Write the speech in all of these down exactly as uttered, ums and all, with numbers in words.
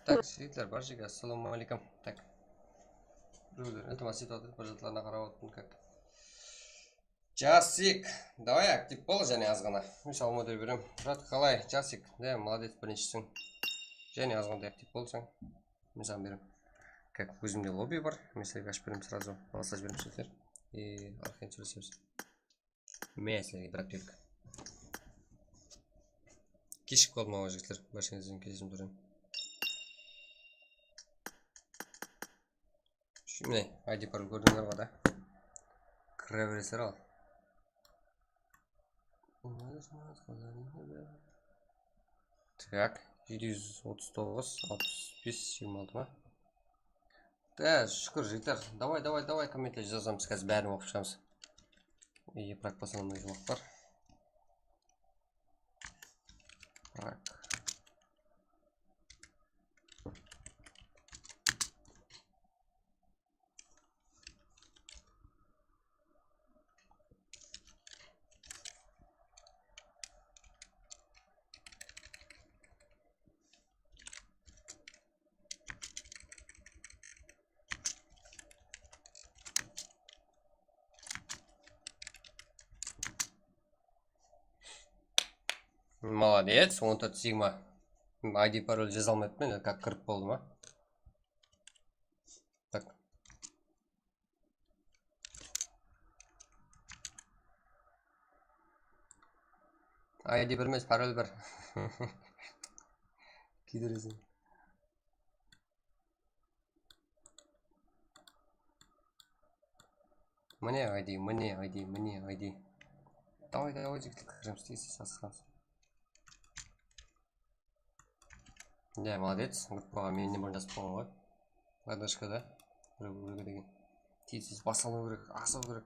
Tak, jigitler, barshege assalamu aleykum. Tak. Birewler iltimas etip atır, bir zatlarına qarap atırman, kak. Jasik, davay, aktiv bol jáne azǵana. Men saǵan model berem. Brat, qalay, Jasik? De, molodec, birinshiseń. Jáne azǵanday aktiv bolsań. Men saǵan berem. Kak, ózimde lobby bar. Men sizlerge ashıp berem srazu. Balasqa jiberem sizler. E, arqayın sóylesemiz. Men sizlerge bir aktivlik. Keshik qaldım awa, jigitler. Bársheńizden keshirdim sorayman. Şimdi I D parol kórdińler ǵo da. Kire beresizler al. Tak, jeti júz otız toǵız, alpıs bes, jigirma altı ma? Da, shúkir, jigitler. Davay, davay, davay, kommentler jazamız, házir bárin oqıp shıǵamız. Ey, prak basılmay juwaq bar. Prak. Молодец, on tórt sigma. I D parol jaza almayappan, kak kirip boldı ma? Tak. I D bir emes, parol bir. Kiydireseń. Mine I D, mine I D, mine I D. Davay, davay, jigitler, kiremiz, tez-tez asıǵamız. Ya, молодец, gruppaǵa mennen burın jazıp qoyǵan ǵoy. Podderjkada. Birew, birewge degen. Tez-tez bas alıw kerek, asıw kerek.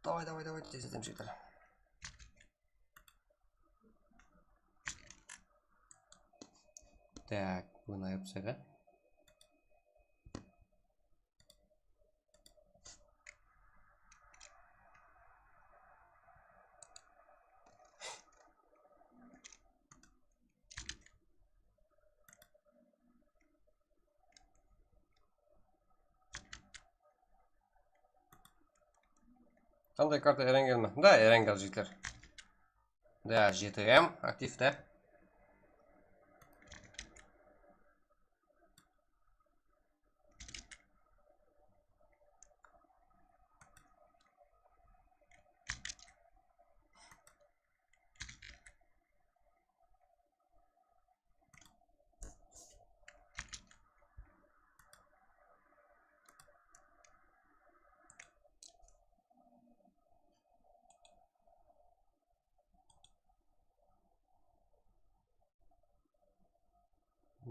Davay, davay, davay, tez etemiz, jigitler. Tak, búgin ayırıp tastayıq, á. Qanday karta, Erangel ma? Da, Erangel, jigitler. Da, jeti M aktivte.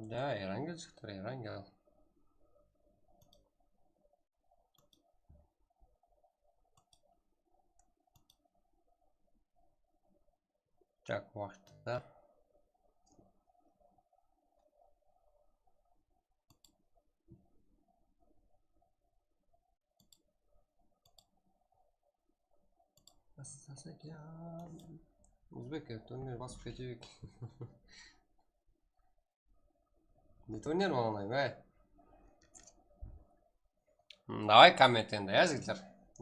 Da, Erangel shıqtı, Erangel. Tak, waqıtta. Bastasaq ya. Uzbek, turnirini basıp keteyik. Ne turnirini oynayman, áy? Hmm, davay, komment endi, ya, jigitler.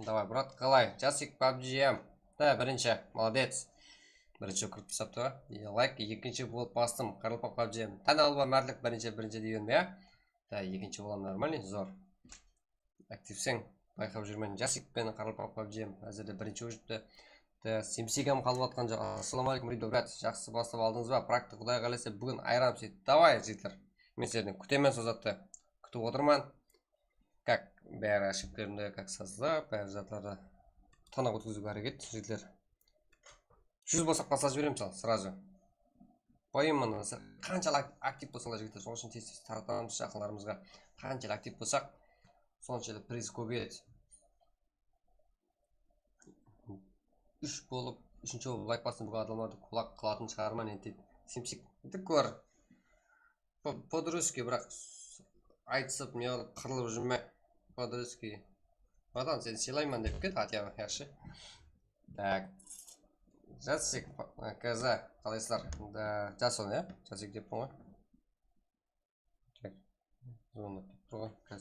Davay, brat, qalay? Jasik, pabji em. Da, birinshi, молодец. Birinshi kirip tasaptı. Layk, ekinshi bolıp bastım. Qaraqalpaq pabji em. Tán alıp, mártlik, birinshi, birinshi degen, ya. Da, ekinshi bolam, нормальный, zor. Aktivseń, bayqap júrmen. Jasik penen Qaraqalpaq pabji em házirde birinshi bolıp júripti. Da, Simsik em qalıp atqan joq. Assalamu aleykum, Rido, brat. Jaqsı baslap aldıńız ba? Praktik, Quday qálese, búgin ayıramız, deydi. Davay, jigitler. Men sizlerden kútemen sol zattı. Kútip otırman. Kak, bári ошибкаларımdı, kak, sazlap, bári zatlardı tanap ótkiziwge háreket, jigitler. Júz bolsaq, baslap jiberemiz al, srazu. Poyımın qanshalik aktiv bolsalar, jigitler, sol ushın tez-tez taratamız jaqınlarımızǵa. Qanshalik aktiv bolsaq, sonshelli priz kóbeyedi. Úsh bolıp, úshinshi bolıp layk bastım, búgin adamlardı kulak qılatın shıǵarman endi, deydi. Simsik, endi kór. Po-, по-дружески, biraq s-, aytısıp, ne qılıp, qırılıp júrme. По-дружески. Bratан, seni sıylayman dep ket, хотя бы, yaqshı. Так. Jasik, Kaza, qalaysızlar? Da, Jason, ya? Jasik deppiń ǵoy. Tak, zvono turǵan.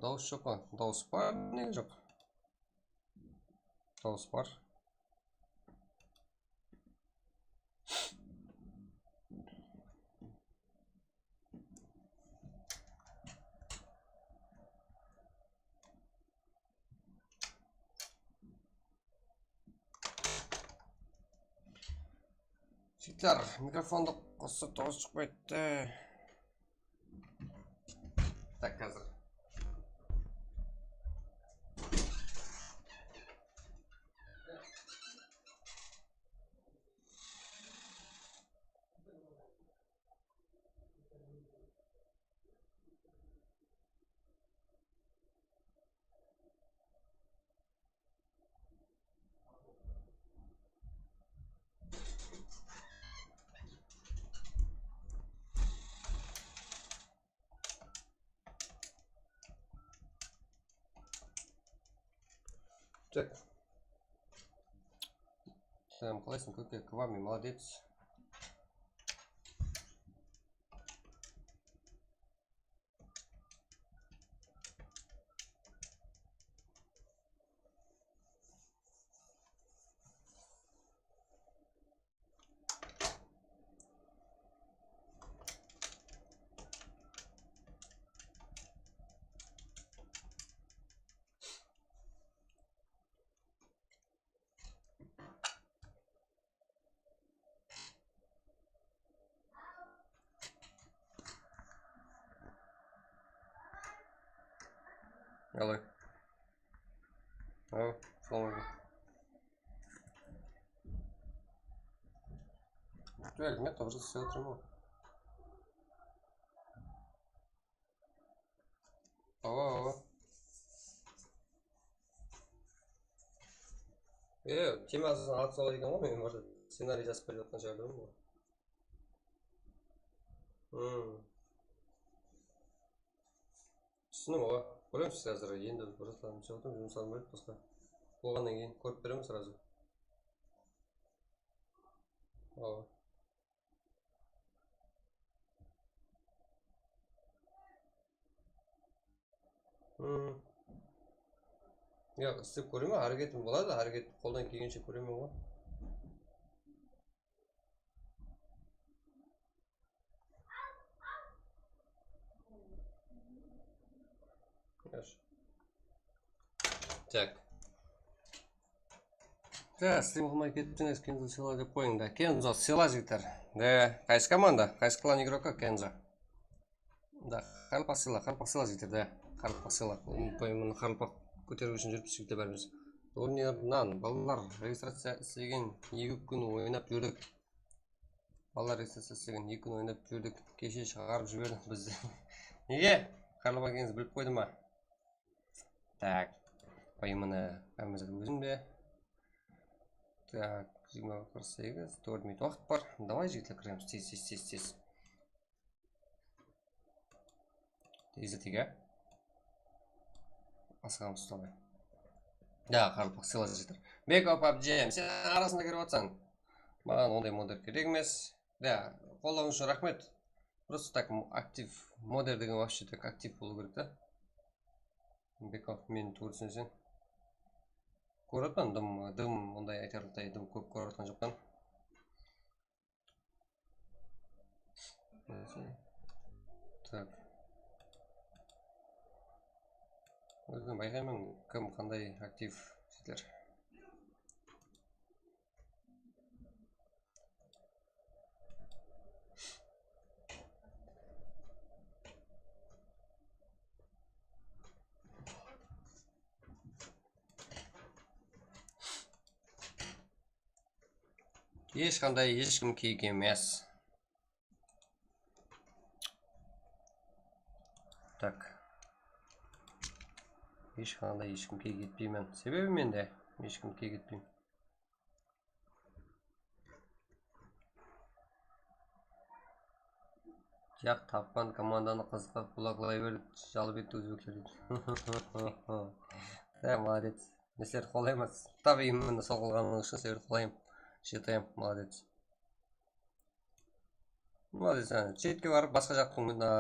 Dawıs joq pa? Dawıs bar, nege joq? Dawıs bar. Jigitler, mikrofondı qosıp, dawıs shıqpaydı. Tak, házir. Tak. Sen qalaysıń, Kóke? Kvami, молодец. Алай. Ау, салам алейкум. Joq, men toǵrı islep otırman. Awa, awa. E, temasın alıp salar eken ǵoy, men bir scenariy jazıp berip atqan shıǵar dedim ǵoy. Hmm. Túsindim, awa. Kóremiz házir, endi bir zatlardı islep atırmız, jumıslarım bar edi basqa. Bolǵannan keyin kórip beremiz srazu. Awa. Hmm. Ya, islep kóremen, háreketim boladı, háreket qoldan kelgenshe kóremen ǵoy. Yash. Tak. Ja, stream qılmay kettińiz, Kenzo sıyla dep qoyıń da. Kenzo sıyla, jigitler. Da, qaysı komanda? Qaysı klan igroka Kenzo? Da, qarılpaq sıyla, qarılpaq sıyla, jigitler, da. Qarılpaq sıyla. Umıtpayın bunı, qarılpaq kóteriw ushın júrippiz, jigitler, bárimiz. Turnirnan, balalar, registraciya islegen eki kún oynap júrdik. Balalar, registraciya islegen eki kún oynap júrdik. Keshe shıǵarıp jiberdi bizdi. Nege? Qarılpaq ekeningiz bilip qoydı ma? Tak. Payımını hámmemiz ózim be? Tak, jigirma qırq segiz, tórt minut waqıt bar. Davay, jigitler, kiremiz. Tez, tez, tez, tez. Tezletik, á? Asıǵamız, davay. Ya, qarılpaq, sıyla, jigitler. Beko pabji, sen arasında kirip atsań. Maǵan onday modder kerek emes. Ya, qollawıńız ushın raxmet. Просто так, m-, aktiv, modder degen вообще так aktiv bolıw kerek ta. Beko, meni tuwrı túsineseń. Kórip atpan, dım, dım, onday aytarlıqtay dım kóp kórip atqan joqpan. Tak. Ózim bayqayman, kim qanday aktiv, jigitler. Hesh qanday, hesh kim kiyik emes. Tak. Hesh qanday, hesh kim kiyik etpeymen. Sebebi mende hesh kim kiyik etpeymen. Yaq, tappan komandanı qızıqqa qulaqlay ber, jalp etti ózbekler deydi. Da, молодец. Men sizlerdi qollayman. Tap imenno sol qılǵanıńız ushın sizlerdi qollayman. G T M, молодец. Молодец, ana, chetke barıp, basqa jaqtıń, a,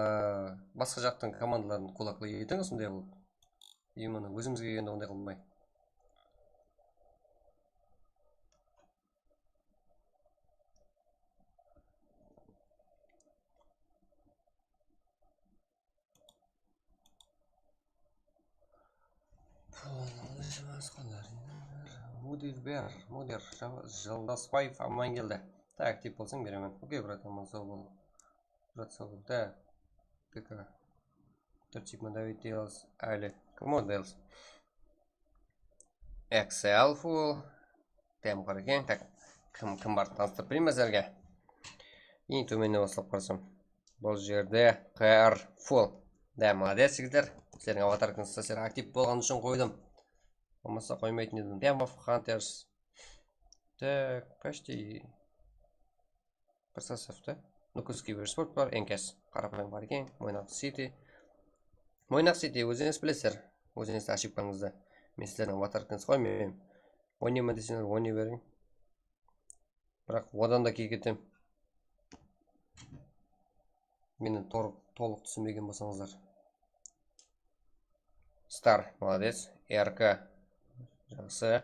basqa jaqtıń komandaların kulaklay etiń, usınday qılıp. Именно, ózimizge kelgende onday qılmay. Mudir ber, mudir, Jıldasbaev Amangeldi. Tak, aktiv bolsań, beremen. Okey, brat, aman saw bol. Brat, saw bol. Tak, P K. Tórt sekund davit deymiz. Áli. Come on, Bells. Excel full. Tem qırq eken. Tak, kim, kim bar? Tanıstırıp bereyim be sizlerge? Eń tómennen baslap qarasam. Bul jerde Q R full. Da, молодец, jigitler. Sizlerdiń avatarkanızda sizler aktiv bolǵanı ushın qoydım. Bolmasa qoymaytın edim. Tem of Hunters. Tak, почти. Bir sostav da. Nukus Kibersport bar, N K S, Qarapayım qar eken, Moynaq City. Moynaq City, ózińiz bilesizler. Ózińizdiń oshibkańızdı. Men sizlerdiń avatarkanızdı qoymayman. Oynayman deseńiz, oynay beriń. Biraq odan da key ketem. Meni tor-, tolıq túsinbegen bolsańızlar. Star, молодец. R K, jaqsı.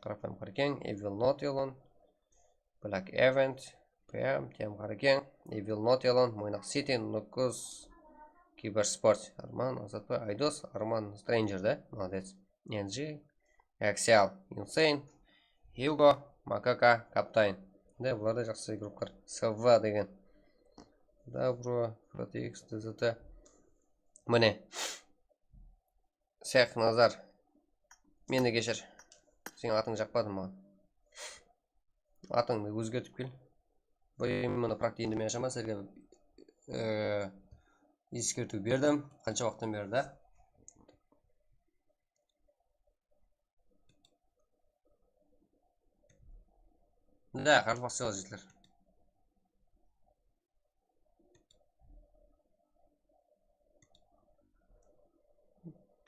Qarapayım qar eken, Evil Not Elon. Black Event, P M, Tem qar eken, Evil Not Elon, Moynaq City, Nukus, Kibersport, Arman, Azatbay, Aydos, Arman, Stranger da, молодец. N G, Axial, Insane, Hugo, Makaka, Kaptain. Da, bular da jaqsı igroklar. S V degen. Da, bro, F T X, D Z T. Mine. Seq Nazar. Meni keshir. Seniń atıń jaqpadı maǵan. Atıńdı ózgertip kel. Bul именно praktik endi men ashama sizlerge, e, eskertiw berdim. Qansha waqıttan beri da. Da, qaraqalpaqshalar, jigitler.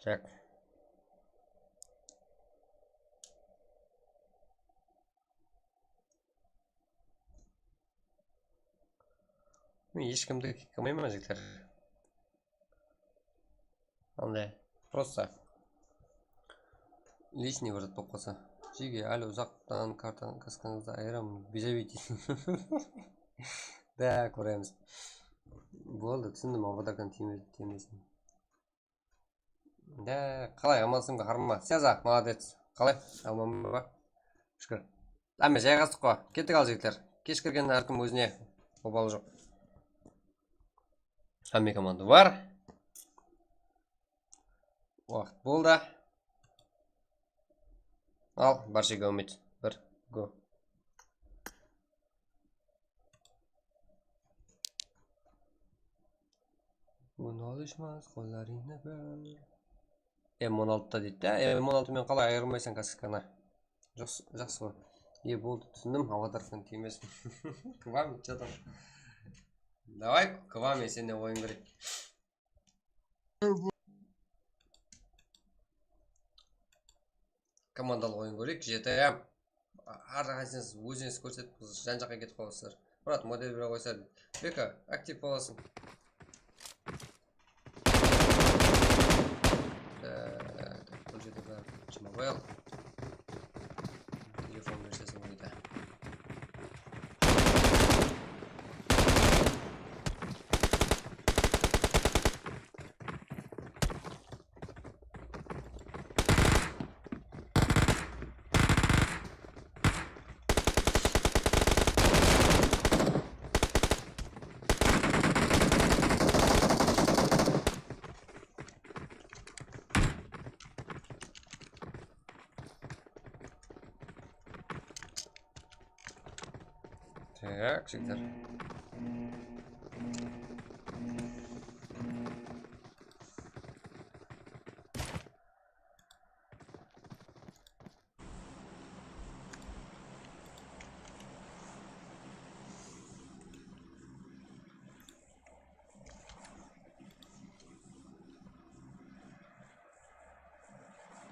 Tak. Men hesh kimdi kikkamayman, jigitler. Anday, просто лишний bir zat bolıp qalsa. Jege, áli uzaqtan kartanıń kaskańızdı ayıraman, bezebey deydi. Da, kóremiz. Boldı, túsindim, avatarkanı tiyme-, tiymesin. Da, qalay, amansıń ba, harma? Seza, молодец. Qalay, aman ba? Shúkir. Hámme jayǵastıq ǵo. Kettik al, jigitler. Kesh kirgen hár kim ózine, obalı joq. Hámme komanda bar. Waqıt boldı. Al, barshaǵa úmit. Bir, go. Bun alışmaz qollarına bir. M on altı da deydi de, M on altı men qalay ayırmaysań kaskana? Jaqsı, jaqsı ǵoy. E, boldı, túsindim, avatarkan tiymesin. Kvami, что там? Давай, Kvami, sen de oyın kireyik. Komandalıq oyın kóreyik, G T A. Hár qaysińız ózińiz kórsetip, jan-jaqqa ketip qalasızlar. Murat, model bere qoysa, Beka, aktiv bolasıń. Bul jerde bári jıma qoyalıq. Telefon versiyasın qoydı. Tak, jigitler.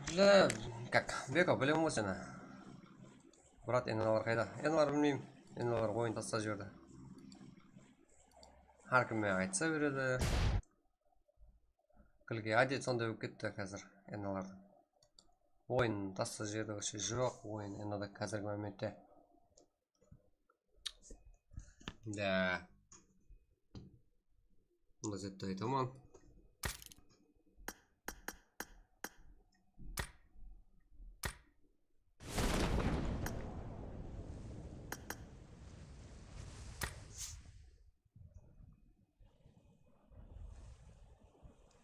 Bile, kak, Beka, bilem ǵoy seni. Brat, enalar qayda? Enalar bilmeymen. Enalar oyın taslap jiberdi. Hár kim aytsa beredi. Gilge ádet sonday bolıp ketti házir enalardıń. Oyın taslap jiberdi, вообще joq oyın enada házirgi momentte. Da. Mına zette aytaman.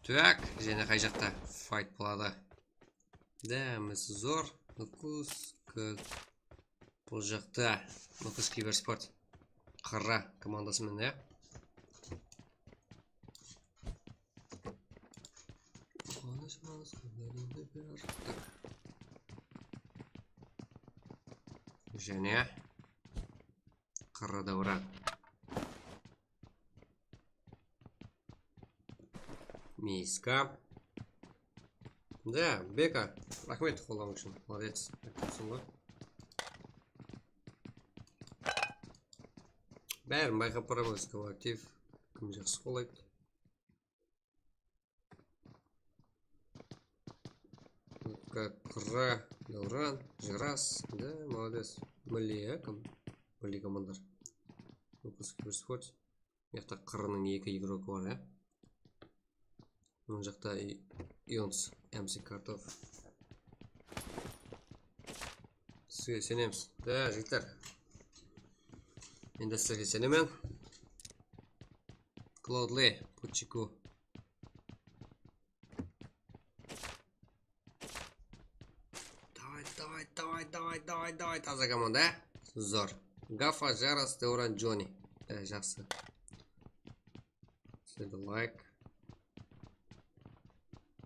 Tak, jáne qay jaqta fight boladı? Da, misi zor. Nukus, k-, bul jaqta Nukus Kibersport Qırra komandası menen, ya. Jáne Qırrada ura. Miska. Da, Beka, raxmet qoldaǵanıń ushın. Молодец. Bárin bayqap baraman, aktiv. Kim jaqsı qollaydı? Qırra, Davran, Jaras. Da, молодец. Milliy, ya, kim? Milliy komandalar. Выпуск происходит. Mıyaqta Qırrınıń eki igrogı bar, ya. Mına jaqta I-, Ions, M C Kartov. Sizge isenemiz. Da, jigitler. Men de sizlerge isenemen. Cloudly, Puchiku. Davay, davay, davay, davay, davay, davay, taza komanda, á? Zor. Gafa, Jaras, Davran, Joni. Da, jaqsı. Sizlerdi layk.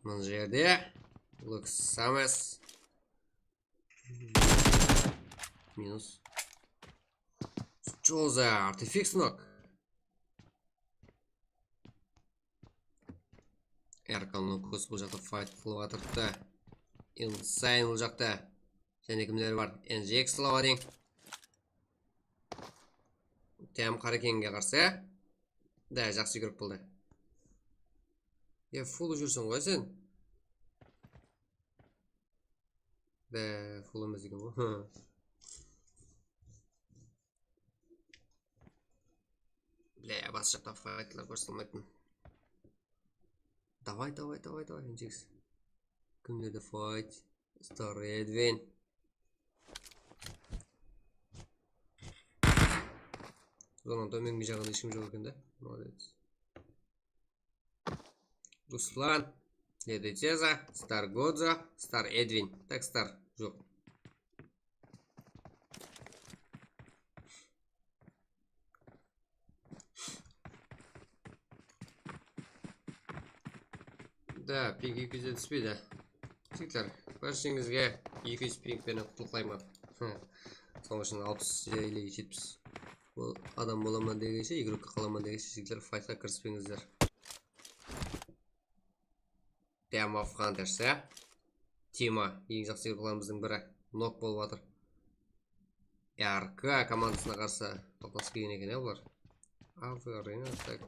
Mına jerde Lux Sames. Minus. Joza, artefakt nok. Erkan Nukus bul jaqta fight qılıp atırıptı. Insane bul jaqta. Jáne kimler bar? N J X Lavaring. Tem Qarekenge qarsı. Da, jaqsı yugirip boldı. Ya, full júrseń ǵoy sen. Da, full emes eken ǵoy. Bля, bas jaqta faytlar kórsetilmeydi. Davay, davay, davay, davay, N J X. Kimlerde fayt? Star Edwin. Zonanıń tómengi jaǵında hesh kim joq eken da. Молодец. Ruslan, Ledi Ceza, Star Godzo, Star Edwin. Tak, Star joq. Da, ping eki júz jetpis pe da? Jigitler, bársheńizge eki júz ping penen qutlıqlayman. Sonıń ushın alpıs ile jetpis. Bul adam bolaman degenshe, igrokka qalaman degenshe, jigitler, faytqa kirispeńizler. Dem of Hunters, ya? Tima, eń jaqsı igroklarımızdıń biri, nok bolıp atır. R K komandasına qarsı toqtasıp kelgen eken, ya, bular. A V Renat, tak.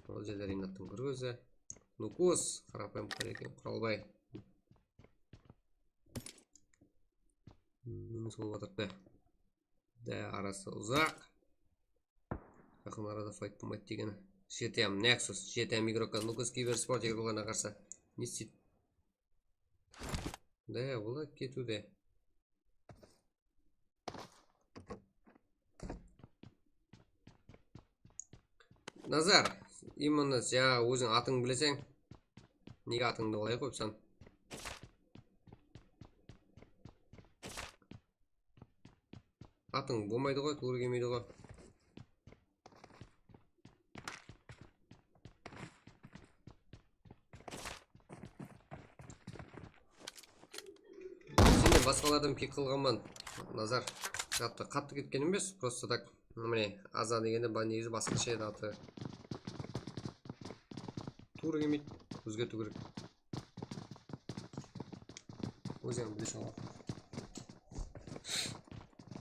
Ol jerde Renattıń bir ózi. Nukus, qarapayım qara eken, Quralbay. Minus bolıp atırıptı. Da, arası uzaq. Jaqın arada fayt bolmaydı degeni. G T M Nexus, G T M igrokka, Nukus Kibersport igroklarına qarsı. Ne isteydi? Da, olar ketiwde. Nazar, именно sen óziń atıńdı bileseń. Nege atıńdı olayıq qoyıpsań? Atıń bolmaydı ǵoy, tuwrı kelmeydi ǵoy. Sen de basqalardan pik qılǵanman, Nazar. Qattı, qattı ketken emes, просто так. Mine, Aza degende ba-, negizi basqasha edi atı. Tuwrı kelmeydi, ózgertiw kerek. Ózi hám bileseń ǵoy.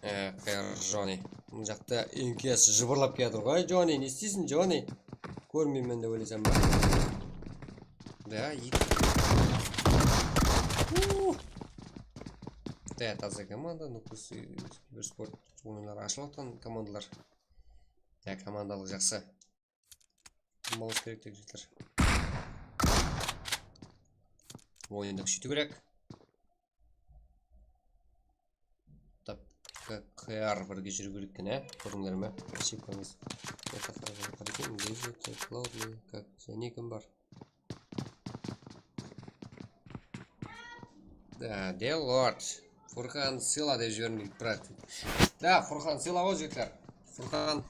Ee, Joni. Mına jaqta N K S jıbırlap kiyatır ǵoy, Joni. Ne isteysiń, Joni? Kórmeymen dep oylaysań ba? Da, eki. Uh. Da, taza komanda, Nukus Kibersport oyınları ashılıp atqan komandalar. Da, komandalıq jaqsı. Mouse kerek tek, jigitler. Oyındı kúsheytiw kerek. Tap, K R birge júriw kerek eken, á? Kórdińler me? Ошибкамız. Qarekelim, Daisy, Cloudly, kak, jáne kim bar? Da, The Lord. Furqan Sila dep jibermeydi, brat. Da, Furqan Sila ǵoy, jigitler. Furqan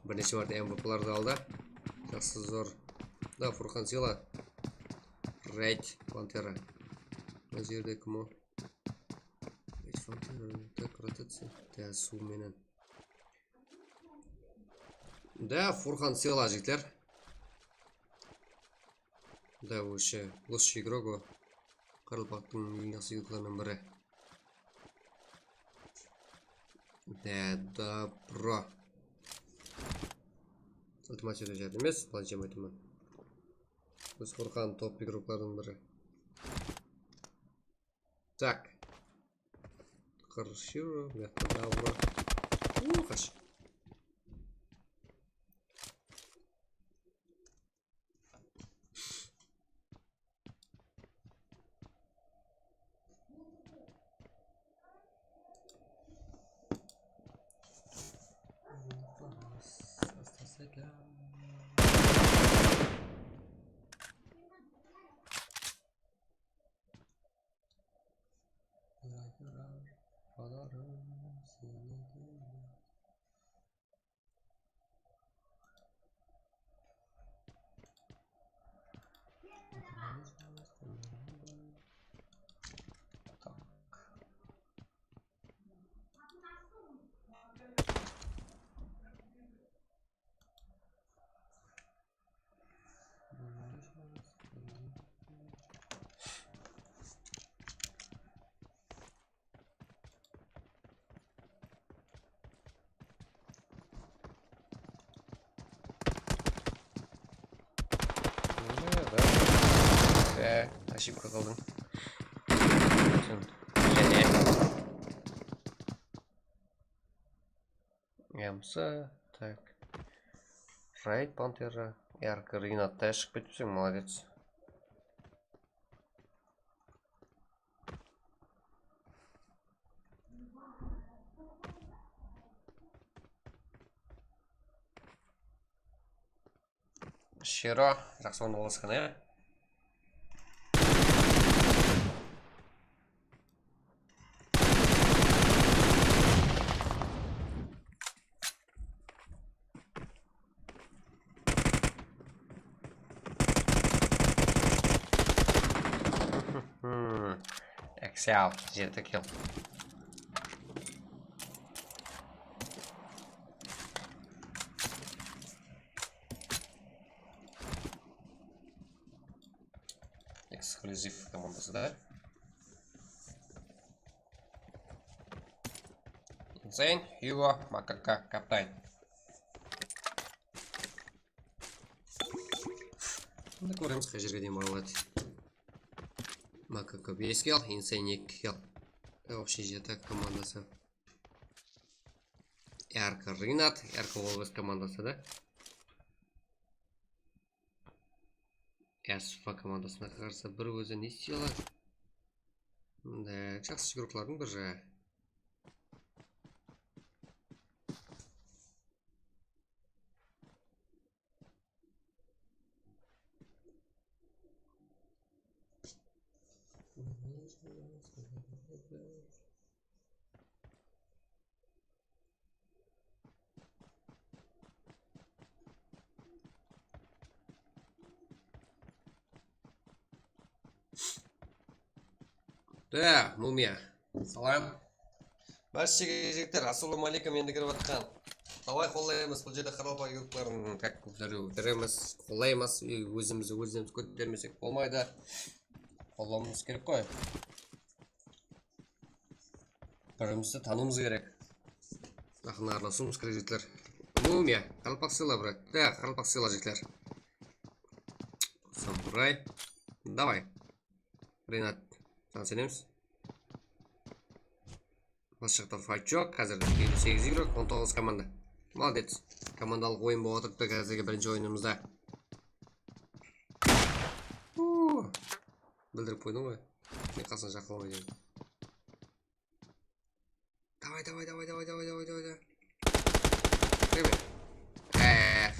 bir neshe márte M V P'lardı aldı. Jaqsı, zor. Da, Furqan Sila. Raid Pantera. Mına jerde kim o? Raid Pantera. Tak, rotaciya. Da, suw menen. Da, Furqan Sila, jigitler. Da, вообще, лучший игрок o. Qaraqalpaqtıń eń jaqsı igroklarınan biri. Da, dobro. Ultimativ járdem emes, planshema aytaman. Biz Furqan top igroklardıń biri. Tak. Qırshırı, mıyaqta dobro. Uuu, qash. Ee, ошибка qıldıń. Jáne. Yamsa, tak. Raid Pantera. Yarkı Rinat ta shıǵıp ketipseń, молодец. Shero, jaqsı orınǵa oralısqan, ya? Hmm. Excel, jeti kill. Ekskllyuziv komandası da. Insane, Hugo, Makaka, Kaptan. Endi kóremiz, qay jerge deyin baradı. Makaka bes kill, Insane eki kill. Вообще jetak komandası. Erki Rinat, Erki Wolves komandası da. Ersufa komandasına qarsı bir ózi ne istey aladı? Mında jaqsı igroklardıń biri. Da, Mumiya. Salam. Bárshege jigitler, assalamu aleykum, endi kirip atqan. Qalay qollaymız, bul jerde qaraqalpaq igrokların, как говорится, kóteremiz, qollaymız, ózimiz ózimiz kótermesek bolmaydı. Qollawımız kerek qoy. Bir-birimizdi tanıwımız kerek. Jaqın aralasıwımız kerek, jigitler. Mumiya, qaraqalpaq sıyla, brat. Da, qaraqalpaq sıyla, jigitler. Samuray. Davay. Rinat, saǵan isenemiz. Bas jaqta fayt joq, házir eliw segiz igrok, on toǵız komanda. Molodec. Komandalıq oyın bolıp atırıptı házirgi birinshi oyınımızda. Uu, bildirip qoydım ǵoy. Sen qasına jaqınlamay degen. Davay, davay, davay, davay, davay, davay, davay. Kebe. Eee.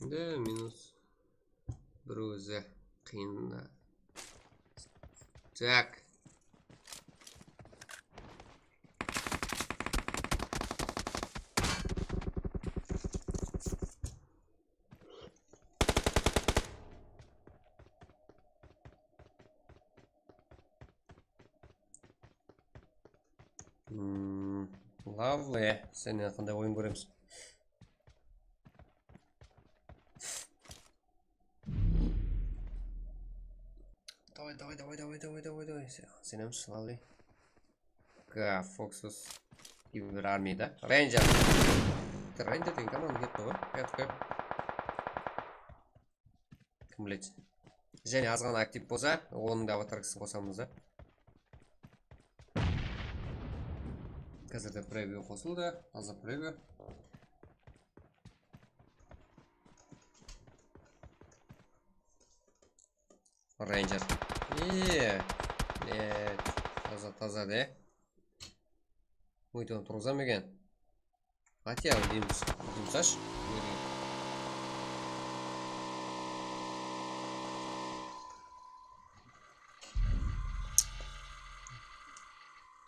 Endi minus bir ózi qıyın. Tak. Hmm, lovely. Sennen qanday oyın kóremiz? Davay, davay, davay, davay, davay, davay, davay. Sen, sen hem lovely. Ka, Foxus. Kiber armiyada. Ranger. Ranger degen komanda ketti ǵoy. Ket, ket. Kim biledi? Jáne azǵana aktiv bolsa, onıń da avatarkasın qosamız da. Házirde preview qosıldı. Taza preview. Ranger. Eee, net. Taza, taza de. Oytın turǵızam eken. Хотя, deymiz. Yumsash.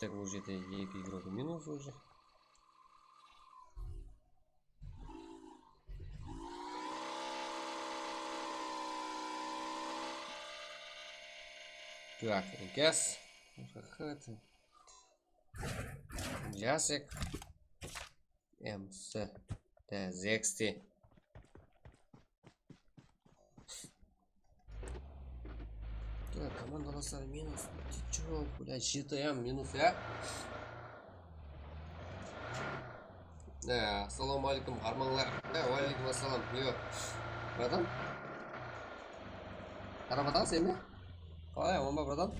Так, уже eki igrok minus уже. Так, инкас. Jasik. M S. T Z X T. Так, komandalaslar minus. Ты чё, блядь, G T M minus, ya? Ee, assalawma aleykum, harmańlar. Ee, wa aleykum assalam, Leo. Bratan? Qarap atań sen be? Qalay, aman ba, bratan?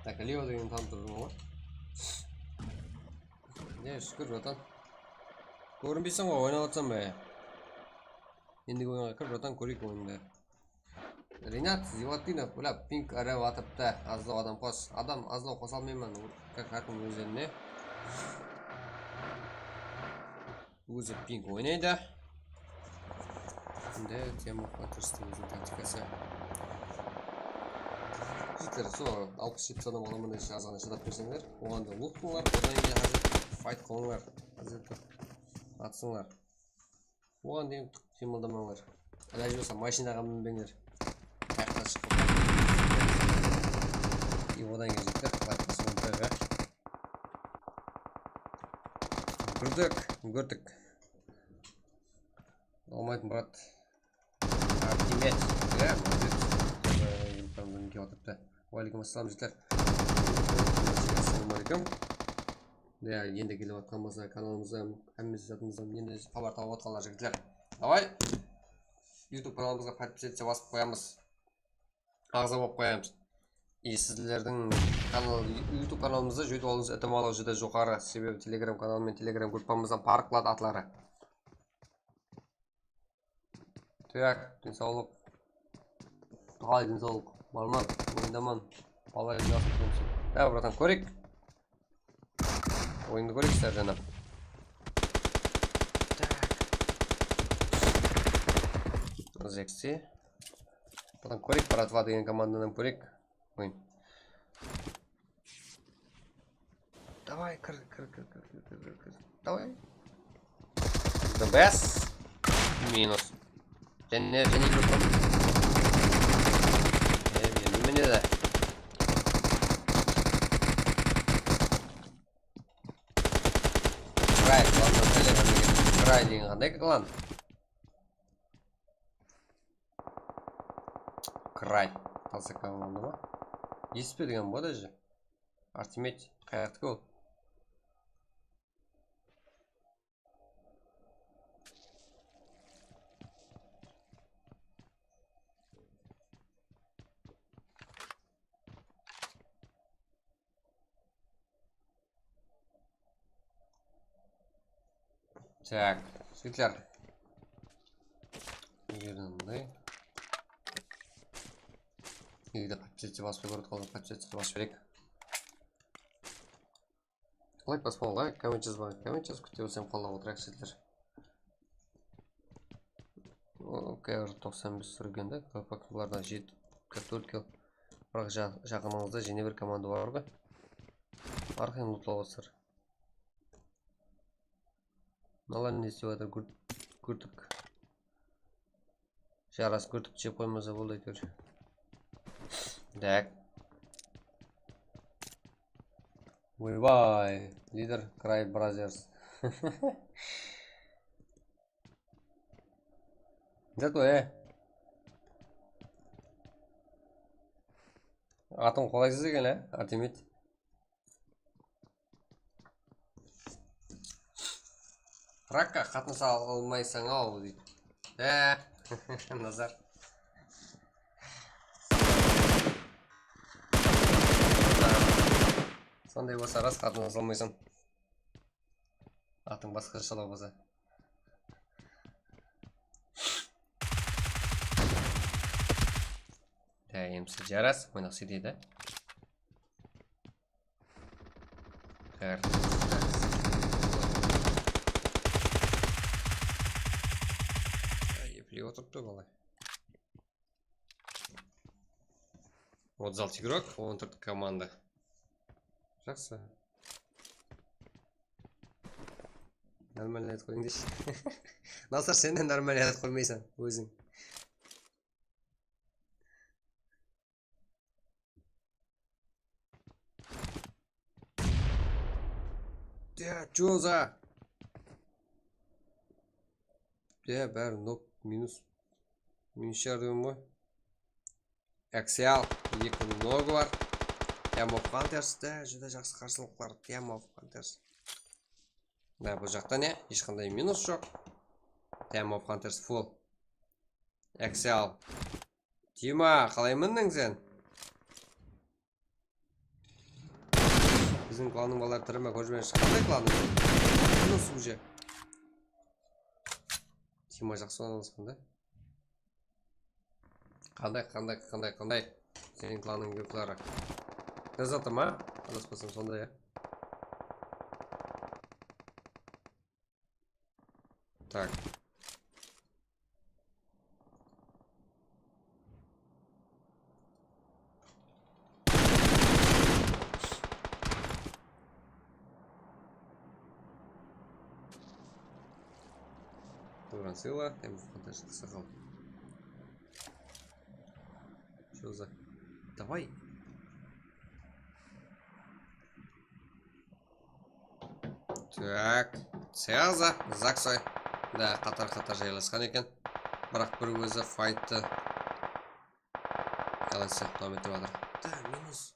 Tak, Leo degen tanıp turdım ǵoy. Ne, shúkir, bratan. Kórinbeyseń ǵoy, oynap atsań ba? Endigi oyınǵa kir, bratan, kóreyik oyıńdı. Rinat Zivatinov, bula, ping iri atırıptı, azlaw adam qos. Adam azlaw qosa almayman, hárkim óz elinde. Ózi ping oynaydı. Endi Temur Patristің óziniń taktikası. Jigitler, sol alpıs jeti adam qalaman dese, azǵana shıdap berseńler, oǵan da ult qılıńlar, odan keyin házir fayt qılıńlar. Házir turıp atısıńlar. Oǵan deyin qıymıldamańlar. Ilajı bolsa mashinaǵa minbeńler. Qayaqqa shıǵıp. И odan keyin jigitler faytlasıp ońtayıq, á. Úlgirdik, úlgirdik. Dolmaydı, Murat. Artimet. Ya, молодец. Ee, kelip atırıptı. Wa aleykum assalam, jigitler. Assalawma aleykum. Ya, endi kelip atqan bolsa kanalımızǵa, hámme zatımızdan endi xabar tawıp atqanlar, jigitler. Davay. YouTube kanalımızǵa podpisаться basıp qoyamız. Aǵza bolıp qoyamız. И sizlerdiń kanal, YouTube kanalımızdı júytip alıwıńız itimallı júdá joqarı. Sebebi Telegram kanalı menen Telegram gruppamızdan parıqladı atları. Tak, densawlıq. Qalay densawlıq? Barman, oyındaman. Bala jazıp turıpsın. Ya, bratan, kóreyik. Oyındı kóreyik, Sárjan. Tak. Zeksi. Bratan, kóreyik, bratva degen komandanı kóreyik. Oyın. Davay, kir, kir, kir. Davay. The best. Minus. Jáne, jáne bir. Mine de. Cry, ладно, Cry degen qanday klan? Cry. Taza komanda ma? Esitpedim ǵoy даже. Artemet, qayaqtiki ol? Так, jigitler. Eger mınday. Eger de qápsetse basıp beredi, qolda qápsetse basıp bereyik. Layk baspań, layk, komment jazbań, komment jazıp kúte bersem, qollap otırayıq, jigitler. O, K R toqsan bes súrgende, kolpak bulardan jeti, K tórt kill. Biraq ja-, jaqınıńızda jene bir komanda bar ǵoy. Arqayın lutlap otır. Mınalar ne istep atır? Gúrt-, gúrtik. Jaras, gúrtik jep qoymasa boldı, áytewir. Tak. Oybay, lider Cry Brothers. Zat o, e. Atım qolaysız eken, e, Artemit. Rakka qatnasa al-, almaysań-aw, deydi. Há, Nazar. Sonday bolsa, ras qatnasa almaysań. Atıń basqashalaw bolsa. Há, M C Jaras, oynaqsı deydi. Tár. Ay, eplep otırıptı bala. Otız altı игрок, on tórt komanda. Jaqsı. Нормально aytıp qoyıń deshi. Nasır, sen de нормально aytıp qoymaysań óziń. Ya, Joza. Ya, bári nok, minus. Minus shar degen ǵoy. Axial, eki nogı bar. Team of Hunters de júdá jaqsı qarsılıqlar. Team of Hunters. Mına bul jaqta ne? Hesh qanday minus joq. Team of Hunters full. Axial. Dima, qalay mindiń sen? Biziń klannıń balaları tiri me, kórip jibershi. Qanday klannıń? Minus уже. Dima jaqsı ornalasqan da. Qanday, qanday, qanday, qanday? Seniń klannıń yurtları. Lazatı ma? Adaspasam sonday, ya. Так. Turan Sila, Team of Hunters, qısqa qal. Что за? Давай. Так, Сеаза, Заксой. Да, qatar-qatar jaylasqan eken. Biraq bir ózi fayttı. Qalaysa, dawam etip atır. Da, minus.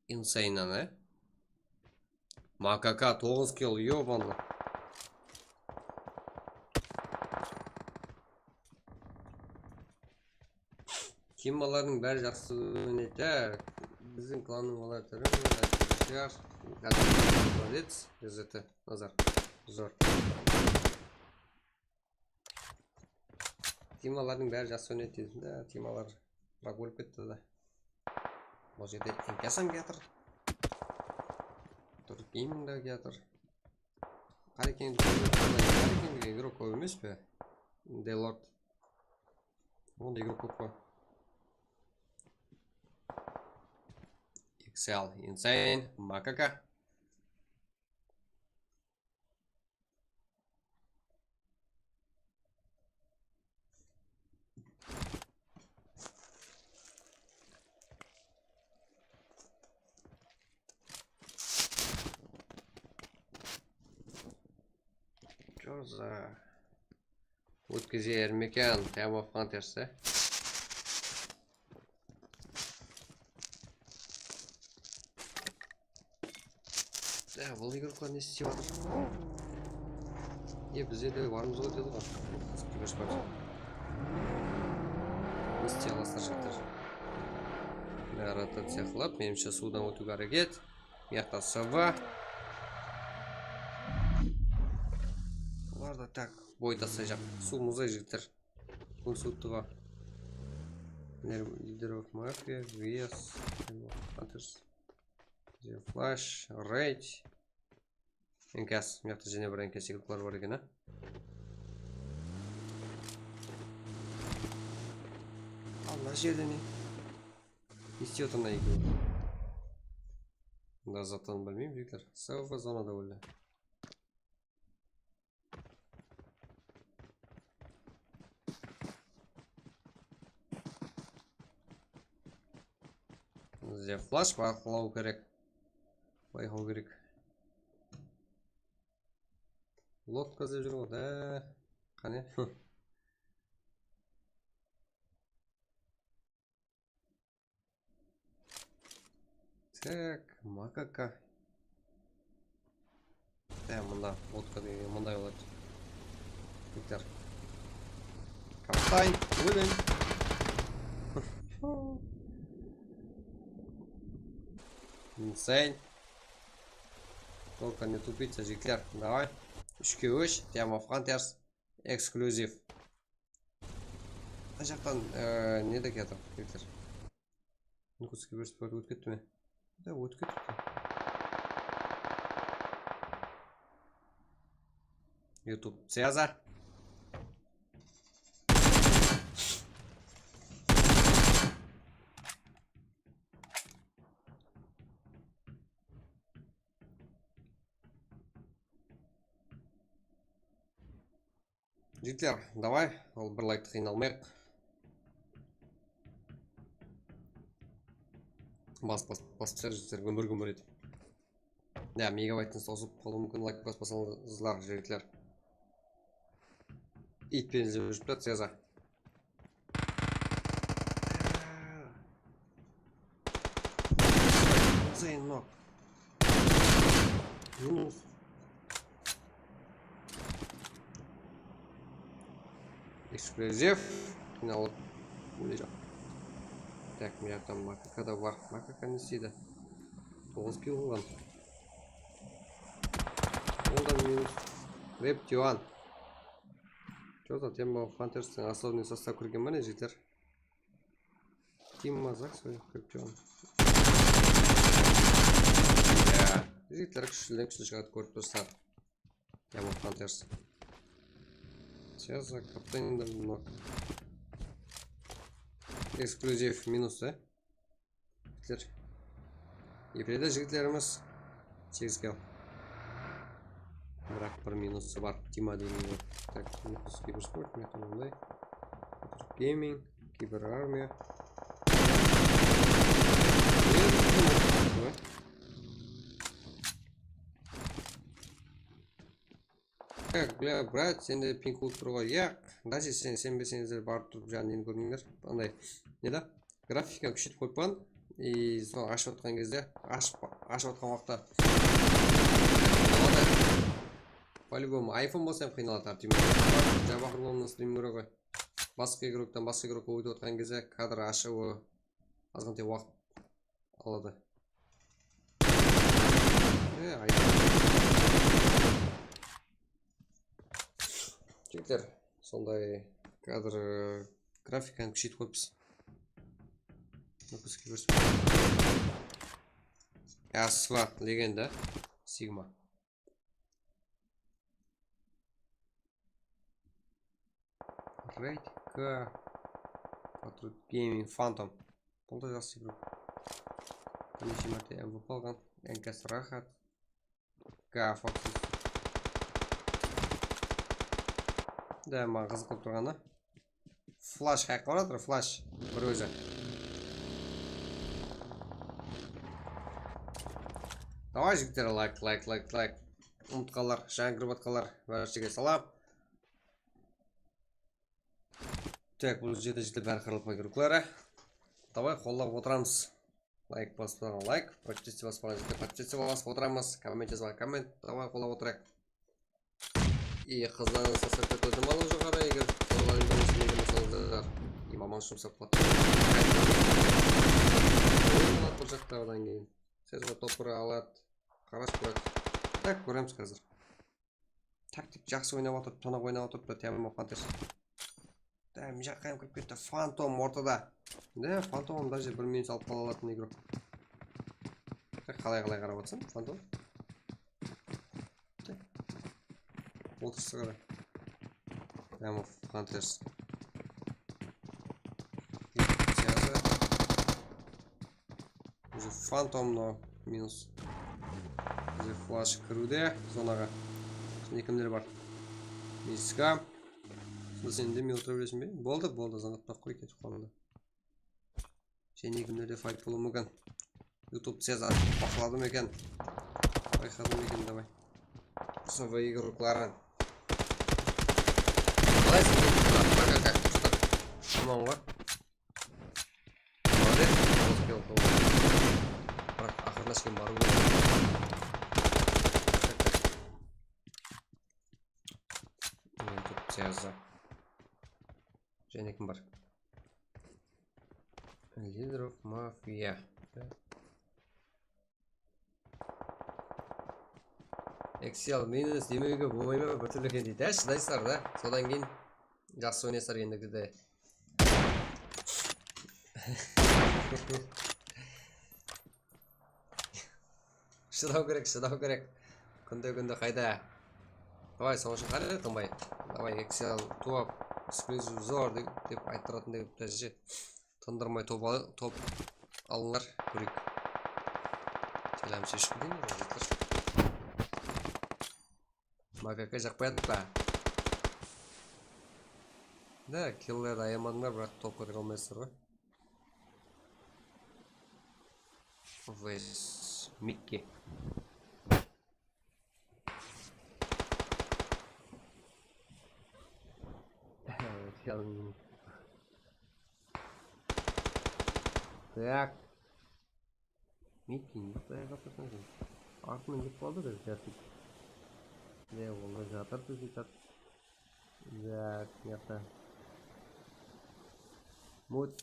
Insane, ne? Makaka, toǵız kill, ёбаный. Kim balalardıń bári jaqsı oynaydı. Biziń klannıń balaları tiri, молодец, G Z T, Nazar, zor. Timalardıń bári jaqsı oynaydı dedim da, timalar biraq ólip ketti da. Bul jerde M K S ham kiyatır. Turk Gaming da kiyatır. Qarekende, Qarekende igro kóp emes pe? Delord. Onda igro kóp qoy. Excel, Insane, Makaka. Za-, ótkizer meken, Time of Hunters, e? Ya, bul igroklar ne istep atır? E, bizde de barmız ǵoy, dedi ǵoy. Qızıp turǵan shıǵar. Ne istey alasızlar, jigitler? Mına rotaciya qılıp, menimshe, suwdan ótiwge háreket. Mıyaqta S V. Bular da tak, boy taslayjaq. Suwımız da, jigitler. Bul suwtıǵa. Leader of Mafia, V S, Hunters. Flash, Raid. Enkas, mıyaqta jáne bir enkas igroklar bar eken, a? Al, mına jerde ne? Ne istep atır mına ekewi? Mında zattan bilmeymen, jigitler. S V zonada óldi. Bizde flash baqlaw kerek. Bayqaw kerek. Lodka izlep júr ǵoy, da. Qáne? Tak, makaka. E, mında lodka degen mınday boladı. Jigitler. Kaptay, ólim. Insane. Только не тупите, jigitler. Давай. Úshke úsh, Time of Hunters. Eksklyuziv. Mına jaqtan, e, ne de kiyatır, jigitler. Nukus Kibirsport ótip ketti me? Da, ótip ketti. YouTube. Связа. Jigitler, davay, ol bir layktı qıynalmayıq. Bas, bas, bas, jigitler, jigitler, gúmbir, gúmbir etip. Ya, megabayttın sawısıp qalıwı múmkin, layk baspasańızlar, jigitler. Iyt penen izlep júrip atır, Seza. Zayn nok. Minus. Eksklyuziv. Qıynalıp. Ólejaq. Tak, mıyaqtan makaka da bar. Makaka ne isteydi? Toǵız kill bolǵan. Ol da minus. Reptivan. Чё за тема Hunters-tiń основной sostav kirgen ba ne, jigitler? Tim Mazak soy kirip turǵan. Ya, jigitler kúshli, kúshli shıǵadı, kórip turıpsızlar. Ya, bol Hunters. Seza, kaptan endi nok. Eksklyuziv minus, e? Jigitler. Epirede jigitlerimiz segiz kill. Biraq bir minusı bar. Tima degen bar. Tak, Nukus Kibersport, mıyaqta mınday. Gaming, Kiberarmiya. Tak, bля, brat, sende ping bolıp tur ǵoy. Yaq, даже sen senbeseńizler, barıp turıp janıńdı kórdińler. Anday, ne da? Grafika kúsheytip qoyıppan. И soń ashıp atqan gezde, ashıp, ashıp atqan waqıtta. По-любому, iPhone bolsa hám qıynaladı, Artyom. Jabaqırlanınan strimlere ǵoy. Basqa igroktan basqa igrokqa ótip atqan gezde kadr ashıwı azǵantay waqıt aladı. E, ayt. Jigitler, sonday kadr, e, grafikanı kúsheytip qoyıppız. Nukus Kibersport. Asfalt, legenda. Sigma. Raid K, Patriot Gaming, Phantom. Bul da jaqsı igrok. Bir neshe márte M V P alǵan. N K S rahat. K Fox. Da, maǵan qızıq bolıp turǵanı. Flash qayaqqa baratır, flash. Bir ózi. Davay, jigitler, layk, layk, layk, layk. Umıtqanlar, jańa kirip atqanlar, bárshege salam. Tak, bul jerde jigitler bári qırılıp qolǵan, igroklar. Davay, qollap otıramız. Layk basıp turǵan layk, podpischik basıp turǵan jigitler podpischik basıp otıramız. Komment jazǵan komment, davay, qollap otırayıq. I qızlardan sasakta kózim alıp joqarı, eger qollaring dawıs bergen bolsańızlar, imaman shumsap qaladı. Oyın qıladı bir jaqta, odan keyin. Server topırı aladı. Qarash kóredi. Tak, kóremiz házir. Taktik jaqsı oynap atırıptı, tonaq oynap atırıptı, Temo Panter. Dá, mına jaqqa ham kirip ketti. Fantom ortada. Ne, Fantom даже bir minus alıp qala alatın igrok. Qalay-qalay qarap atırsań, Fantom? Otırsa qara. Temo Panter. Уже Fantom mınaw minus. Уже flash kiriwde zonaǵa. Jáne kimler bar? Miska. Sonda sen indemey otıra bereseń be? Boldı, boldı, zıńǵırtpaq qoy, ketip qaldı. Jáne kimlerde fayt bolıwı múmkin. YouTube Cezar baqladım eken. Bayqadım eken, davay. Sova igrokları. Qalaysań? Aman ǵoy. Молодец. Biraq, aqırına shekem barıw kerek. Meni turıp sıyazdı. Jáne kim bar? Leader of Mafia. Excel minus demewge bolmay ma, bir túrli eken deydi. Á, shıdaysızlar da. Sodan keyin jaqsı oynaysızlar endigi de. Shıdaw kerek, shıdaw kerek. Kúnde-kúnde qayda? Davay, sonıń ushın qáne tınbay. Davay, Excel tuwap, eksklyuziv zor dep, dep ayttıratuǵın dep, dáje. Tındırmay top al-, top alıńlar, kóreyik. Selam sheship keteyin, jigitler. Makaka jaqpay atır pa? Da, killlerdi ayamadıńlar, biraq top kótere almaysızlar ǵoy. Вес Микки. Так. Микки, не qıp atırsań sen? Artınan kelip qaldı da, jásik. Ne, onda jatır, bizde jat. Так, mıyaqta. Mut.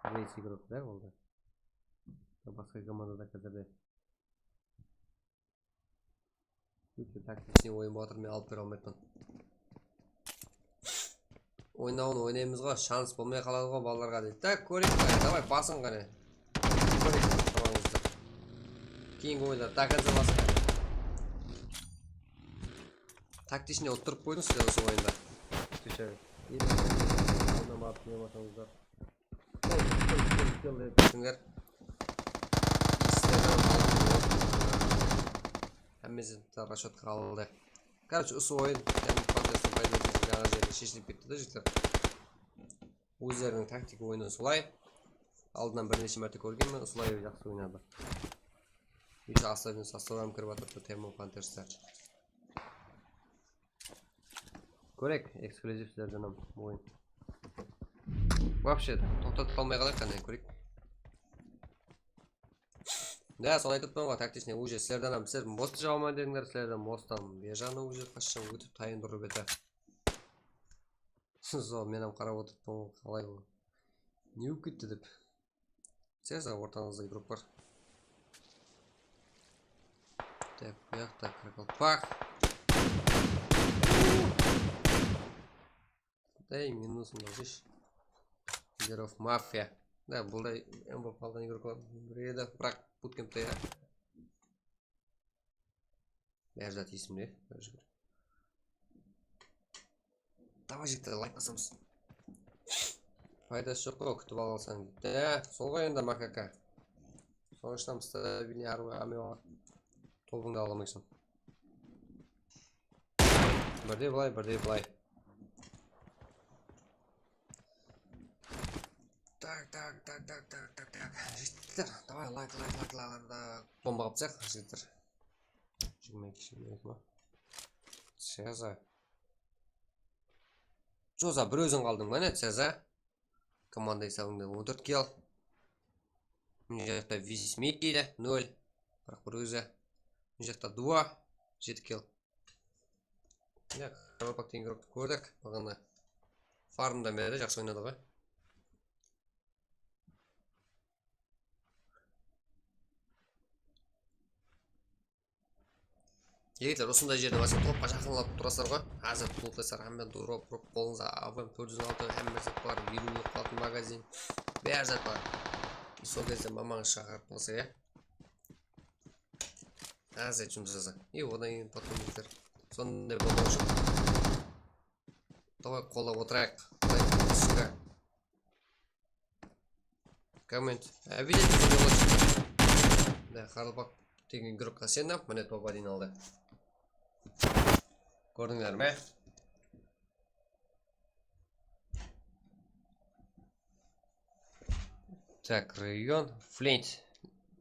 Reys igrok da, boldı. Basqa komandada házirde. Óte taktichniy oyın bolıp atır, men alıp bere almayman. Oynawın oynaymız ǵo, shans bolmay qaladı ǵo balalarǵa deydi. Tak, kóreyik, qáne, davay, basıń qáne. Kóreyik, tamamızdı. Keyingi oyınlar до конца basıń qáne. Taktichniy uttırıp qoydıń sizler usı oyında. Oynamadıń, ne bolsańızlar. Ketińler. Hámmesi raschotka aldı. Короче, usı oyın, yaǵnıy, Panterstıń poyedinki jańa jerde sheshilip ketti da, jigitler. Ózleriniń taktik oyını solay. Aldınan bir neshe márte kórgenmen, usılay jaqsı oynadı. Ещё особенно sostavlarım kirip atırıptı, Temo Pantersler. Kórek, ekskluzivlerden ham oyın. Вообще, toqtatıp qalmay qalayıq, qáne, kórek. Da, sonı aytıp atırman ǵoy, taktichniy, уже sizlerden ham, sizler mostı jaba almayın dedińler, sizlerden mosttan beri jaǵına уже qashshan ótip tayın turıp edi. Sol, men ham qarap otırıppan ǵoy, qalay ol. Ne bolıp ketti dep. Sezar, ortańızda igrok bar. Tak, bu jaqta qaraqalpaq. Ey, minusın da jeyshi. Leader of Mafia. Da, bul da M V P alǵan igroklardıń biri edi, biraq butkempte ya. Bári zat esimde. Давай, jigitler, layk basamız. Paydası joq ǵoy, kútip alsań deydi. Há, sol ǵoy endi, makaka. Sonıshtan stabilniy arı ameo tobıńdı ala almaysań. Birde bılay, birde bılay. Так, так, так, так, так, так, так. Jigitler, давай, layk, layk, layk, layk, layk. Bomba qıp taslayıq, jigitler. Jigirma eki, jigirma eki ma? Sezar. Joza, bir óziń qaldıń ba, ne, Ceza? Komanda esabıńda on tórt kill. Mına jaqta Vismiki de nol. Biraq bir ózi. Mına jaqta Dua, jeti kill. Ya, Qaraqalpaq degen igroktı kórdik baǵana. Farmdan beri jaqsı oynadı ǵoy. Jigitler, usınday jerde basqa topqa jaqınlap turasızlar ǵoy. Házir tutılsızlar, hámme drop urıp, qolıńızda A W M tórt júz on altı, hámme zat bar, eliw qılatuǵın magazin, bári zat bar. Sol gezde mamańız shaqırıp qalsa, ya. Házir jumsasa. I, odan keyin potkom jigitler. Sonday bolmaw ushın. Davay, qollap otırayıq. Like, podpiska. Komment. Обязательно. Da, Qaraqalpaq degen igrokqa isendim. Mine, top один aldı. Kórdińler me? Tak, rayon. Flint.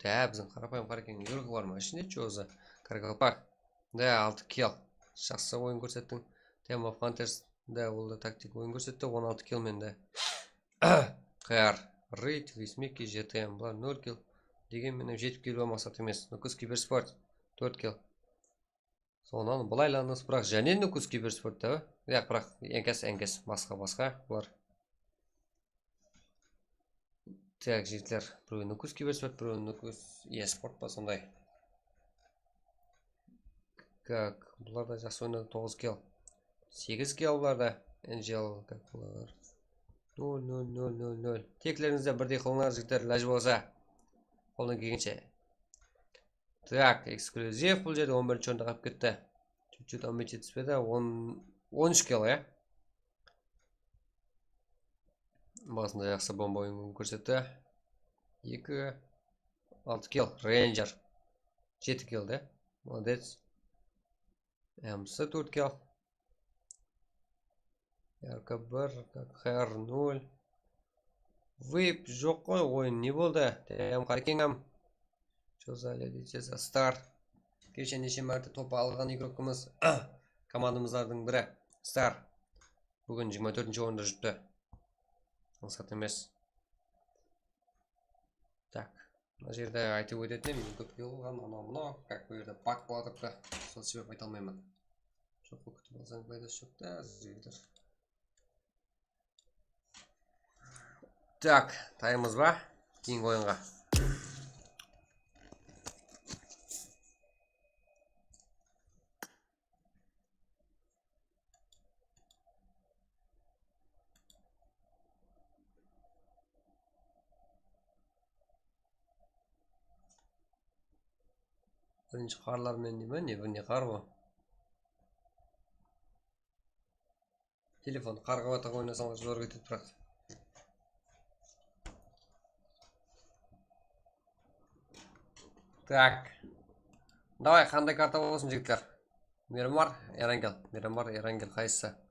Da, biziń qarapayım Qarakeń igrok bar ma? Ishinde joza. Qaraqalpaq. Da, altı kill. Jaqsı oyın kórsettiń. Team of Hunters. Da, ol da taktik oyın kórsetti. On altı kill mende. Q R, Reed, Vismiki, J T M, bular nol kill. Degen menen jetip keliwi maqsat emes. Nukus Kibersport, tórt kill. Sonnan bılaylanıs, biraq jáne Nukus Kibersport ta. Yaq, biraq enkes, enkes, basqa, basqa bular. Tak, jigitler, birewi Nukus Kibersport, birewi Nukus Esport pa, sonday. Kak, bular da jaqsı oynadı, toǵız kill. Segiz kill bularda. Angel, kak, bular. Nol, nol, nol, nol, nol. Teklerińizdi birdey qılıńlar, jigitler, ilajı bolsa. Qoldan kelgenshe. Tak, eksklyuziv bul jerde on birinshi orında qalıp ketti. Чуть-чуть almay jetispedi, on, on úsh kill, ya. Basında jaqsı bomba oyın kórsetti. Eki, altı kill, Ranger. Jeti kill de. Молодец. M C tórt kill. R K bir, H R nol. Vip joq ǵoy, oyın ne boldı? Dayam Qarekengam. Jozaledi Ceza Star. Keshe neshe márte topı alǵan igrokımız, komandamızlardıń biri. Star. Búgin jigirma tórtinshi orında júripti. Maqsat emes. Tak. Mına jerde aytıp ótetin edim, YouTube yıǵılǵan, anaw mınaw. Как, bul jerde bak bola turıptı. Sol sebep ayta almayman. Joq, kútip alsań paydası joq ta, jigitler. Tak, taymız ba? Keyingi oyınǵa. Birinshi qarlar menen deymen, ne, ne qar bu? Telefon qarǵıp atır, oynasańlar zor ketedi, biraq. Tak. Davay, qanday karta bolsın, jigitler? Miramar, Erangel. Miramar, Erangel, qaysısı?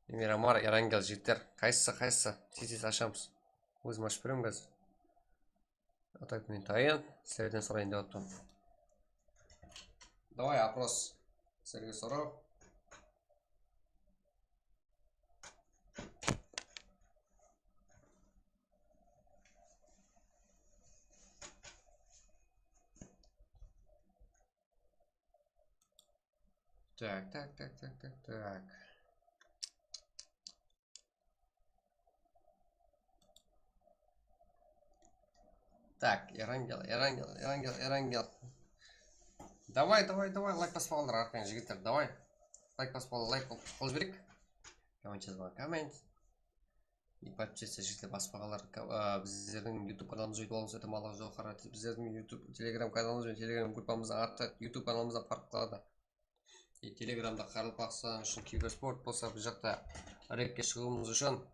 Miramar, Erangel, jigitler. Qaysısı, qaysısı? Tez-tez ashamız. Ózim ashıp beremen házir. Atak, men tayın, sizlerden sorayın dep atırman. Davay, oпрос. Sizlerge soraw. Tak, tak, tak, tak, tak, tak. Tak, Erangel, Erangel, Erangel, Erangel. Davay, davay, davay, layk baspaǵanlar, arqayın jigitler, davay. Layk baspaǵanlar, layk qılıp jibereyik. Komment jazbaǵan komment. I podpischиться, jigitler, baspaǵanlar, a, bizlerdiń YouTube kanalımızǵa ótip alıńız, óte malı joqarı. Bizlerdiń YouTube, Telegram kanalımız benen Telegram gruppamızdıń atı YouTube kanalımızdan parq qıladı. I Telegramda Qaraqalpaqstan ushın kibersport bolsa, bul jaqta rekke shıǵıwımız ushın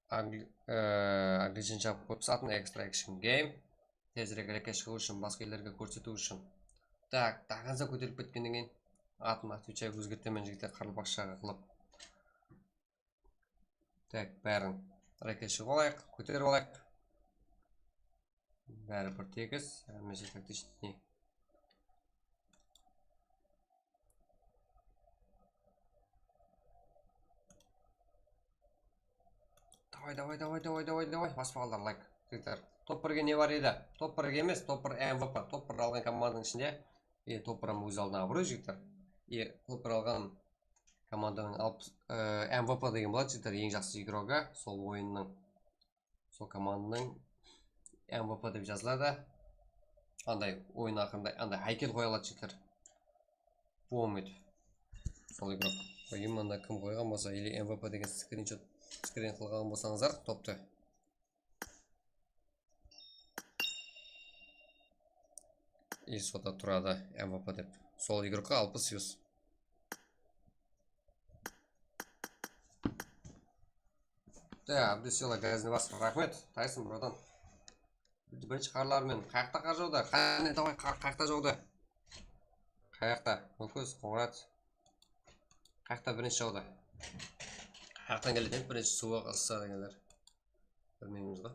Angli-, e, angliyce jazıp qoyıpsız atın, Extra Action Game. Tezirek rekke shıǵıw ushın, basqa ellerge kórsetiw ushın. Tak, до конца kóterilip ketkennen keyin atın, отвечаю, ózgertemen, jigitler, qaraqalpaqshaǵa qılıp. Tak, bárin. Bir eke shıǵıp alayıq, kóterip alayıq. Bári bir tegis, hámmesi тактичный. Davay, davay, davay, davay, davay, davay. Basıp aldı, layk. Jigitler. Top birge ne bar edi? Top birge emes, top bir M V P. Top bir alǵan komandanıń ishinde. E, top bir hám óz aldına abıroy, jigitler. E, top bir alǵan komandanıń alpıs, e, M V P degen boladı, jigitler, eń jaqsı igrogi sol oyınnıń. Sol komandanıń M V P dep jazıladı. Anday oyın aqırında anday háykel qoya aladı jigitler. Bom etip. Sol igrok. Qoyayım, anda kim qoyǵan bolsa, или M V P degen skrinshot, skrin qılǵan bolsańızlar, toptı. И soda turadı M V P dep. Sol igrokqa alpıs yus. Da, Abdusila gazini bastı. Raxmet, Tayson, bratan. Birinshi qarlar men. Qayaqta qar jawdı? Qáne, davay, qar qayaqta jawdı? Qayaqta? Nókis, Qońırat. Qayaqta birinshi jawdı? Qayaqtan keledi endi birinshi suwıq, ıssı degenler? Bilmeymiz ǵoy.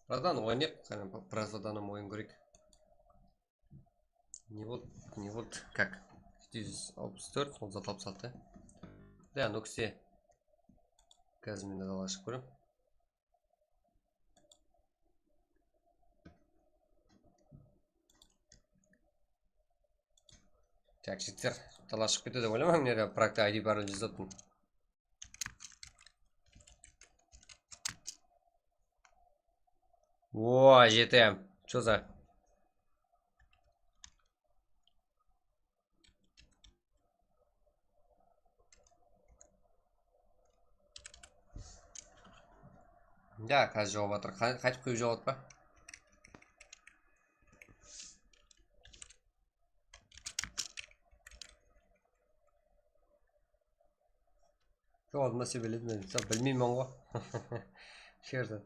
Bratan, oynayıq. Qáne, birazdan oyın kóreyik. Ne boldı? Ne boldı? Kak? Jeti júz alpıs tórt, ol zat alpıs altı. Da, Nókiste. Házir men dalaǵa shıǵıp kórem. Tak, jigitler, dala shıǵıp ketedi dep oylamań, mına jerde prakta I D parol jazıptın. O, jetem. Чё за? Ya, házir jawıp atır. Qa-, qaytıp quyıp jawıp atpa? Joq, aldında sebeledim men. Sen bilmeymen ǵoy. Sherzat.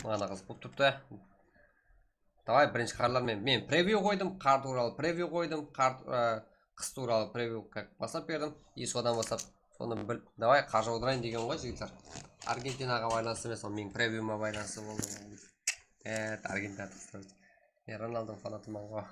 Maǵan qızıq bolıp turıptı. Davay, birinshi qarlar men, men preview qoydım, qar tuwralı preview qoydım, qar, e, qıs tuwralı preview, как, baslap berdim. И sodan baslap, sonı bil, davay, qar jawdırayın degen ǵoy, jigitler. Argentinaǵa baylanıslı emes, ol meniń previewıma baylanıslı boldı. Evet, Argentina. Men Ronaldo fanatıman ǵoy.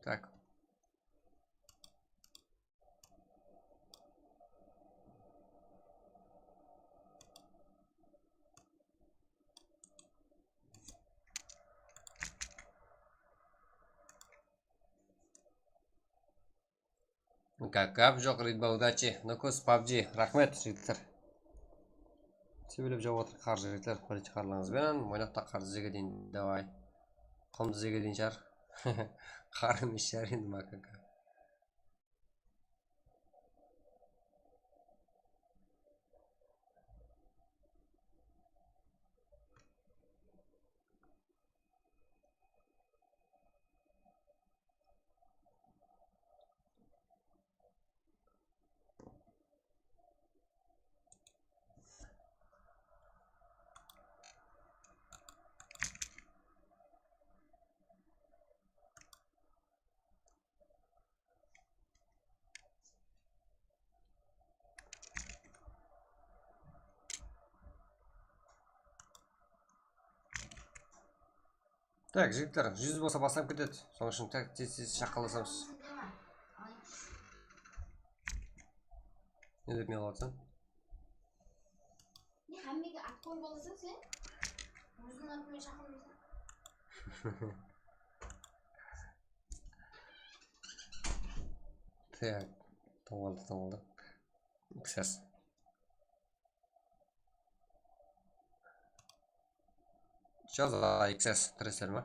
Так. Gáp, gáp joq, Ridba, udachi. Nukus, pabji, raxmet, jigitler. Sebelep jawıp atır qarı jigitler, birinshi qarılarıńız benen, Moynaqta qarı dizege deyin, davay. Qum dizege deyin shar. Qarı emes shar endi, makaka. Tak, jigitler, júz bolsa baslanıp ketedi. Sonıń ushın tak, tez-tez shaqallasamız. Ne dep miyawlatsań? Ne, hámmege atqoyın bolasań sen? Ózińniń atıń menen shaqırmasań. Tak, tıńladı, tıńladı. X S. Jaz, X S, tiresler ma?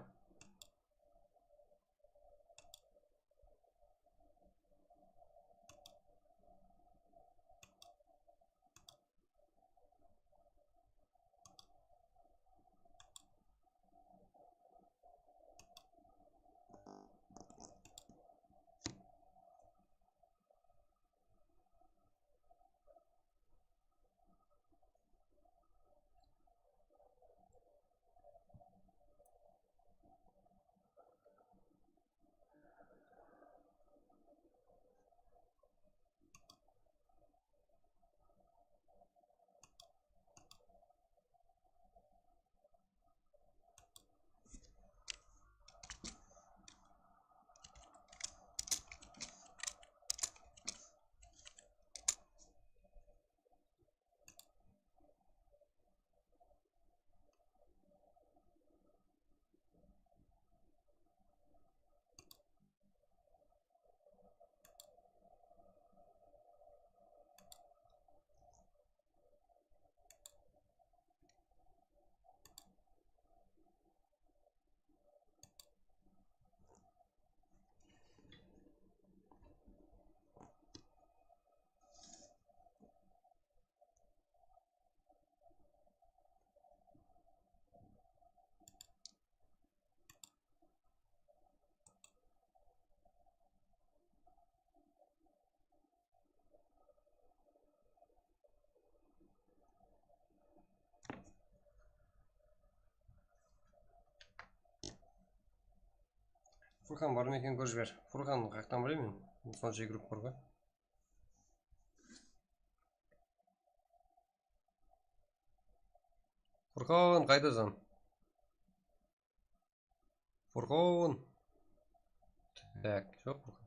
Furqan bar ma eken, kórip jiber. Furqan qayaqtan bileymen? Soncha igrok bar ǵoy. Furqan, qaydasań? Furqan. Tak, joq Furqan.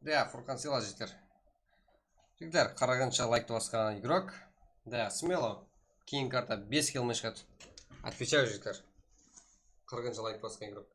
Да, Furqan, sıyla, jigitler. Jigitler, qırqınsha layktı basqan igrok. Да, смело. Keyin karta bes kill mıshkat. Отвечаю, jigitler. Qırqınsha layktı basqan igrok.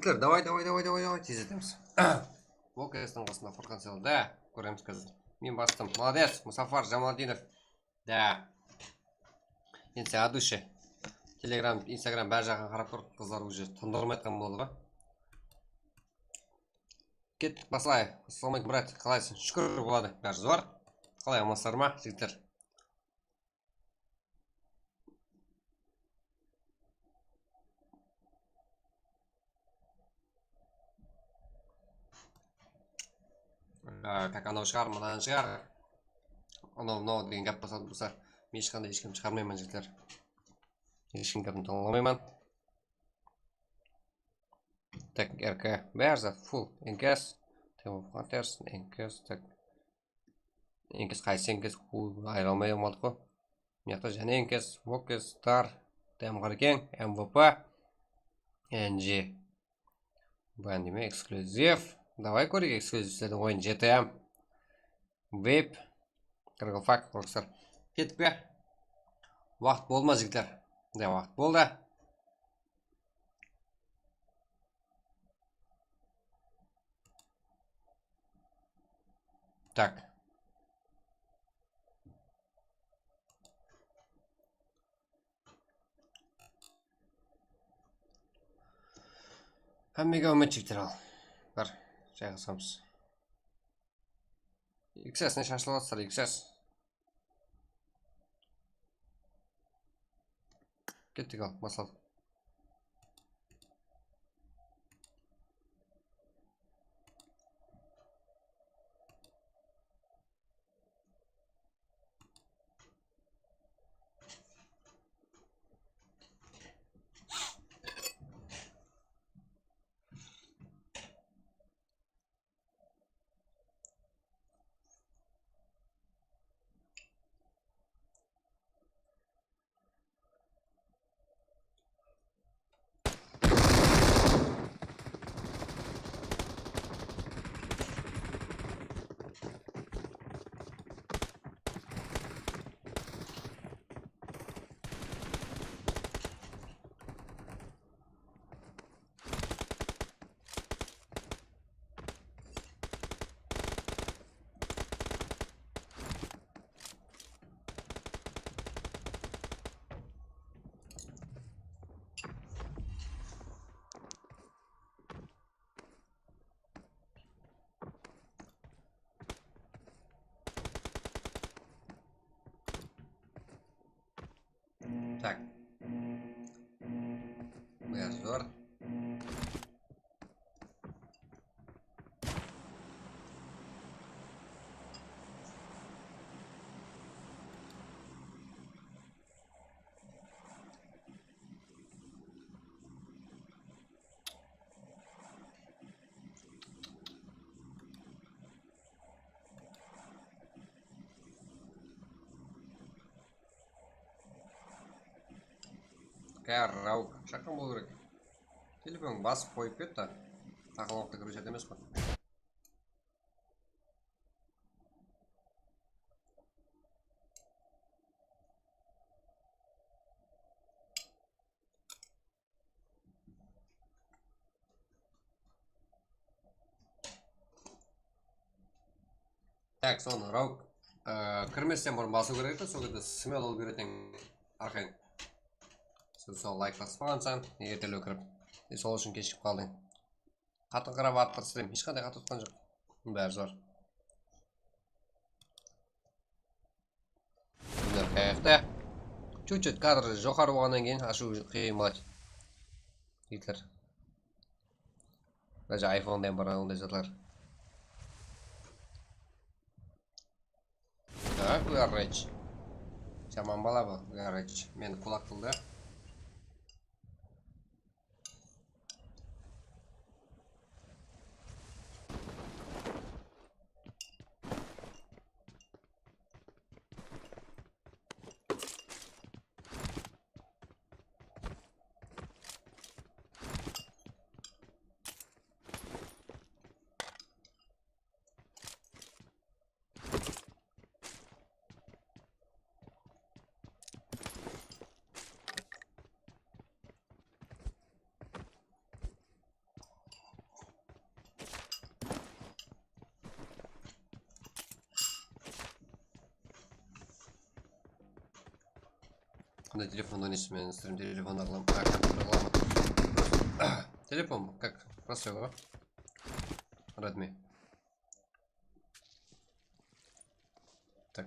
Jigitler, davay, davay, davay, davay, davay, tezletemiz. Okestiń qasında Furkan Sel, da, kóremiz házir. Men bastım. Molodec, Musafar Jamaldinov. Da. Endi sen от души. Telegram, Instagram bár jaǵına qarap tur, qızlar уже tındırmay atqan boldı ǵoy. Kettik, baslayıq. Assalawma aleykum, brat. Qalaysıń? Shúkir, boladı. Bári zor. Qalay, amansızlar ma, jigitler? Á, tak, anaw shıǵar, mınaw shıǵar. Anaw, mınaw degen gáp bolsa, bolsa, men hesh qanday hesh kim shıǵarmayman, jigitler. Hesh kim gápin tıńlamayman. Tak, R K, bári zat full, N K S, Team of Hunters, N K S, tak. N K S qaysı N K S, ayıra almay qaldık ǵoy. Mıyaqta jáne N K S, Vokes, Star, Dam Qırkeń, M V P, N G. Bárin deymen, ekskluzif. Davay kóreyik ekskluzivlerdiń oyının, G T M. Vape, Gravofak, Rockstar. Kettik pe? Waqıt boldı ma, jigitler? Mınday waqıt boldı. Tak. Hámmege úmit, jigitler, al. Bir jayǵasamız. X S ne shashılıp atır, X S. Kettik, al, basladıq. Tak. Bári zor. Kárraw, shaqqan bolıw kerek. Telefon basıp qoyıp ketti. Aqıllıqtı kiriw shárt emes pa? Tak, sonı Rauk, e, kirmesten burın basıw kerek edi, sol jerde smell alıp beredi arqayın. Sen sol layk basıp qalǵansań, erterew kirip. E, sol ushın keshigip qaldıń. Qattı qırap atır stream, hesh qanday qattı tutqan joq. Bunıń bári zor. Bunlar qayaqta? Чуть-чуть kadr joqarı bolǵannan keyin ashıw qıyın boladı. Jigitler. Даже iPhone-dan bur onday zatlar. Так, Garage. Jaman bala bul, Garage. Meni kulak qıldı. Qanday telefonda oynaysız? Men stream telefonda qılaman. A, kompyuterda qılaman. Telefon, как, простой ǵoy. Redmi. Так.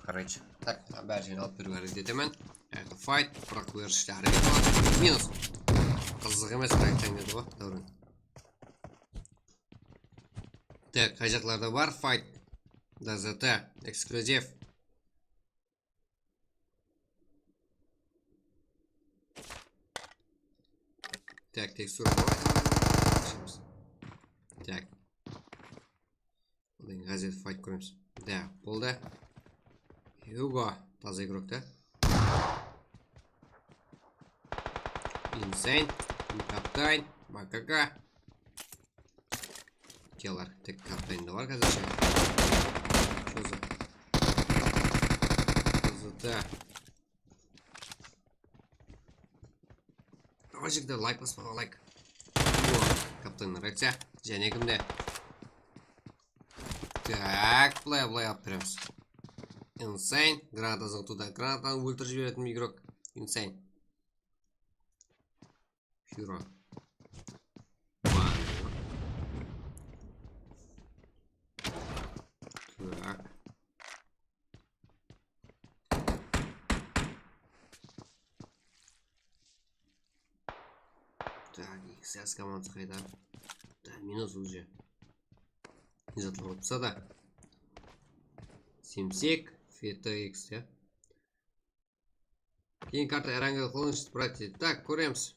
Короче, так, bári jerin alıp beriwge háreket etemen. Endi fight, biraq bul jerge háreket qıladı. Minus. Qızıq emes, fight dedi ǵoy, Dáwren. Tak, qay jaqlarda bar fight? D Z T, eksklyuziv. Так, teksturaǵa bashamız. Так. Bunnan házir fight kóremiz. Da, boldı. Hugo, taza igrok ta. Insane, Kaptan, B K K. Killer, tek Kaptan da bar házirshe. Что за? Что за? Давай, jigitler, layk baspaǵa layk. O, Kaptan reakciya. Jáne kimde? Tak, bılay, bılay alıp beremiz. Insane, granatasın tuwdı. Granatanı óltirip jiberetin igrok. Insane. Hero. Так. Так, икс эс komandı qayda? Да, minus уже. Ne zatlar bolsa da. Simsek, F T X ya. Keyin karta Erangel Qılıńısh, братья. Так, kóremiz.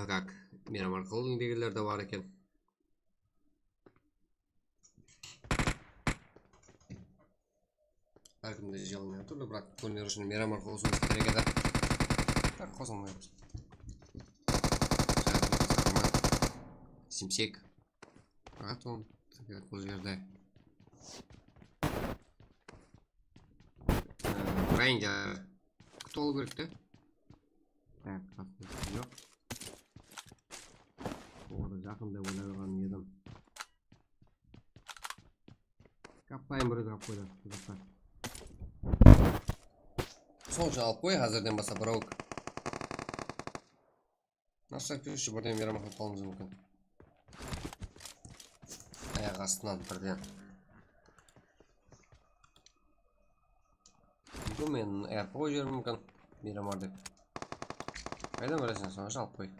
Как, Miramar Qılıń degenler de bar eken. Hár kimde jalınan túrli, biraq kóner ushın Miramar qosıwımız kerek edi. Tak, qosılmaymız. Simsek. Atom. Bul jerde. Ee, Ranger. Kutip alıw kerek te. Tak, qasında joq. Oǵada jaqın dep oylaǵan edim. Kaptayın bir alıp qoydı. Sol jaqqa alıp qoy, házirden baslap birawik. Nasıl kúshi birden Miramar qılıp qalıwımız múmkin. Ayaq astınan birden. Múmkin men R P qoyıp jiberiwim múmkin. Miramar dep. Qaydan bileseń, sonı alıp qoy.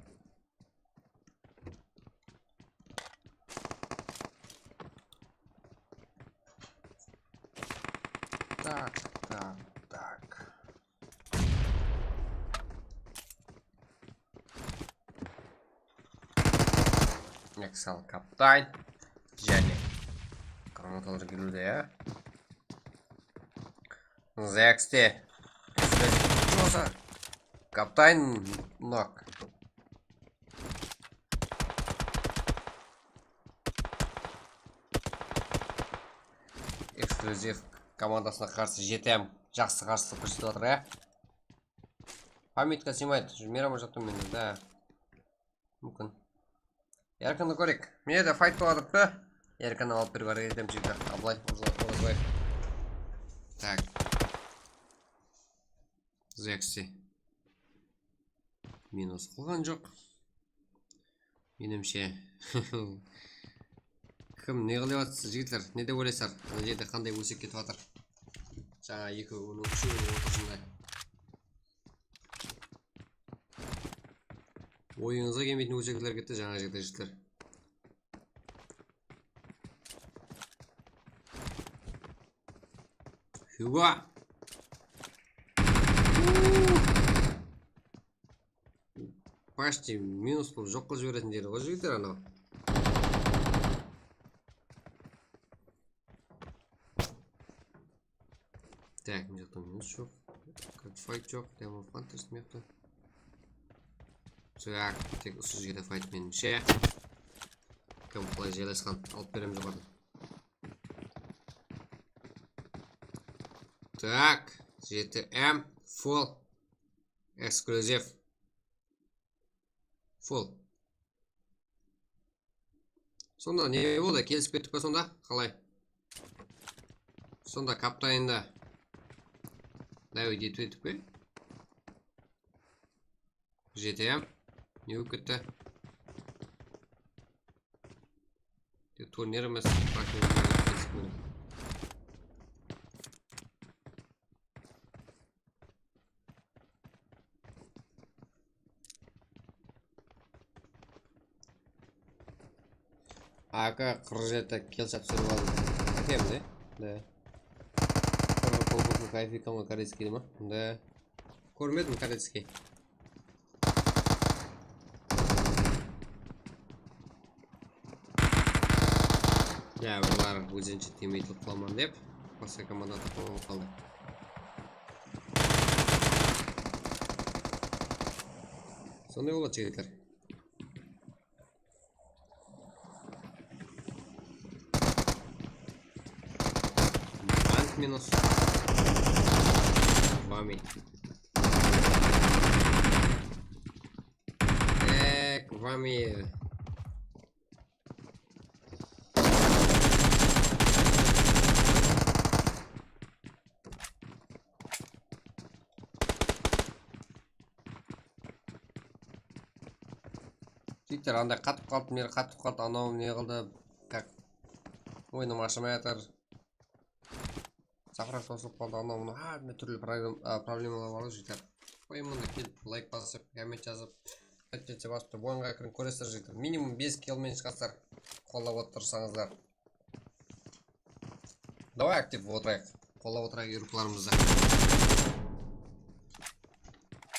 Так, так, так. Nexal Kaptan. Jáne. Granatalar keliwde ya. Zexte. Kaptan nok. Eksklyuziv komandasına qarsı jetem. Jaqsı qarsılıq kórsetip atır, ya. Pametka snimaydı. Miramar jaqtan mende, da. Múmkin. Erkinni kóreyik. Mine de fayt bolıp atırıptı. Erkinni alıp beriwge háreket etemiz, jigitler. Ablay, Orazbay. Tak. Zexi. Minus qılǵan joq. Menimshe. Kim ne qılıp atır, jigitler? Ne dep oylaysızlar? Mına jerde qanday ósek ketip atır? Jańa ekewiniń, úshewiniń ortasında. Oyıńızǵa kelmeytin ósekler ketti jańa jerde, jigitler. Hugo. Почти minus bolıp joq qılıp jiberetin jeri ǵoy, jigitler, anaw. Tak, mına jaqta minus joq. Как fight joq, Demo Hunters mıyaqta. Так, tek usı jerde fight menimshe. Kamuflaj jaylasqan, alıp beremiz joqarıdan. Tak, jeti M full. Eksklyuziv. Full. Sonda ne boldı? Kelisip kettik pe sonda? Qalay? Sonda kaptayında. Dawit etip ettik pe? G T M. Ne bolıp ketti? Te, turnir emes. A K qırq jeti kill shap sürip aldım. Ákem de? Da. Qırq kolbokın kayfi kalma koreyskiy ma? Da. Kórmedim koreyskiy. Ya, bular ózinshe timeytlik qılaman dep, basqa komanda taqıp qaldı. Sonday boladı, jigitler. Ant minus. Vami. Ek, Vami. Jigitler, anday qatıp qaldı, meri qatıp qaldı, anaw ne qıldı, как, oyınım ashılmay atır. Safra tosılıp qaldı, anaw mınaw, ha, mine, túrli problem-, a, problemalar bar, jigitler. Qoyıń, mında kelip layk basıp, komment jazıp, aytpetse basıp turıp, oyınǵa kiriń, kóresiz, jigitler. Minimum bes kill men shıǵasızlar, qollap otırsańızlar. Davay, aktiv otırayıq. Qollap otırayıq yurıqlarımızdı.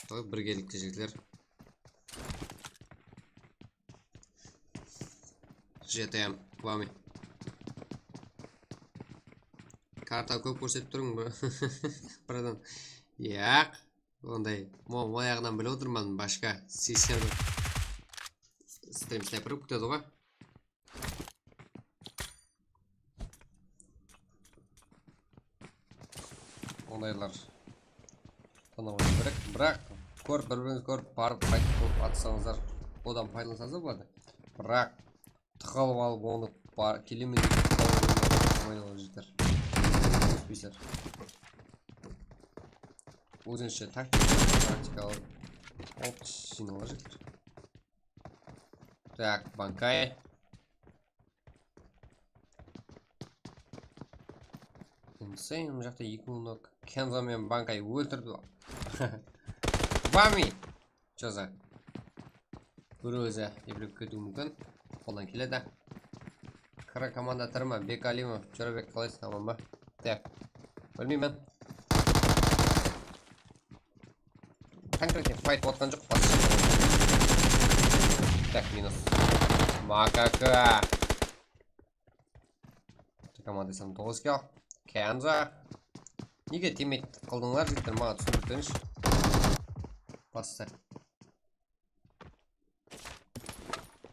Davay, birgelikte, jigitler. G T M, Vami. Karta kóp kórsetip turıń, bro. Bratан. Yaq, onday. Mo, o jaǵınan bilip otırman, başqa. Sisken. Stream sniper kútedi ǵoy. Ondaylar tanawı kerek. Biraq kórip, bir-birińizdi kórip, barıp, qaytıp bolıp atsańızlar, odan paydalansańızlar boladı. Biraq tıqalıp alıp, onı bar, kelemen dep tıqalıp alıp, oynaǵan jeter. Óspiysler. Ózinshe taktika, taktikalı ot jıynalar jeter. Так, Bankay. Insane, mına jaqta eki mıń nok. Kenzo menen Bankay óltirdi. Vami! Чё за? Bir ózi eplep ketiwi múmkin. Qoldan keledi. Qara komanda tiri ma? Bekalimov, Jo'rabek, qalaysız, aman ba? Так. Bilmeymen. Konkretno fayt otqan joq. Так, minus. Makaka. Komanda desem, toǵız kill. Kenzo. Nege teammate qıldıńlar, jigitler, maǵan túsindirip berińshi. Bastı.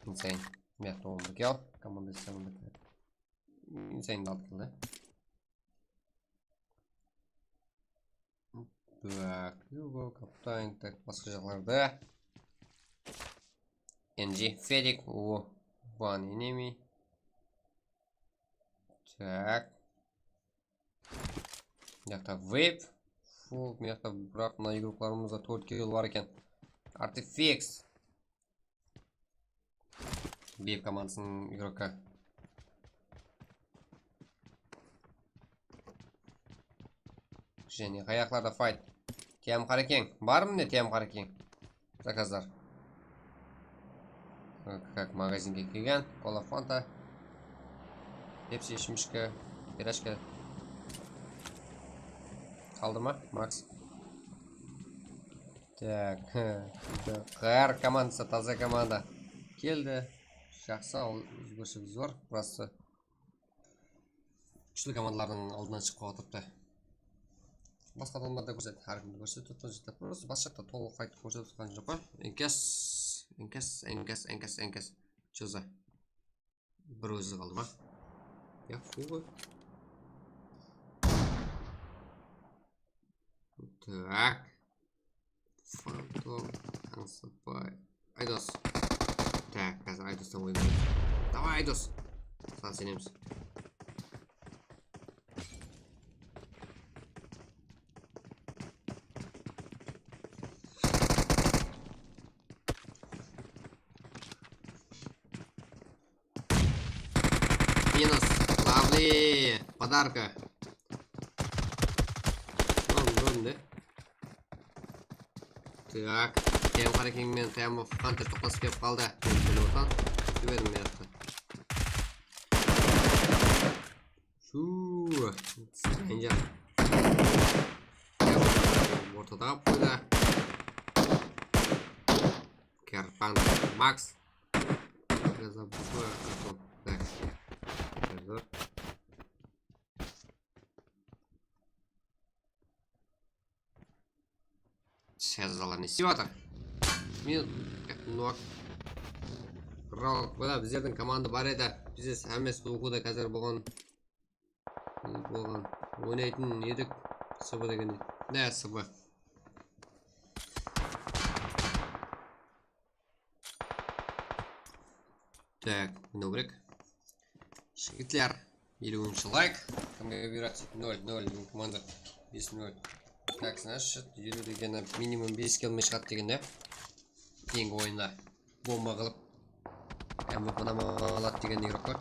Insane. Mıyaqta on bir kill. Komanda desem, on bir kill. Insane da altı kill da. Так, Hugo, Kaptan, так, basqa jaqlarda. N G, Fedik, o, one enemy. Так. Mıyaqta Vape. Fu, mıyaqta, biraq mına igroklarımızda tórt kill bar eken. Artifix. Bep komandasınıń igroki. Jáne qayaqlarda fayt? Tiyam Qarekeń. Bar mine Tiyam Qarekeń? Zakazlar. Как magazinge kelgen. Kola, Fanta. Pepsi, ishimishki, pirajka. Qaldı ma, Maks? Так, Q R komandası, taza komanda. Keldi. Jaqsı, al, ózgerishimiz bar. Burası kúshli komandalardıń aldınan shıǵıp atırıptı. Basqa adamlardı kórset, hár kimdi kórsetip atırıptı. Просто bas jaqta tolıq qaytıp kórsetip atırǵan joq pa? Enkas, enkas, enkas, enkas, enkas. Чё за? Bir ózi qaldı ma? Ya, fu ǵoy. Так. Fantom, Ańsatbay, Aydos. Так, házir Aydostan oyın. Davay, dos. Saǵan isenemiz. Minus. Lovely. Podarka. Tamam, kórindi. Tak. Tem Harekeng menen Time of Hunter toqlasıp kelip qaldı. Men bilip otırman. Jiberdim mıyaqqa. Shu. Stranger. Ortada qoydı. Kerpan. Max. Biraz da bu. Tak. Dur. Sezalar ne istep atır? Men nok. Ralk, mına bizlerdiń komanda bar edi. Biz hámmesi okuda házir bolǵan, bolǵan. Oynaytın edik. S B degende. Ne S B? Tak, mınaw kerek. Jigitler, eliwinshi layk. Kimge buyıradı? Nol, nol, meniń komanda. Bes, nol. Tak, значит, eliw degeni minimum beske almay shıǵadı degende. Keyingi oyında bomba qılıp, M V P-ni aladı degen igroklar.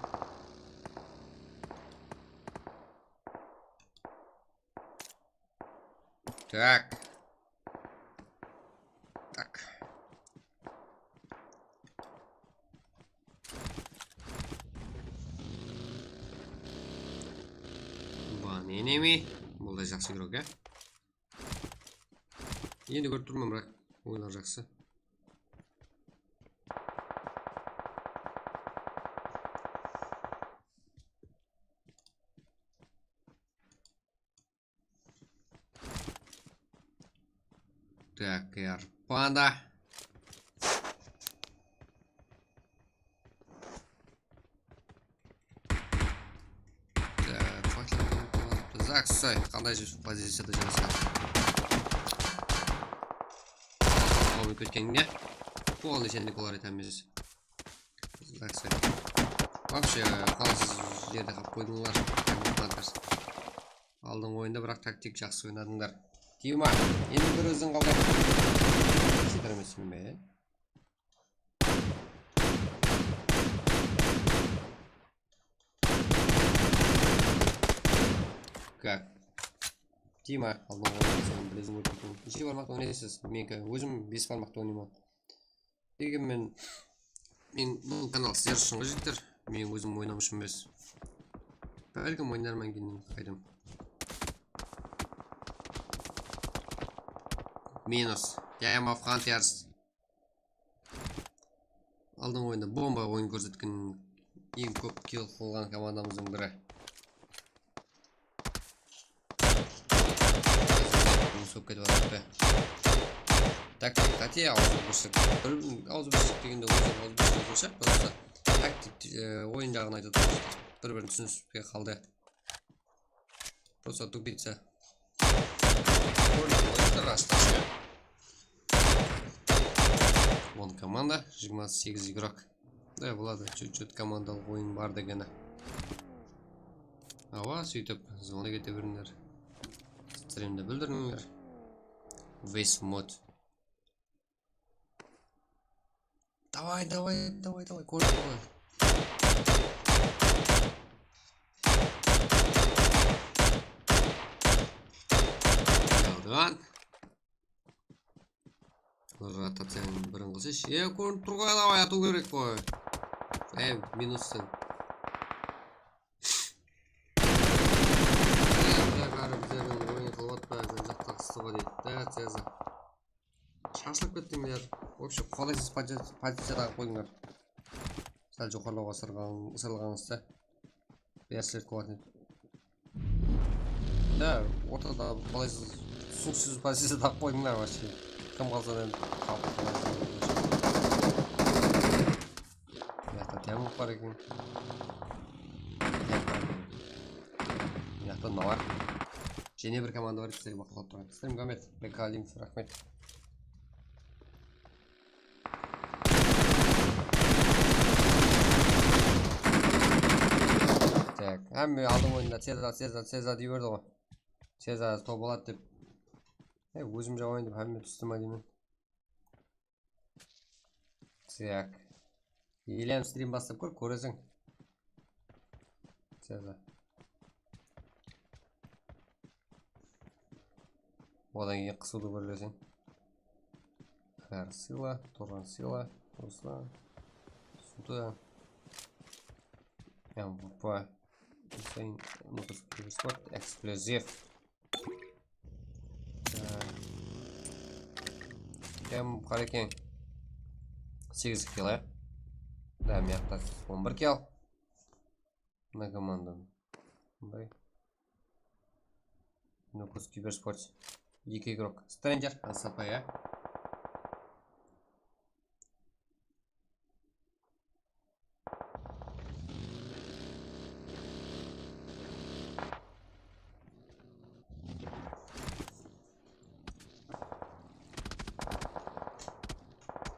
Tak. Tak. One enemy. Bul da jaqsı igrok, ya. Endi kórip turman, biraq oyınlar jaqsı. Tak, Air Panda. Tak, Zaksoy, qanday poziciyada júresiz? Alıp ketkenge. Polnıy sendikolar etemiz. Zaksoy. Вообще, qalsız jerde qalıp qoydıńlar. Aldın oyında, biraq taktik jaqsı oynadıńlar. Dima, endi bir óziń qaldı. Setirmesen be? Kak? Dima, aldın oyında sen bilesiń ǵoy. Neshe barmaqta oynaysız? Meniki, ózim bes barmaqta oynayman. Degen men, men bul kanal sizler ushın ǵo, jigitler. Men ózim oynaw ushın emes. Bálkim oynarman keyin, qaydım. Minus. Time of Hunters. Aldın oyında bomba oyın kórsetken, eń kóp kill qılǵan komandamızdıń biri. Minus bolıp ketip atır be. Taktik qáte, awızbirshik. Bir awızbirshik degende ózi awızbirshik, просто taktik, e, oyın jaǵın aytıp atır. Bir-birin túsinispey qaldı. Просто тупица. Kórdim, oynadı, rastası. On komanda, jigirma segiz igrok. Da, buladı, чуть-чуть komandalıq oyın bar degeni. Awa, sóytip, zvonok ete berińler. Strimdi bildirińler. West mod. Davay, davay, davay, davay, kórip turman. Yaldıǵan. Rotaciyanıń birin qılsayshı. E, kórinip tur ǵoy, davay, atıw kerek ǵoy. E, minussıń. E, biraq, bári bizlerdiń oyın qılıp atpa, jaqta qıstı ǵoy deydi. Da, Ceza. Shashılıp kettińler. Вообще, qolaysız pozi-, poziciyada qoydıńlar. Sál joqarılawǵa ısırılǵan-, ısırılǵanıńızda. Beri slet qıladı. Da, ortada qolaysız, túsiniksiz poziciyada qoydıńlar, вообще. Kim qalsa da endi, qalıp qolaysız. Mıyaqta temir bar eken. Mıyaqta, mıyaqta mına bar. Jáne bir komanda bar, sizlerge baqlap turǵan. Sizler Muhammed, Bekalim, raxmet. Hámme aldın oyında Ceza, Ceza, Ceza dey berdi ǵoy. Ceza tobaladı dep. Ey, ózim jawayın dep hámme tústi ma deymen. Так. Elem strim baslap kór, kóreseń. Ceza. Odan keyin qısıwdı kóreseń. Har Sila, Turǵan Sila, Ruslan, Suda, M V P, Hussein, Motors, Sport, Эксплюзив. Em, Qarekeń. Segiz kill, ya. Da, mıyaqta on bir kill. Mına komandanı. Bunday. Nukus Kibersport. Eki igrok. Stranger, Asapa, ya.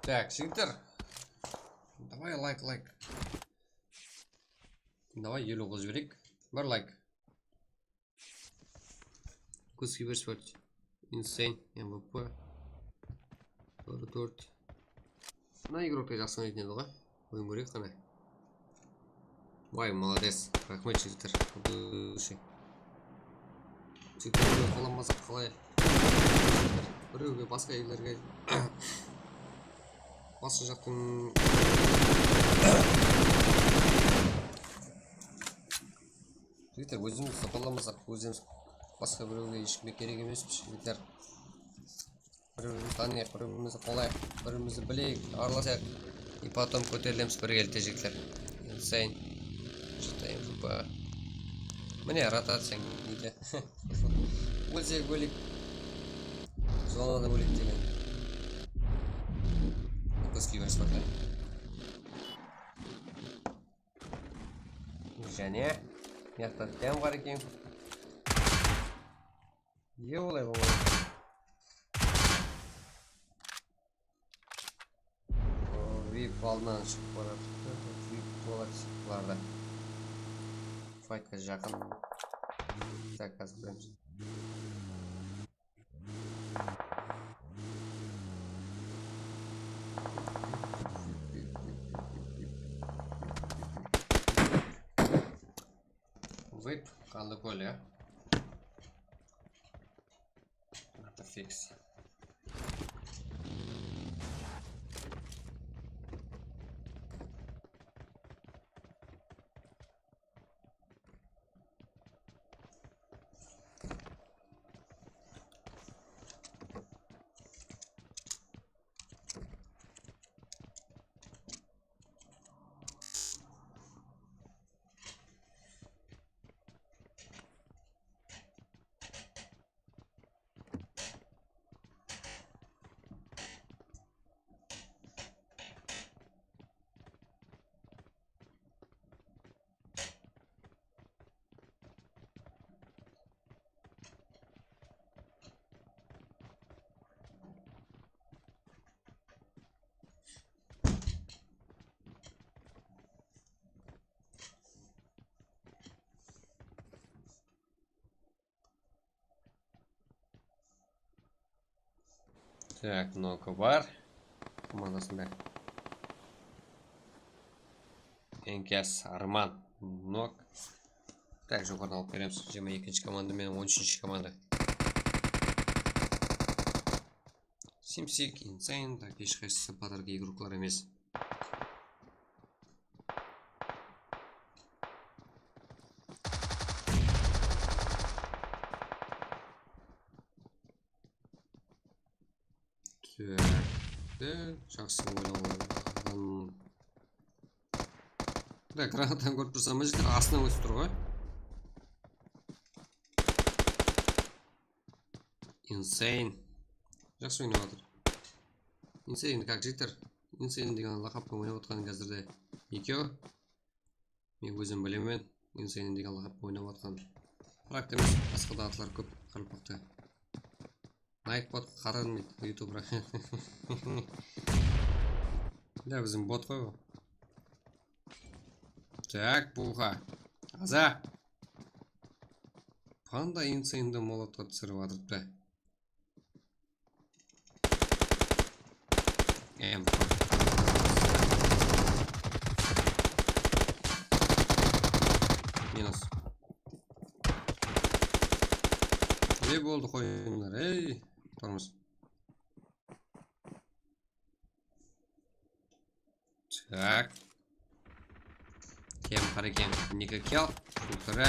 Так, jigitler. Давай лайк, лайк. Давай eliw qılıp jibereyik. Bir лайк. Kuz Kibersport. Insane, M V P. Tórt tórt. Mına igrokta jaqsı oynaytın edi ǵoy. Oyın kóreyik qana. Vay, молодец. Raxmet, jigitler. От души. Jigitler, birew qollanbasaq qalay? Birewge, basqa ellerge. Basqa jaqtıń. Jigitler, ózimizdi qollamasaq, ózimiz basqa birewge, eshkimge kerek emespiz, jigitler. Bir-birimizdi tanıyıq, bir-birimizdi qollayıq, bir-birimizdi bileyik, aralasayıq. И потом kóterilemiz birgelikte, jigitler. Insane. Что-то M V P. Mine, rotaciya neyde. Ólsek óleyik. Zonada óleyik degen. Kózge berip bardı. Jáne. Mıyaqta dám bar eken. Ие, olay, olay. O, vip aldınan shıǵıp baratırıptı. Vip boladı bularda. Faytqa jaqın. Tak, házir kóremiz. Vip, qanlı kól, ya. Надо фикс. Так, Nok bar. Komandasında. Enkes, Arman, Nok. Tak, joqarıdan alıp beremiz. Jigirma ekinshi komanda menen on úshinshi komanda. Simsik, Insane, tak, hesh qaysısı podarka igroklar emes. Tüyakti, jaqsı oynaǵan. Da, granatan kórip tursań ba, jigitler, astınan ótip tur ǵoy. Insane. Jaqsı oynap atır. Insane, kak, jigitler? Insane degen laqapqa oynap atqanın házirde ekew. Men ózim bilemen, Insane degen laqapqa oynap atqanın. Frak emes, basqa da atlar kóp qaraqalpaqta. Nightbot qaramaydı, youtuber. Da, biziń bot ǵoy ol. Tak, buxa. Aza. Panda insanda molotqa túsirip atırıptı. Em. Minus. Ne boldı qoyıńlar, ey, turmıs. Tak. Kem, Qareken, Niko kel. Kultura.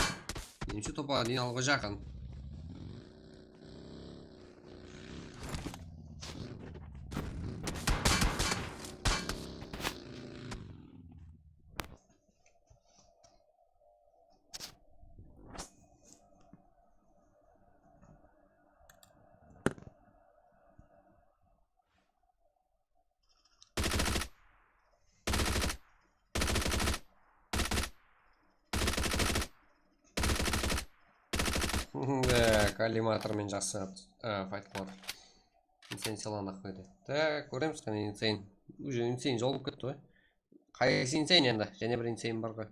Birinshi topa deyin alıwǵa jaqın. Be, kollimatormen jaqsı, a, fayt qıladı. Insane silanaq qoydı. Tak, kóremiz qáne, Insane. Uje Insane jol bolıp ketti ǵoy. Qaysı Insane endi? Jáne bir Insane bar ǵoy.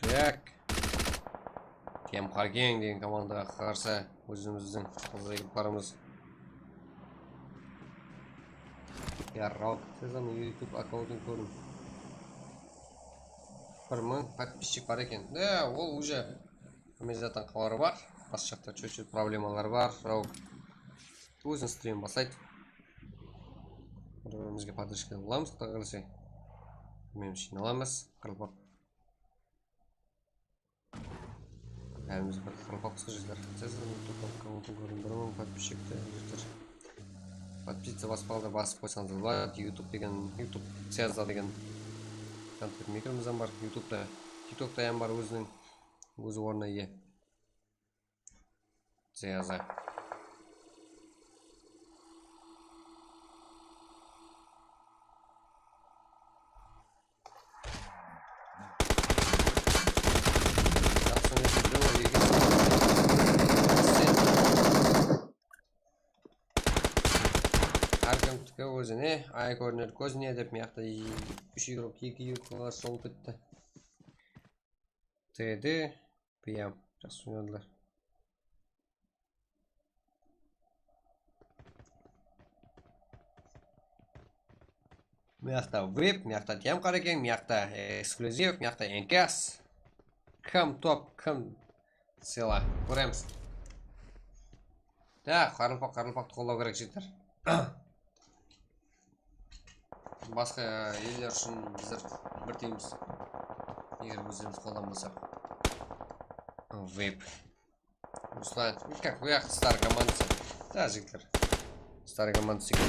Tak. Tem Qarkeń degen komandaǵa qarsı ózimizdiń toǵız ekiplarımız. Yarraw, siz anı YouTube akkauntın kóriń. Bir mıń podpischik bar eken. Da, ol uje hámme zattan xabarı bar. Bas jaqta чуть-чуть problemalar bar. Rauk. Ózin stream baslaydı. Bir-birimizge podpischka bolamız, Quday qálese. Bilmeymiz, jıynalamız. Qaraqalpaq. Bárimiz bir qaraqalpaqpız, jigitler. Siz YouTube akkauntın kóriń, bir mıń podpischikti, jigitler. Podpisatsiya basıp qaldı, basıp qoysańız boladı. YouTube degen, YouTube связьda degen kontent makerimiz hám bar. YouTubeda, TikTokta hám bar óziniń, óz ornına iye. Связьda. Jaqsı, men birew eken. Hár kimdiki ózine, ay kórinedi kózine dep, mıyaqta úsh igrok, eki igrok jol ketti. T D, P M. Jaqsı oynadılar. Mıyaqta vip, mıyaqta Tem Qareken, mıyaqta eksklyuziv, mıyaqta Enkas. Kim top, kim sıyla. Kóremiz. Da, qarılpaq, qarılpaqtı qollaw kerek, jigitler. Basqa eller ushın bizler birteymiz. Eger ózlerimiz qollanbasaq. Vip. Ruslan, как вы, старый командасы. Da, jigitler. Старый командасы eken.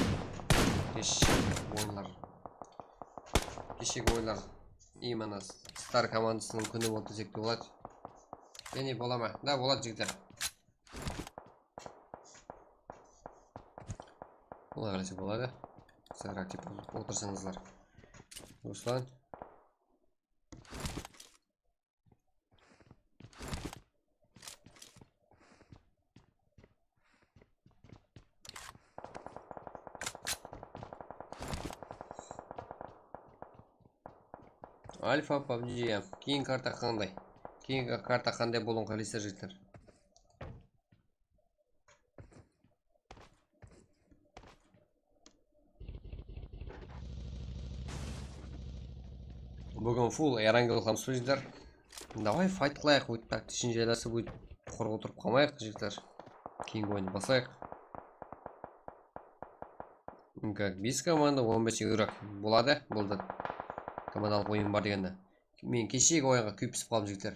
Keshegi oyınlar. Keshegi oyınlar. Именно старый командасınıń kúni boldı desek te boladı. Jáne bola ma? Da, boladı, jigitler. Quday qálese boladı. Sárek dep otırsańızlar. Ruslan. Alfa PUBG. Keyingi karta qanday? Keyingi karta qanday bolıwın qáleysiz, jigitler? Búgin full Erangel hám Sujder. Davay, fayt qılayıq, óytip, taktichni jaylasıp, óytip, qurı otırıp qalmayıq, jigitler. Keyingi oyındı baslayıq. Как, bes komanda, on bes igrok. Boladı, boldı. Komandalıq oyın bar degende. Men keshegi oyınǵa kúyip pisip qaldım, jigitler.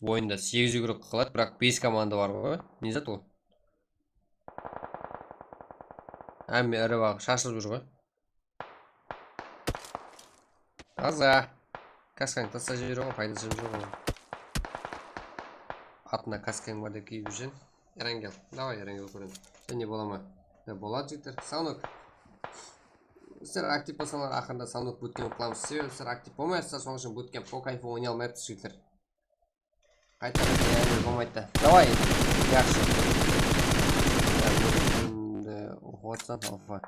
Oyında segiz igrok qaladı, biraq bes komanda bar ǵoy. Ne zat ol? Hámme iri baǵı shashılıp júr ǵoy. Taza. Kaskańdı taslap jiber ǵoy, paydası joq ǵoy. Atına kaskań bar dep kiyip júrseń. Erangel. Davay, Erangel, kóremen. Jáne bola ma? Ya, boladı, jigitler. Sanok. Sizler aktiv bolsańlar, aqırında Sanok bootcamp qılamız. Sebebi sizler aktiv bolmaysızlar, sonıń ushın bootcamp, o kayfı oynay almayapız, jigitler. Qayta, qayta, yáne bolmaydı da. Davay, yaqshı. Endi oqıp atsań, alfa.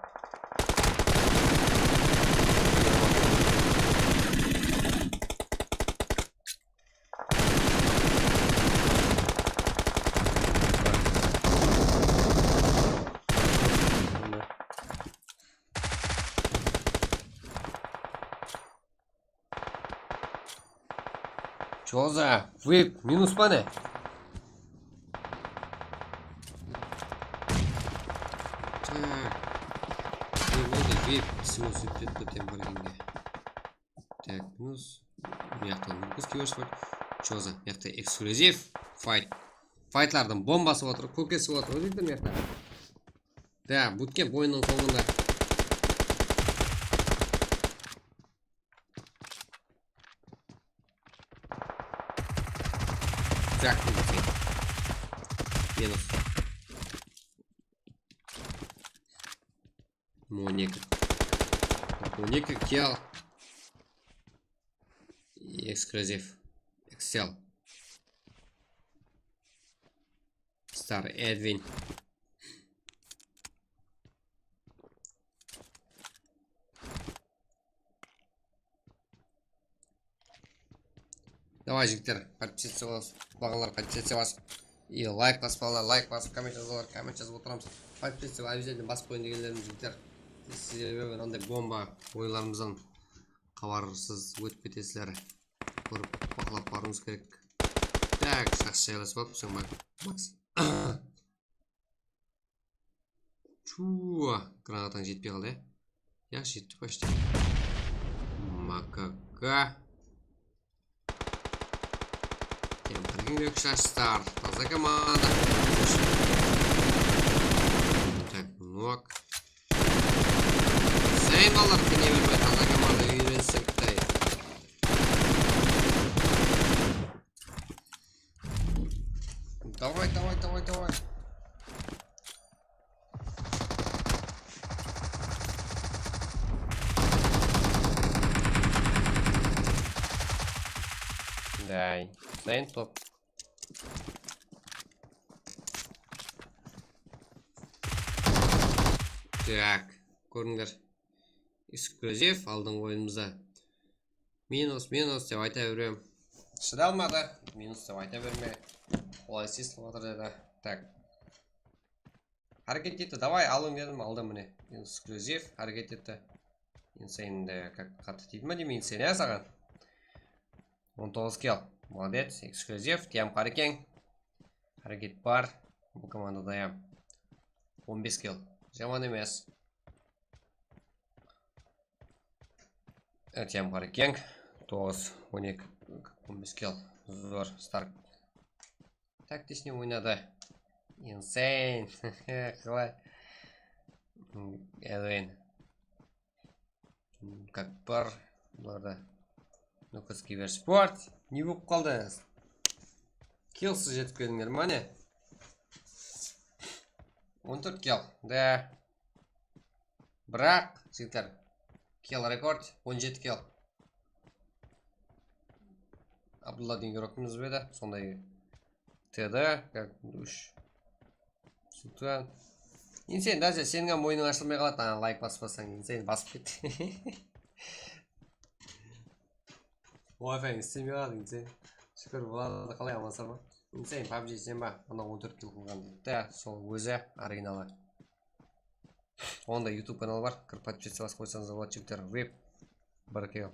Joza, vip, minus pa ne? Tak. Ne boldı? Vip, sinus vip dep birden birgenge. Tak, minus. Mıyaqta Lucas kibers bar. Joza, mıyaqta eksklyuziv. Fight. Fightlardıń bombası otır, kókesi otır. Ózekten mıyaqta. Da, bootcamp oyınnıń sońında. Minus. Monik. Monik kill. Eksklyuziv. Excel. Star Edwin. Davay, jigitler, подписаться bas, baǵanlar, подписаться bas. И layk bas, balalar, layk basıp, komment jazıp, komment jazıp otıramız. Подписаться обязательно basıp qoyıń degenlerim, jigitler. Sizler menen mınanday bomba oyınlarımızdan xabarsız ótip ketesizler. Kórip, baqlap barıwımız kerek. Tak, jaqsı jaylasıp alıpsań, Max. Чё, granatań jetpey qaldı, ya? Yaqshı, jetti почти. Makaka. Kempirgen eki shashsızlar. Taza komanda. Tak, nok. Sen balalar, kene berme, taza komanda úyrensin, Qıtay. Давай, давай, давай, давай. Day, Saint top. Tak, kórdińler. Eksklyuziv aldıńǵı oyınımızda. Minus, minus dep ayta berem. Shıda almadı. Minus dep ayta berme. Qolaysız qılıp atır dedi. Tak. Háreket etti. Davay, alıń dedim, aldı mine. Eksklyuziv háreket etti. Insane de, kak, qattı tiydi ma deymen, insane ya saǵan. On toǵız kill. Molodec, eksklyuziv, tiyam qárekeń. Háreket bar. Bul komandada ya. On bes kill. Jaman emes. Tiyam qárekeń. Toǵız, on eki, on bes kill. Zor, Stark. Taktichniy oynadı. Insane. Qalay? Edwin. Kak bar. Bularda. Lucas Kibersport. Ne bolıp qaldı? Killsız jetip keldińler ma ne? On tórt kill. Da. Biraq, jigitler, kill rekord, on jeti kill. Abdulla degen igrokımız ba edi? Sonday. T D, úsh. Sultan. Insane, даже seniń hám oyınıń ashılmay qaladı, ana, layk baspasań, Insane basıp ketti. Wi-Fi islemey qaladı, Insane. Shúkir, boladı, qalay, amansızlar ma? Insane, pabji sen ba? Mına on tórt kill qılǵan deydi. Da, sol ózi originalı. Onda YouTube kanalı bar. Kirip podpisatsya basıp qoysańız boladı, jigitler. Vip. Bir kill.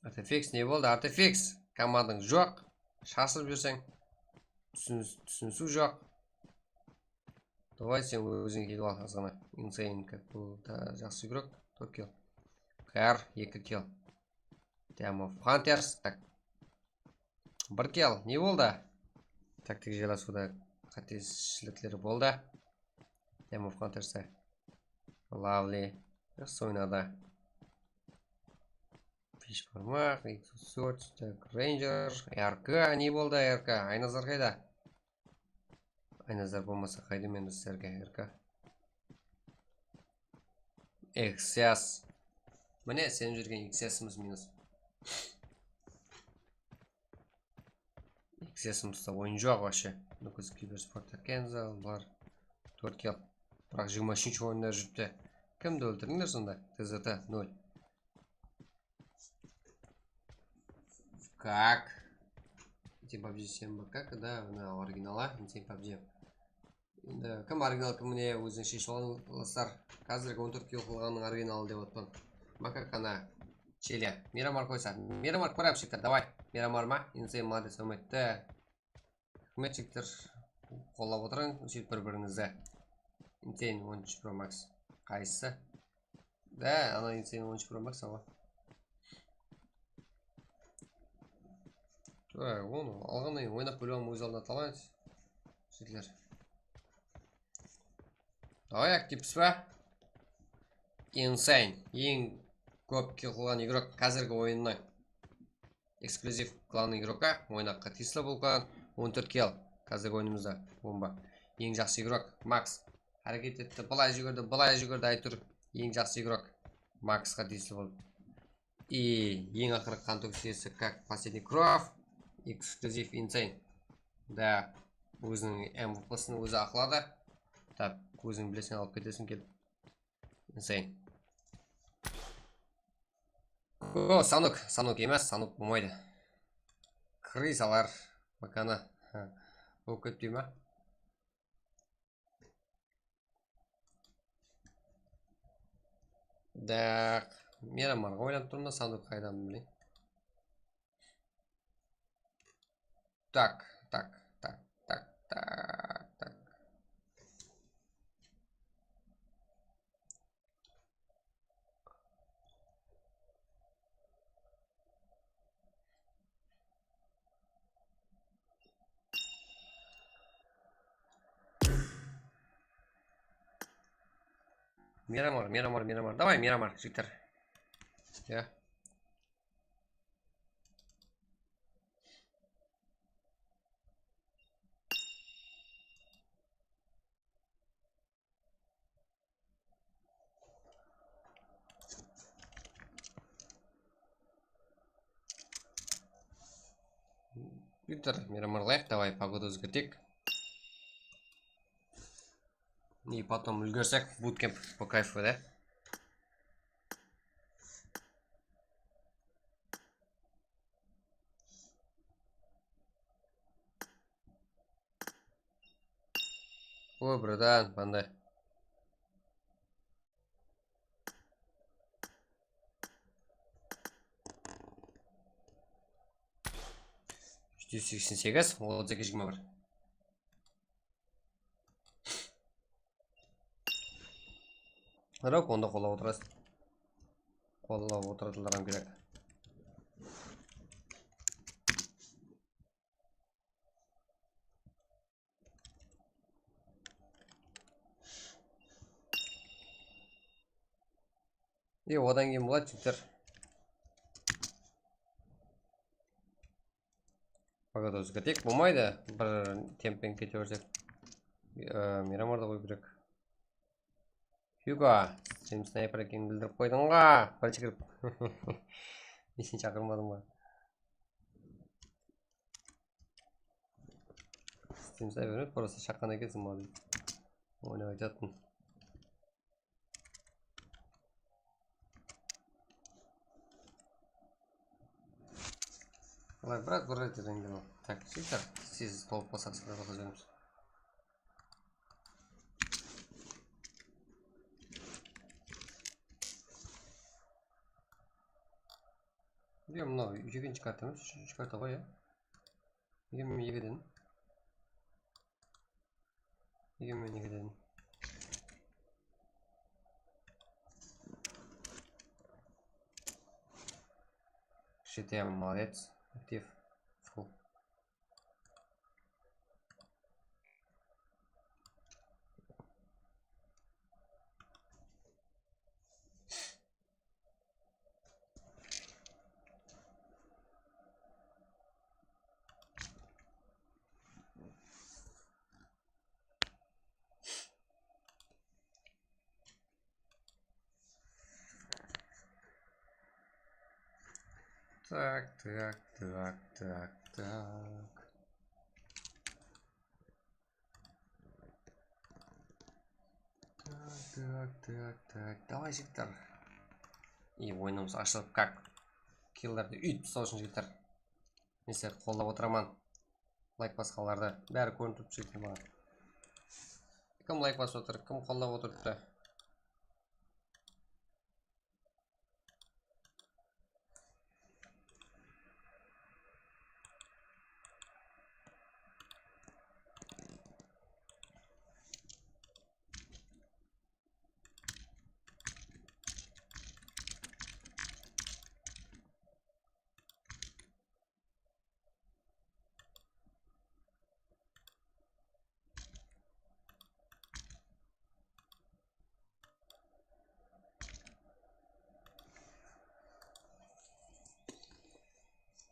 Artifix, ne boldı? Artifix, komandań joq. Shashılıp júrseń. Túsinis-, túsinisiw joq. Davay, sen óziń kelip al azǵana. Insane, kak, bul da jaqsı igrok. Tórt kill. Kar, eki kill. Dam of Hunters, tak. Bir kill, ne boldı? Taktik jalasıwda qáteshilikler boldı. Dam of Hunters. Lovely. Jaqsı oynadı. Fish barmaq, Exo Search, tak, Ranger, R K, ne boldı R K? Aynazar qayda? Aynazar bolmasa qayda men sizlerge R K? X S. Mine, isenip júrgen X S-imiz minus. X S-imizde oyın joq вообще. Lucas Kibersport, Kenzel bar. Tórt kill. Biraq jigirma úshinshi orında júripti. Kimdi óltirdińler sonda? T Z T nol. Kak? Insane pabji sen ba? Kak, da, mına original a, Insane pabji. Endi kim original, kim, mine, ózińiz sheship alıń, dostlar. Házirgi on tórt kill qılǵannıń originalı dep otpan. Makakana. Chile. Miramar qoysa. Miramar, ko'rayapsizlar, davay. Miramar ma? Insane, molodec, raxmet. Raxmet, jigitler. Qollap otırıń, sóytip bir-birińizdi. Insane on úsh Pro Max. Qaysısı? Da, ana Insane on úsh Pro Max awa. Joq, onı alǵannan keyin oynap bilip alma óz aldına talay, jigitler. Davay, aktivpiz ba? Insane. Eń kóp kill qılǵan igrok házirgi oyınnan. Eksklyuziv klan igrokka, oynaqqa tiyisli bul klan. On tórt kill házirgi oyınımızda bomba. Eń jaqsı igrok Max. Háreket etti, bılay júgirdi, bılay júgirdi, áytewir eń jaqsı igrok Maxqa tiyisli bul. I eń aqırǵı qan tógish iyesi как последний кровь. Eksklyuziv Insane. Da, óziniń M V P-sın ózi aqladı. Tap, óziń bileseń, alıp keteseń kelip. Insane. O, Sanuk, Sanuk emes, Sanuk bolmaydı. Krısalar, makanı. Bolıp ketpey ma? Daq, Miramarǵa oylanıp turman, Sanuk qaydan bileyim. Tak, tak, tak, tak, tak, tak. Miramar, Miramar, Miramar. Davay, Miramar, jigitler. Ya. Виктор, Мирамар, лайк, давай погоду ózgerteyik. И потом úlgersek, буткемп по кайфу, да? O, bratан, qanday? Úsh júz seksen segiz, otız eki, jigirma bir. Rok, onda qollap otırasız. Qollap otıratuǵınlar hám kerek. E, odan keyin boladı, jigitler. Pogada ózgerteyik, bolmaydı. Bir temppen kete bersek. E, Miramardı qoyıp júrek. Hugo, stream snayper ekenin bildirip qoydıń ǵo. Birinshi kirip. Esine shaqırmadım ǵo. Stream snayper emes, просто shaqqan ekensiń ǵo dep. Oynap aytattım. Qalay, brat, bir ret endi. Tak, jigitler, siz tolıp qalsaq, sizlerge qosarmız. Yo, mınaw ekinshi karta emes, úshinshi karta ǵoy, ya. Yigirma ekiden. Yigirma ekiden. G T A молодец, актив, full. Так, так, так, так, так. Так, так, так, так. Давай, jigitler. И oyınımız ashılıp, как. Killlerdi úytip taslaw ushın, jigitler. Men sizlerdi qollap otıraman. Layk basqanlardı. Bári kórinip turıptı, jigitler, maǵan. Kim layk basıp otır, kim qollap otırıptı?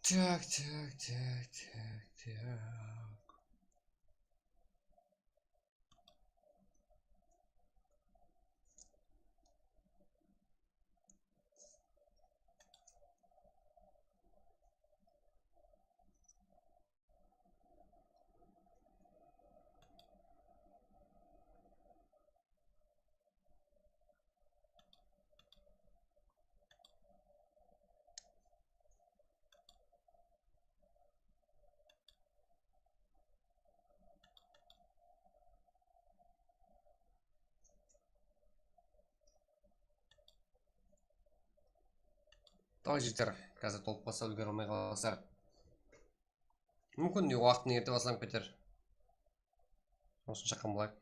Так, так, так, так, так. Давай, jigitler, házir tolıp qalsa, úlgere almay qalasızlar. Múmkin, waqtın erte baslanıp keter. Osını shaqqan bolayıq.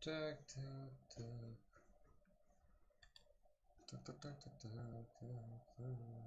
Tak, tak, tak. Tak, tak, tak, tak, tak, tak, tak.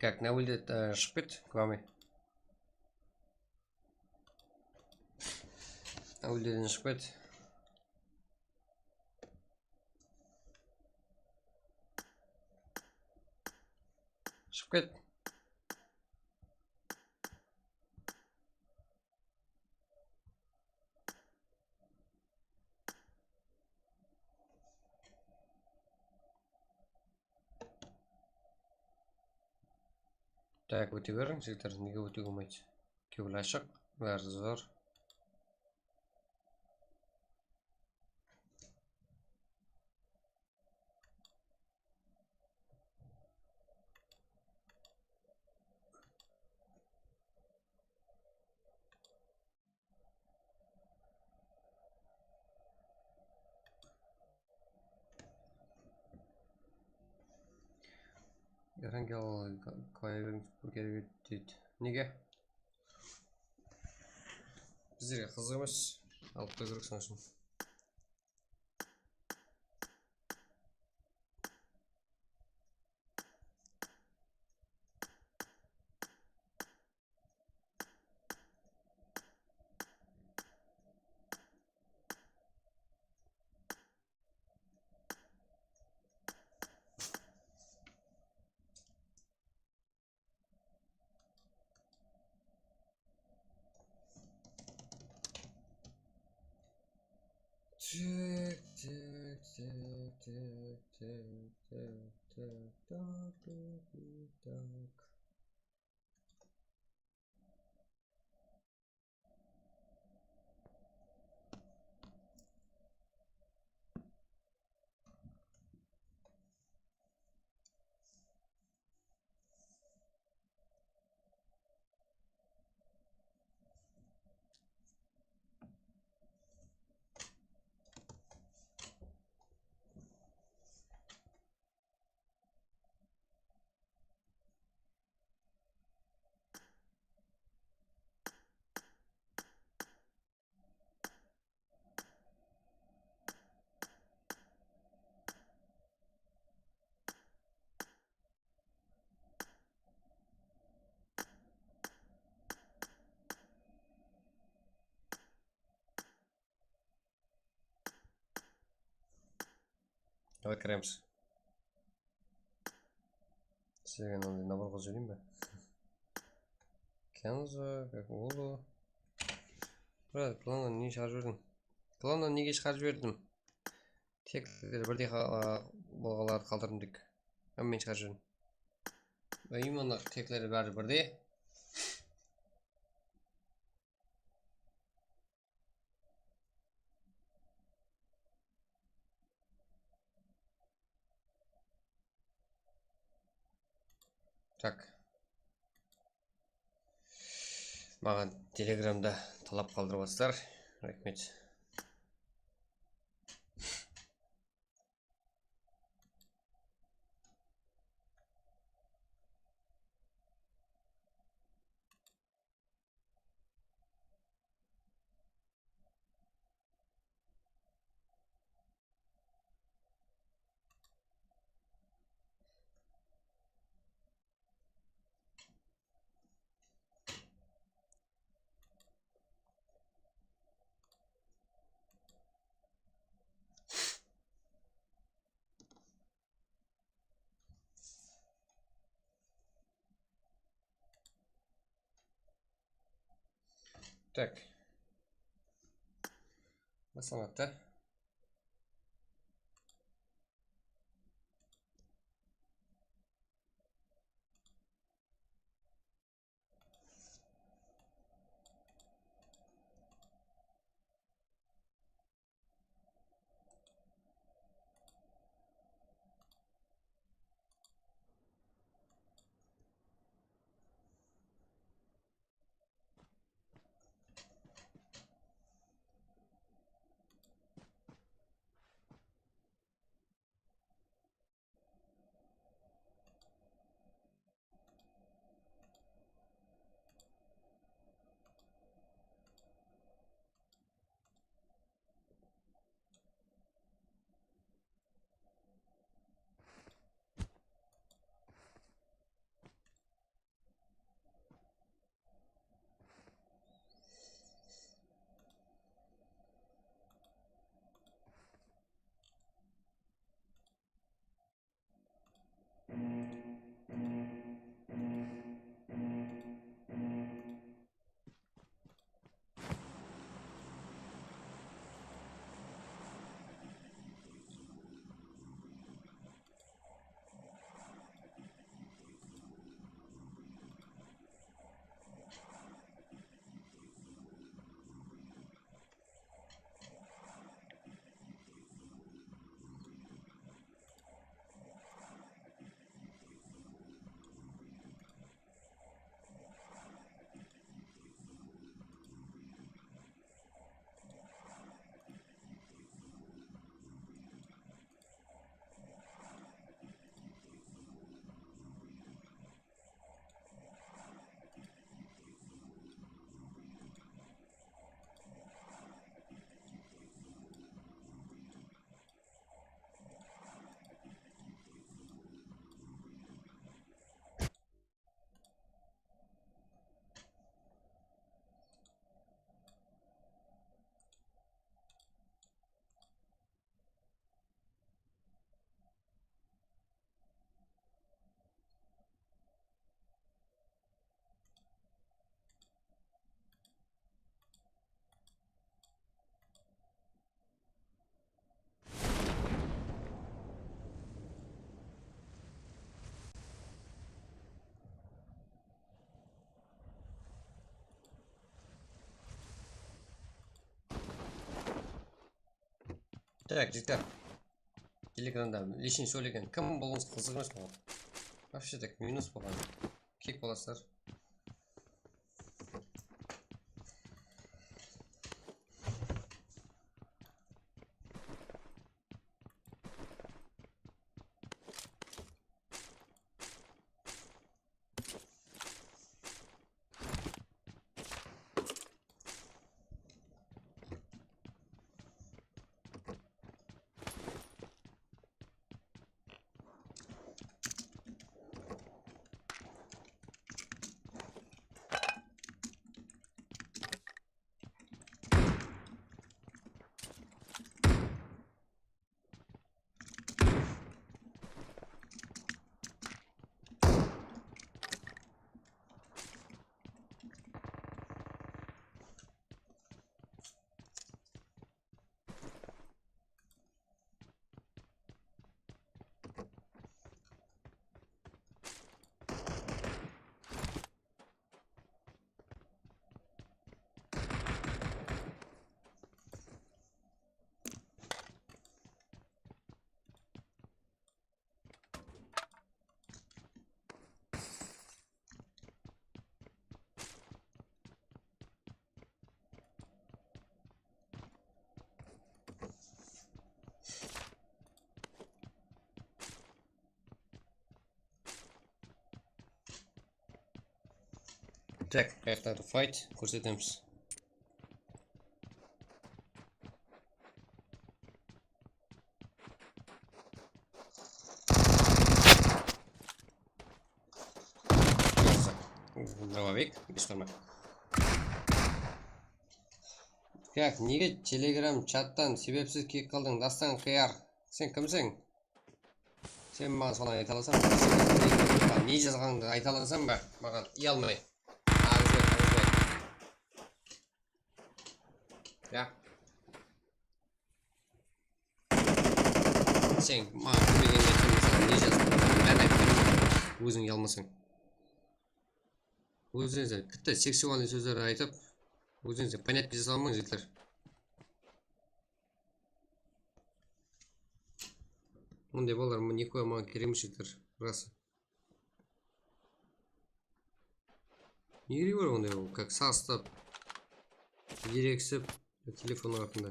Так, mına ólde, e, shıǵıp ket, Kwame. Mına ólden shıǵıp ket. Shıǵıp ket. Tak, óte beriń, jigitler, nege ótewge bolmaydı? Kewil ashıq, bári zor. Erangel Koyevin kerek edi deydi. Nege? Bizlerge qızıq emes. Alıp qoyıw kerek, sonıń ushın. Tek, tek, tek, tek, tek, tek, tek, tak, tak, tak. Давай kiremiz. Sizlerge mınanday naborǵa jibereyin be? Kenzo, как Ulu. Brad, klannan ne shıǵarıp jiberdiń? Klannan nege shıǵarıp jiberdim? Tekleri birdey qa-, a, bolǵanlardı qaldırdım tek. Hámmeni shıǵarıp jiberdim. Именно tekleri bári birdey. Так. Maǵan Telegramda talap qaldırıp atırlar. Raxmet. Так. Baslanıptı. Tak, jigitler. Telegramda lishniy sóylegen kim, bulıńız qızıq emes maǵan. Вообще tak minus bolǵan. Kek bolasızlar. Tak, qayaqta fight kórsetemiz. Drawabek, bes barmaq. Kak, nege Telegram chattan sebepsiz kek qıldıń, Dastan Qıyar? Sen kimseń? Sen maǵan solay ayta alasań ba? Ne jazǵanıńdı ayta alasań ba? Maǵan uyalmay. Aǵızbay, aǵızbay. Ya. Sen maǵan kúlmegen aytsań, mısalı, ne jazıp qoysań, bárin aytıp beremiz. Óziń uyalmasań. Ózińizden kitta seksualnıy sózlerdi aytıp, ózińizden понятно jasa almań, jigitler. Bunday balalar, nikoya maǵan kerek emes, jigitler, rası. Nege bar onday, ol как sastap, ereksip, telefon artında.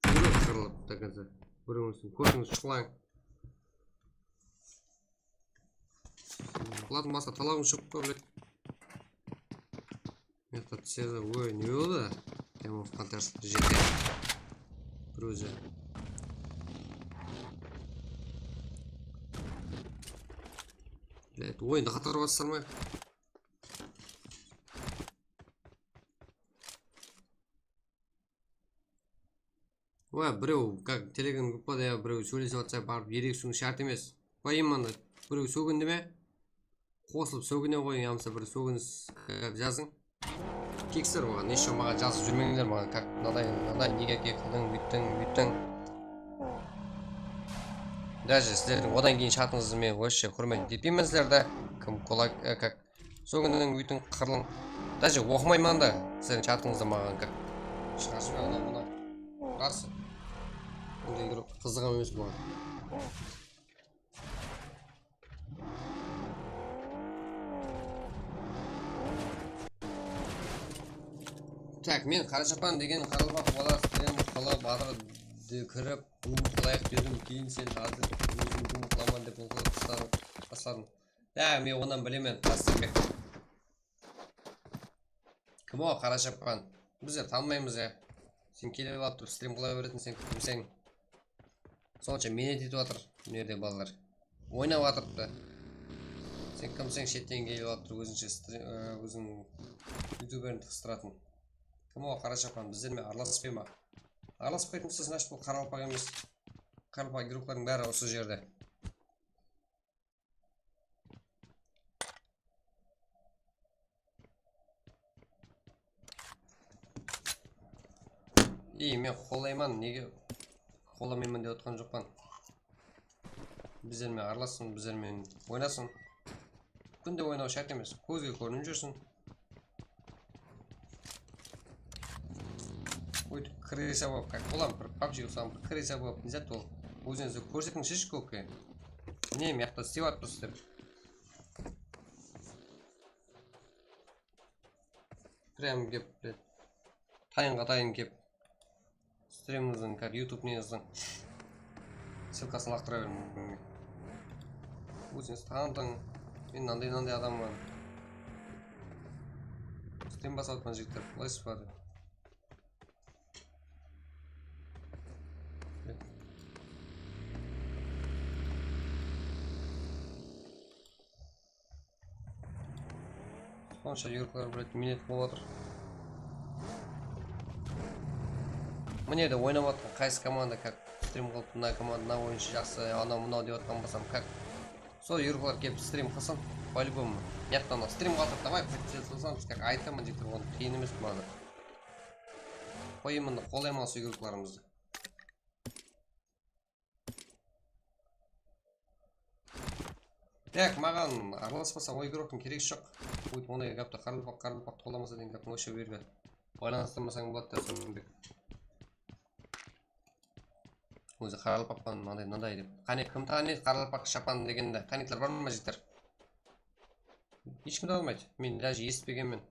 Birew qırılıp до конца. Birewin kórdińiz, shuqlań. Ладно, basqa talabıń shıǵıp pa, блядь. Maqtat seza, oy, ne boldı? Demon Hunters jete. Bir ózi. Блядь, oyındı qatar basırmay. Oy, birew, как, Telegram gruppada ya birew sóylesip atsa, barıp ereksiniw shárt emes. Oy, imanda birew sógindi me? Qosılıp sógine qoyıń, yamasa bir sóginis, e, jazıń. Keksizler maǵan, ещё maǵan jazıp júrmeńler maǵan, как, mınaday, mınaday, nege kek qıldıń, búyttiń, búyttiń. Даже sizlerdiń odan keyin shatıńızdı men вообще húrmet etpeymen sizlerdi. Kim kulak, e, как, sóginiń, búytiń, qırılıń. Даже oqımayman da sizlerdiń shatıńızdı maǵan, как, shıǵarıp jiber, anaw, mınaw. Ras. Bunday bir qızıǵım emes maǵan. Так, men Qarashapan degen qaraqalpaq bala, stream qılıp atır, de kirip, bum qılayıq dedim, keyin sen házir óziń bum qılaman dep qısqarıń, baslarıń. Ya, men onnan bilemen, Arsenbek. Kim o, Qarashapan? Bizler tanımaymız ya. Sen kelip alıp turıp, stream qıla beretin, sen kimseń? Sonsha miynet etip atır, mına jerde balalar. Oynap atırıptı. Sen kimseń, shetten kelip alıp turıp, ózińshe stre-, e, óziń youtuberni qıstıratın? Kim o, Qarashapan? Bizler menen aralaspay ma? Aralaspaytın bolsa, значит, bul qaraqalpaq emes. Qaraqalpaq игрокlardıń bári usı jerde. Ey, men qollayman, nege qollamayman dep otqan joqpan. Bizler menen aralassın, bizler menen oynasın. Kúnde oynaw shárt emes, kózge kórinip júrsin. Óytip krısa bolıp, как olam bir PUBG uqsaǵan bir krısa bolıp, ne zat ol. Ózińizdi kórsetińizshi, kókke. Mine, mıyaqta islep atırmız dep. Прям kep, tayınǵa tayın kep. Strimińizdiń, как YouTube neńizdiń ссылкаsın laqtıra beriń. Ózińiz tanıtıń. Men mınanday, mınanday adamman. Strim basıp atırman, jigitler. Qalaysız ba dep. Sonsha yurıqlar, блядь, minnet bolıp atır. Mine de oynap atqan qaysı komanda, как strim qılıp, mına komanda, mına oyınshı jaqsı, anaw mınaw dep atqan bolsam, как sol yurıqlar kelip strim qılsın, по-любому. Mıyaqtan da strim qaldırıp, давай, прицел salsamız, как aytaman, jigitler, onı qıyın emes, mına. Qoyayman da, qolayman sol yurıqlarımızdı. Tak, maǵan aralaspasań, ol игрокtıń keregi joq. Óytip onday gápti, qaraqalpaq, qaraqalpaq tolamasa degen gáptiń вообще bu jerge baylanıstırmasań boladı da, Sómbek. Ózi qaraqalpaqpan mınaday, mınaday dep. Qáne, kim tanıydı qaraqalpaq shapan degendi? Tanıydılar bar ma, jigitler? Hesh kim de almaydı. Men даже esitpegenmen.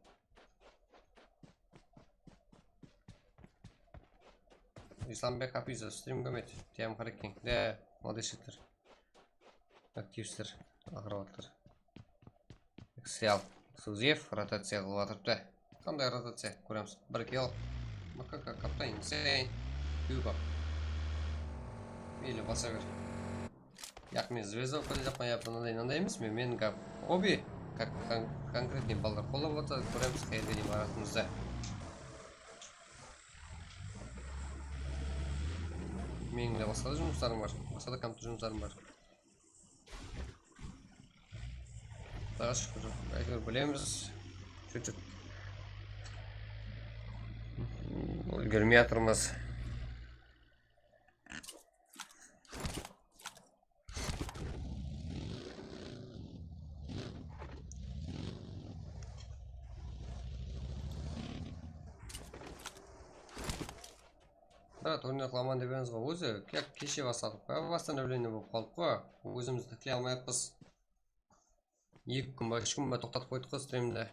Islambek Hafizov, strim kórmedi. Tiyam qara eken. De, молодец, jigitler. Aktivistler, aqırıwatlar. Экстрел, эксклюзив, rotaciya qılıp atırıptı. Qanday rotaciya? Kóremiz. Bir kill. Makaka, kaptan, insane. Hugo. Meyli, basa ber. Yaq, men zvezda bolıp kele jaqpan, ya, mınanday, mınanday emes, men, men gap, hobby, как, кон-, конкретный balalar qollap atsa, kóremiz, qayerge дейін baratınımızdı. Meniń de basqa da jumıslarım bar, basqa da kompyuter jumıslarım bar. Qudaǵa shúkir, áytewir bilemiz. Sóytip úlgermey atırmız. Da, turnir qılaman dep edińiz ǵoy, ózi ke-, keshe basladıq pa, восстановление bolıp qaldı ǵoy, ózimiz tikley almayatpız. Eki kún ba, úsh kún ba toqtatıp qoydıq ǵoy strimdi.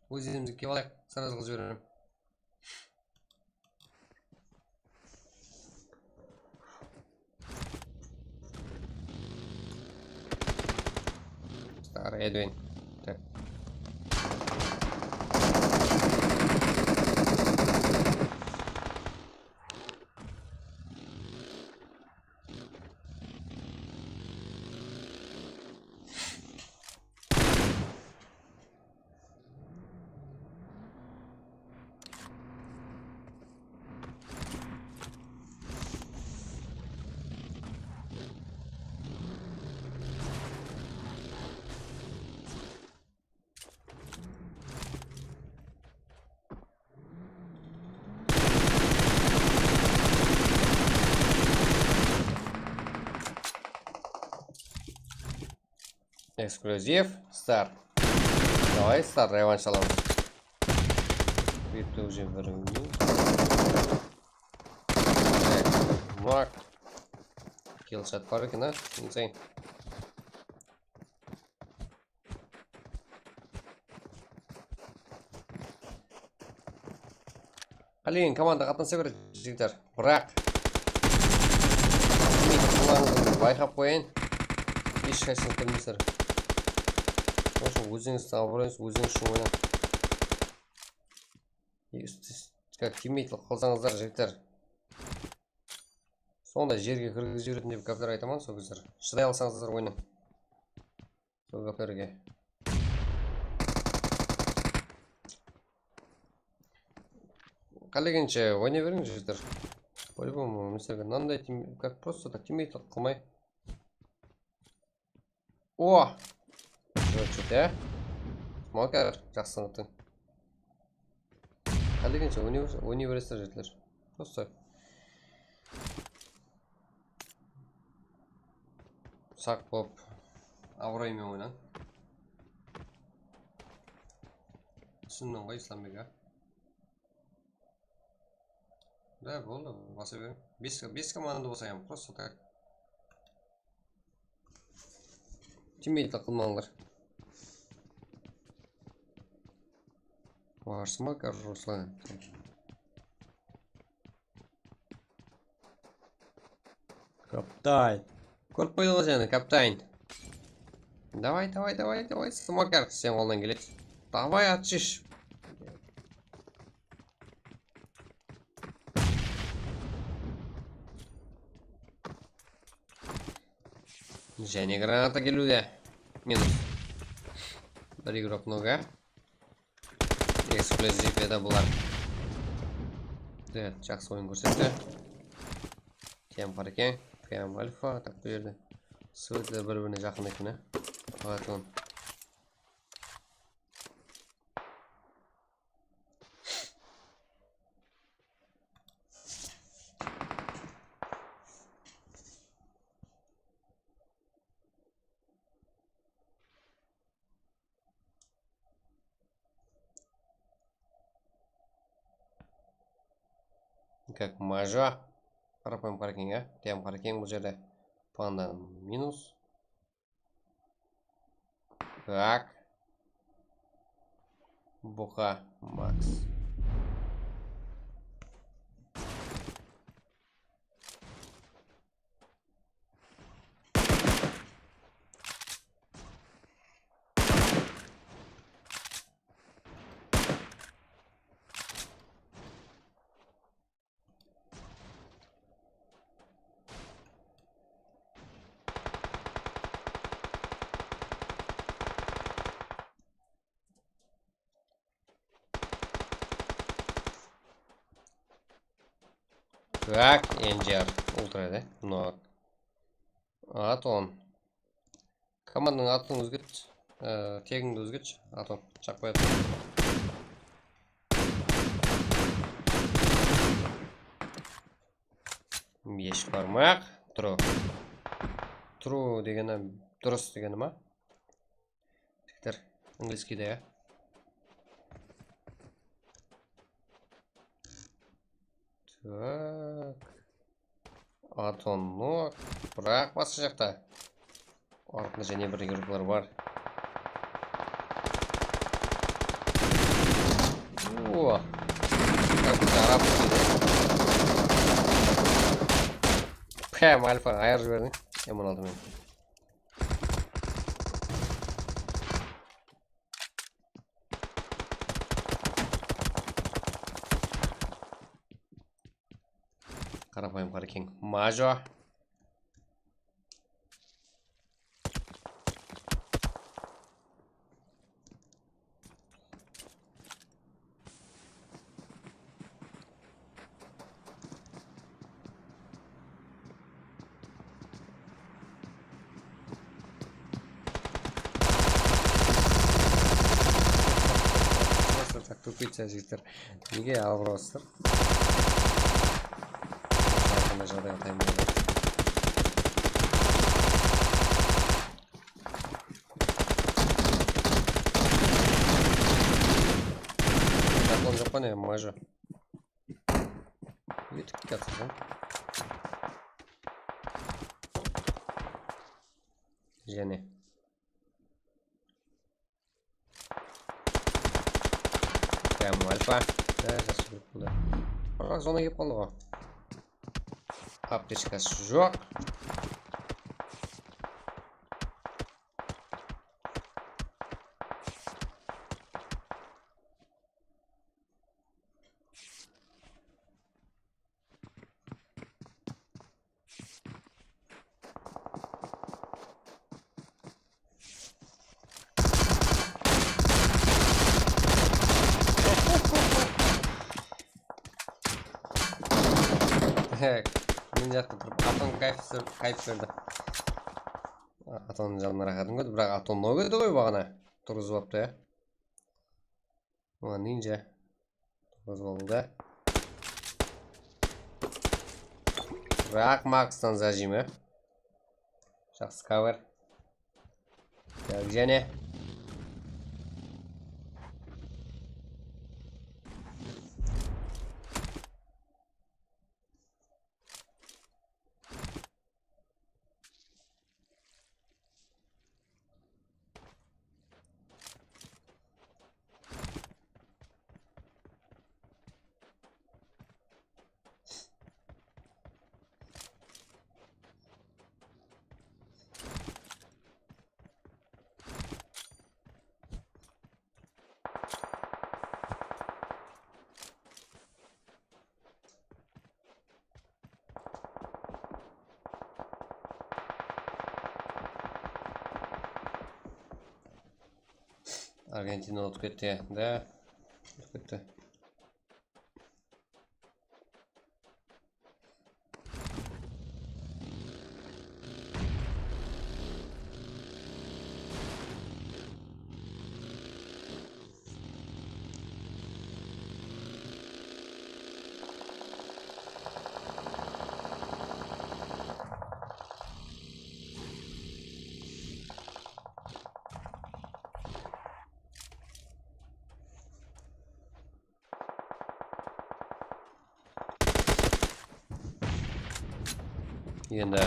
Ózimizge kelip alayıq, сразу qılıp jiberemen. Старый Эдвин. Так. Эксклюзив, старт. Давай, старт, revanş alamız. Bitti уже bir. Так, Марк. Киллшот bar eken, a? Insane. Qálegen komanda qatnasa beredi, jigitler. Biraq, bayqap qoyayın. Hesh qaysıńız bilmeysizler. Onıń ushın ózińizdiń abıroyıńız, ózińiz ushın oynań. Как teammatelik qılsańızlar, jigitler. Sonday jerge kirgizip jiberetin dep gápler aytaman sol gezler. Shıday alsańızlar, oynań. Sol gáplerge. Qálegen beriń, jigitler. По-любому, mınaw mınanday tim-, как просто так teammatelik qılmay. O! Júrip júrdi. Smoker, jaqsı tanıttıń. Qálegen beriń, jigitler. Просто saq bolıp, abıroyıńa oyna. Túsindiń ǵoy, Islambek, a? Da, boldı, basa beriń. Bes, bes komanda bolsa hám, просто так. Teammateler qılmańlar. Varsma, Ruslan. Kaptan. Kórip qoydı ǵoy seni, kaptan. Davay, davay, davay, davay, smoker, sen qoldan keledi. Davay, atshısh. Jáne granata keliwde. Minus. Bir igrok noga. Ekskluziv edi bular. Evet, jaqsı oyın kórsetti. T M Qarekeń, P M Alfa, tak, bul jerde. Svetler bir-birine jaqın eken, á. Aǵaton. Как мажа. Qarapayım, Qarekeń, á. T M Qarekeń bul jerde. Panda minus. Так. Buqa Max. Так, N G R, ультра, да? Но. Aton. Komandanıń atın ózgert. Ee, tegińdi ózgert. Aton, shaqpay atır. Eshik barmaq. True. True degeni durıs degeni ma? Jigitler, angliyskiyde, ya. Tak. Aton nok. Biraq basqa jaqta. Ortında jáne bir igroklar bar. O. Tak, tarap. P M Alfa ayırıp jiberdiń. M on altı menen. Qarapayım Qarekeń. Majo. Просто так тупица, jigitler. Nege alıp urasızlar? Qanday jaǵdayǵa tayın boladı. Zaklon joq pa ne, majo? Etip ketip atır. Jáne. P M Alfa. Há, jaqsı kórip boldı. Biraq zona kelip qaldı ǵoy. Aptechkası joq. Mine jaqta turıp, Aton kayf, kayf berdi. Atonnıń janına raqatın kórdi, biraq Aton nok edi ǵoy baǵana. Turǵızıp aptı, ya. Oǵan ninja. Turǵızıp aldı. Biraq Makstan zajim, ya. Jaqsı cover. Tak, jáne. Argentina utıp ketti, da. Utıp ketti. Endi.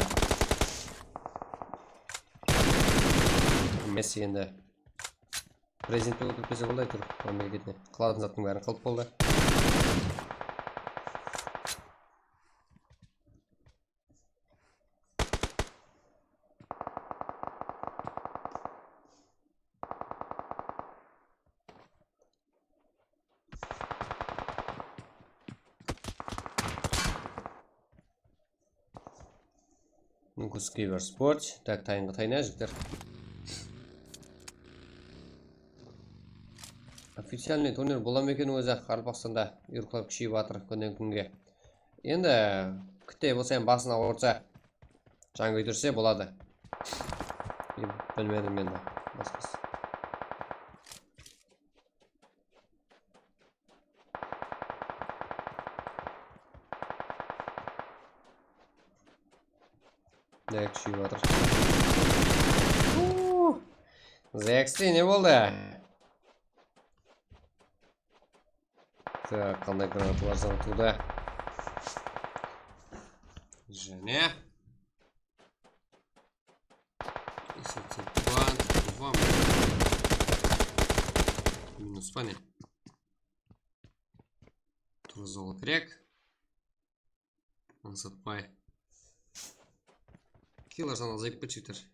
Messi endi. Prezident óltirip kelse boldı, áytewir, mámleketine. Qılatın zattıń bárin qılıp boldı. Minkuskiy bir sport. Tak, tayınǵa tayına, jigitler. Oficialnıy turnir bola ma eken ózi? Qaraqalpaqstanda yurıqlar kúsheyip atır kúnnen kúnge. Endi kitte bolsa hám basın awırtsa, jan kúydirse boladı. Bilmedim endi. Basqası. Zek shıyıp atır. Zekste ne boldı? Tak, qanday granatalar sanatuda. Jáne. Esepte tuǵan, tuǵan. Minus pa ne? Turıp alıw kerek. Ańsatpay. Killer sanı azayıp ketip atır.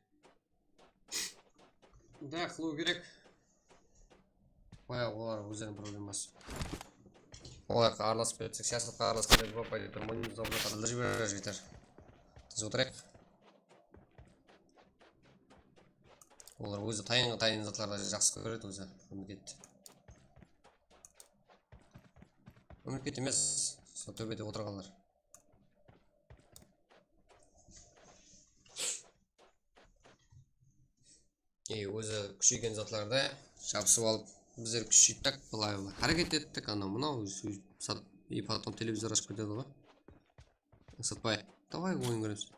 Da, qılıw kerek. Qoya, olar ózleriniń probleması. Olarǵa aralasıp ketsek, siyasatqa aralastırıp, bapay turmayın, zorlap adamlar jiberip jibeter. Tız otırayıq. Olar ózi tayın, tayın zatlardı jaqsı kóredi ózi, mámleket. Mámleket emes, sol tóbede otırǵanlar. Ey, ózi kúsheygen zatlardı jabısıp alıp, bizler kúsheyttik, bılay háreket ettik, anaw mınaw, sat-, и потом televizor ashıp ketedi ǵoy. Satpay, davay, oyın kóremiz.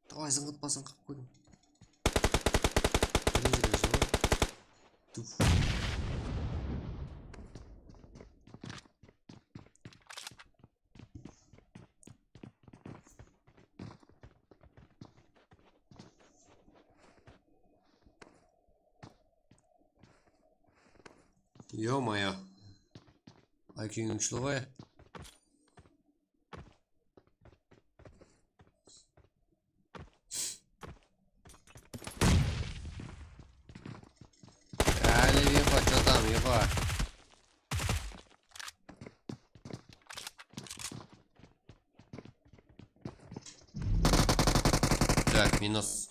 Davay, zıńǵıtpasın qılıp qoydım. Tuf. Ё-моё. Aykińiń kushli ǵoy. Áne, Yufa, chё tam, Yufa? Tak, minus.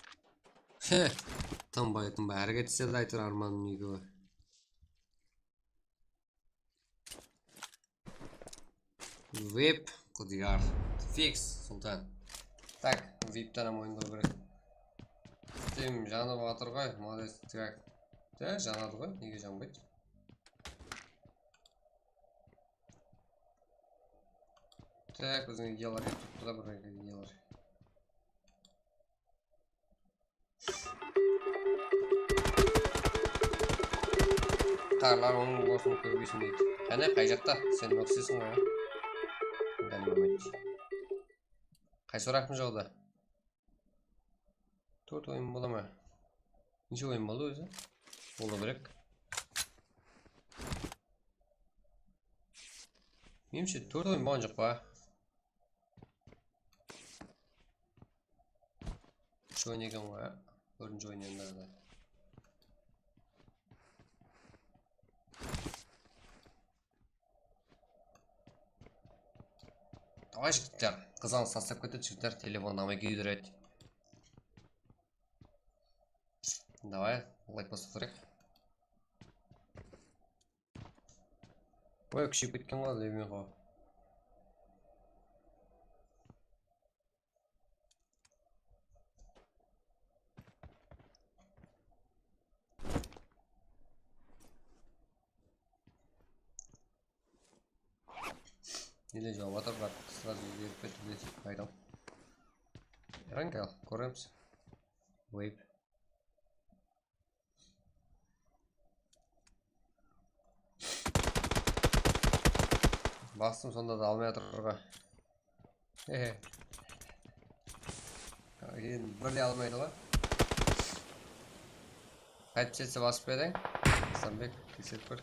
He, tınbay, tınbay. Háreket etse de, áytewir, Armanım ekewi. Vip, Qudiyar. Fix, Sultan. Tak, vipten hám oyın qurıw kerek. Steam janıp atır ǵoy, молодец, tak. Ya, janadı ǵoy, nege janbaydı? Tak, biziń ideyalar kelip turıptı da, bir ideyalar. Qarlar onıń bolsın, kórgesin deydi. Qáne, qay jaqta? Sen ókseseń ǵoy, a? Qay soraqtıń jawabı? Tórt oyın bola ma? Neshe oyın boldı ózi? Bolıw kerek. Menimshe, tórt oyın bolǵan joq pa? Úsh oyın eken ǵoy, a? Tórtinshi oyın endi arada. Davay, jigitler, qızǵanıs tastap ketedi, jigitler, telefon namay kúydiredi. Davay, layk basıw kerek. Oy, kúsheyip ketken ǵoy, Levinxo. Ele jawıp atır, biraq srazı berip ketip ketedi, qaydan. Ranka, kóremiz. Wave. Bastım, sonda da almay atır ǵoy. Endi bir de almaydı ǵoy. Qaytıp jetse basıp bereń. Islambek, tekserip kór.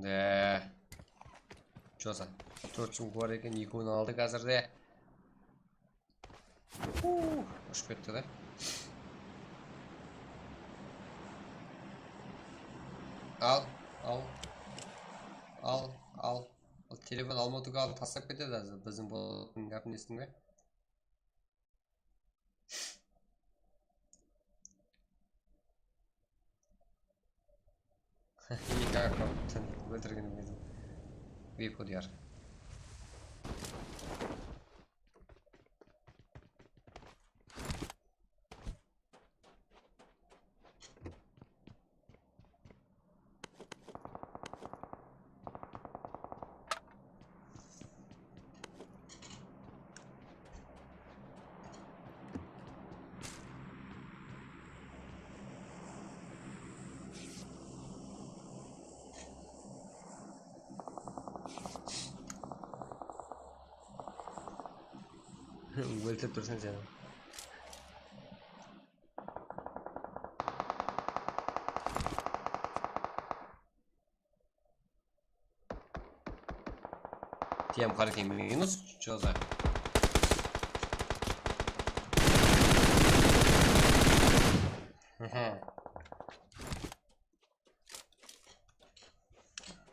De. Josa. Tórt sumka bar eken, ekewin aldıq házirde. Uu, ushıp ketti de. Al, al. Al, al. Al, telefon alma tugay, al, taslap ketedi házir. Biziń bolatuǵın gápin esitiń be? Eki aq óltirgen edim. Vip Qudiyar. Óltirip tursań sen. Тем, Харьков минус, чё за? Мгм.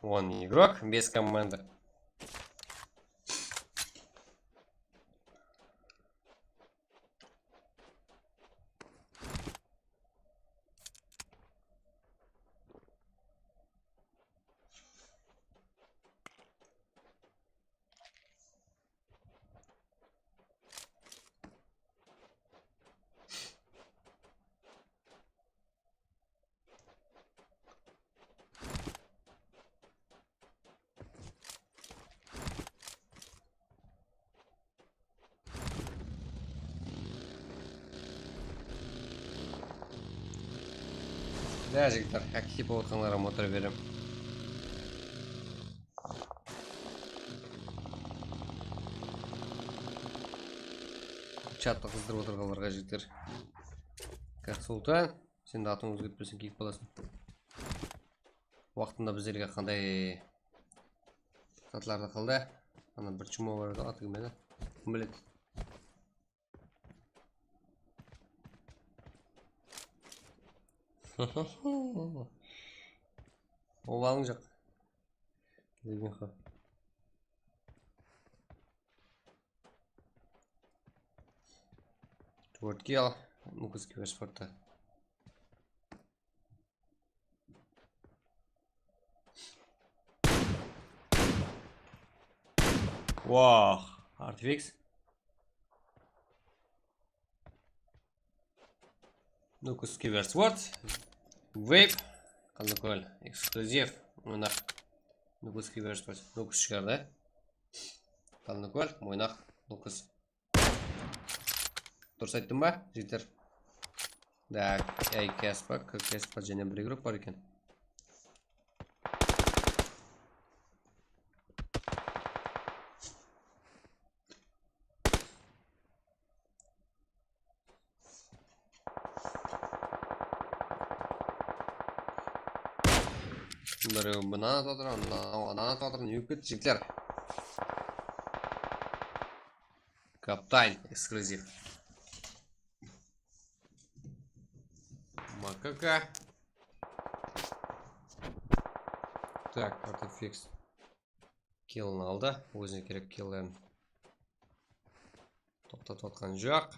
Вон игрок, без команды. Dá, jigitler, hákiki bolıp atqanlarǵa motır berem. Chattı qızdırıp otırǵanlarǵa, jigitler. Konsultan, sen de atıńdı ózgertpeseń, kiyik balasıń. Waqtında bizlerge qanday zatlardı qıldı? Ana bir chumo bar edi, atı kim edi? Kim biledi? Ol alıńjaq. Levinxo. Tórtke al, Nukus kibersportta. Wah, artifix. Nukus kibersport. Vape. Qanlıkól, eksklyuziv. Oynaq. Nukus kibersport. Nukus shıǵardı. Qanlıkól, Moynaq, Nukus. Durıs ayttım ba, jigitler? Tak, ey, Kespa, Kespa, jáne bir grup bar eken. Birew mınan atıp atır, mınaw anan atıp atır, ne bolıp ketti, jigitler? Kaptan, eksklyuziv. Makaka. Tak, artifix. Killin aldı. Ózine kerek killin. Toqtatıp atqan joq.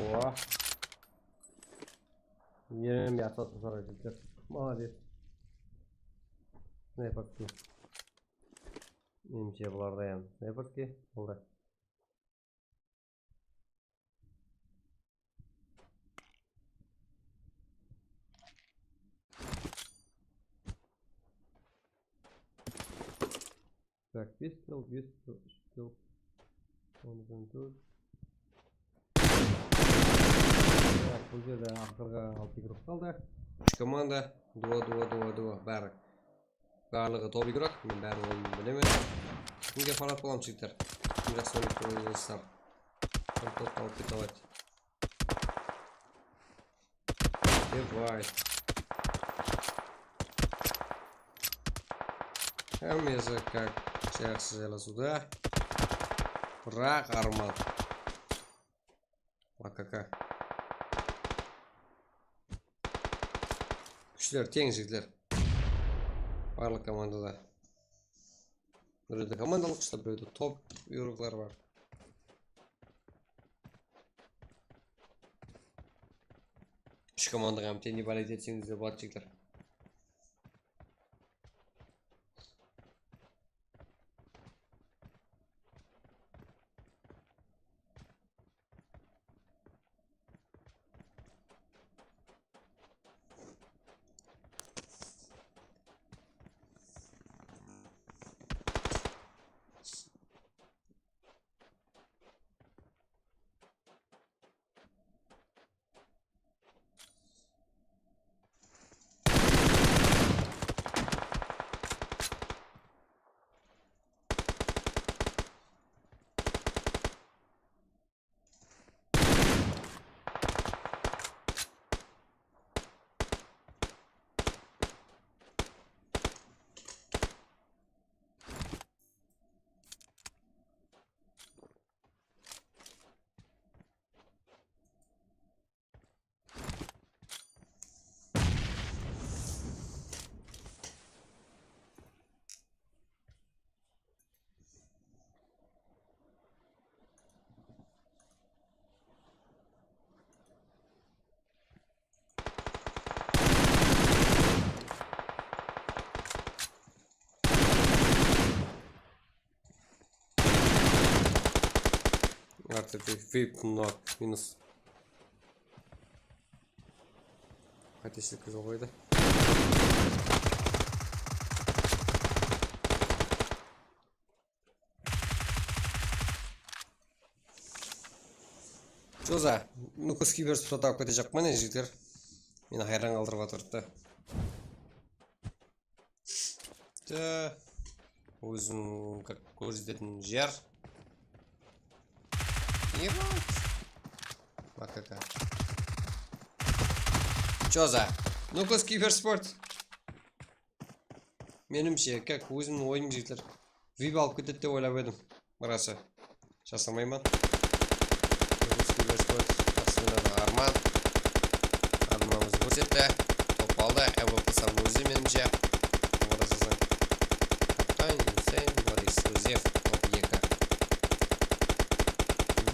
Oba. Eren bir atlatın saray jigitler. Malades. Snayperki. Menimshe bularda em snayperki boldı. Tak, bes kill, bes kill, úsh kill. Onı da dur. Tak, bul jerde aqırǵı altı igrok qaldı. Úsh komanda, duo, duo, duo, duo, bári. Barlıǵı top igrok, men bári oyındı bilemen. Kimge parat bolamız, jigitler? Kim jaqsı oynap tur, dostlar? Top, top alıp kete aladı. Давай. Hámmesi как jaqsı jaylasıwda. Biraq Arman. Makaka. Kúshler teń, jigitler. Barlıq komandada. Birewde komandalıq kúshler, birewde top igroklar bar. Úsh komandaǵa hám teńde bolel etseńiz de boladı, jigitler. Artık bir VIP nok minus. Qátesizlik jol qoydı. Joza, Nukus Kibers protap ketejaq, mine, jigitler. Meni hayran qaldırıp atırdı. Tı, ózin kórsetetin jer. Ебать. Makaka. Joza, Nukus Kibersport. Menimshe, как, ózimniń oyım, jigitler. VIP alıp ketedi dep oylap edim. Rası. Jasamayman. Rus Kibersport, rasında da Arman. Armanımızdı kórsetti. Top aldı. MVP sam ózi, menimshe. Oǵada jasań. Kaptan Hussein, Boris Ruzev, top eki.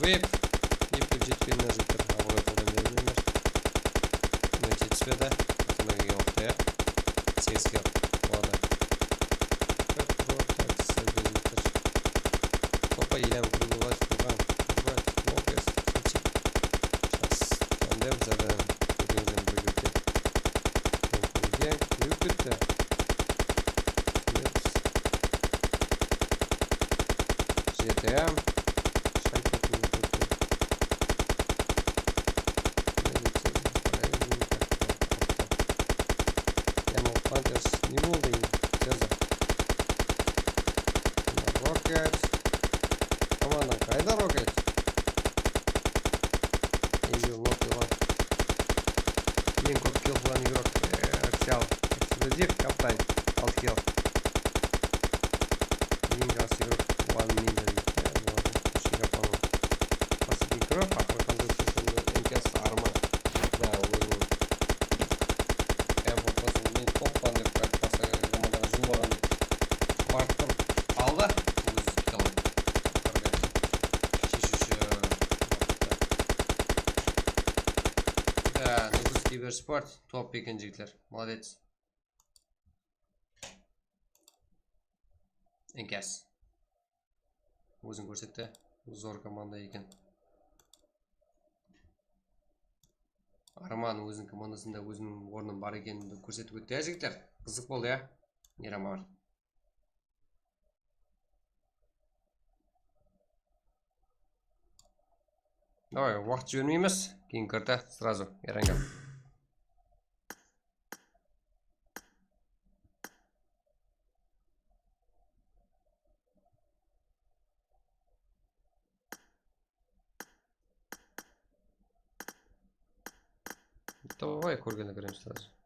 VIP, VIP dep jetpedi, jigitler, abıroy qoldan bermeyler. Mine, jetispedi. Atanaǵa kelip ya. Segiz kill boladı. Как просто, jigitler. Опа, я выбрать, выбрать, лопес, сочи. Сейчас, тандем, задан, будем, будем, будем. Uyıp ketti. Neps. G T M. Shayt etmey ketti. Yaml Panthers ne boldı endi? Tezda. Rocket. Komandań qayda, Rocket? Ej, lok, lok. Eń kóp kill qılǵan igrok, e, Axial. Ekskluziv, kaptan, altı kill. Eń jaqsı igrok, One Ninja deydi. E, Nókis Kibersport top eken, jigitler. Молодец. Enkas. Ózin kórsetti. Zor komanda eken. Arman óziniń komandasında óziniń ornı bar ekenin kórsetip ótti, ya, jigitler? Qızıq boldı, ya? Miyram aǵa. Davay, waqıt jibermeymiz. Keyingi karta сразу Eranga. Давай, kórgende kiremiz сразу.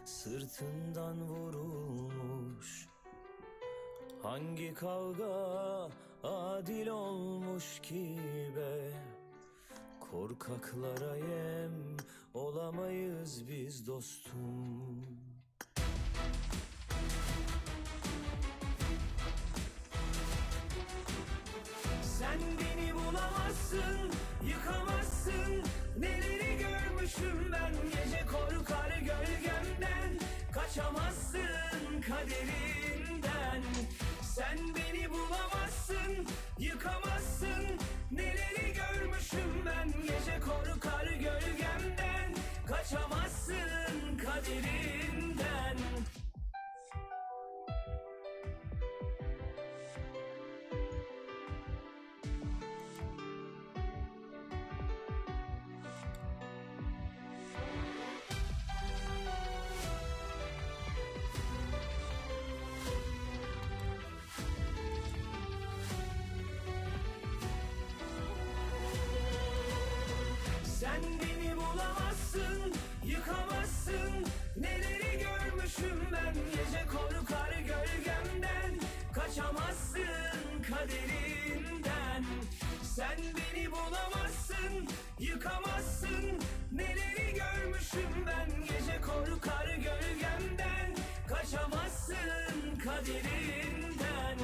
Sırtından vurulmuş. Hangi kavga adil olmuş ki be? Korkaklara yem olamayız biz, dostum. Sen beni bulamazsın, yıkamazsın. Neleri görmüşüm ben, gece korkar gölgemden. Kaçamazsın kaderinden. Sen beni bulamazsın, yıkamazsın. Neleri görmüşüm ben, gece korkar gölgemden. Kaçamazsın kaderinden. Sen beni bulamazsın, yıkamazsın. Neleri görmüşüm ben, gece korkar gölgemden. Kaçamazsın kaderinden. Sen beni bulamazsın, yıkamazsın. Neleri görmüşüm ben, gece korkar gölgemden. Kaçamazsın kaderinden.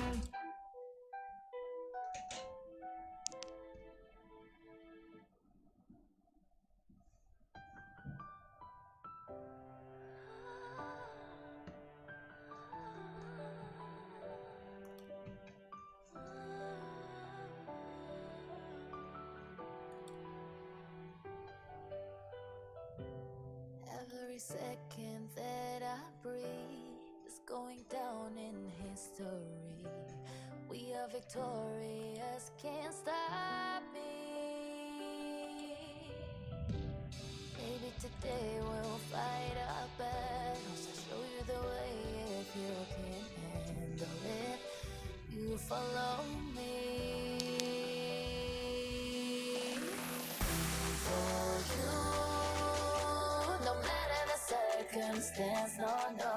Every second that I breathe is going down in history. We are victorious, can't stop me. Maybe today we'll fight our battles. I'll show you the way if you can handle it. You follow me. For you, no matter the circumstance, no, no,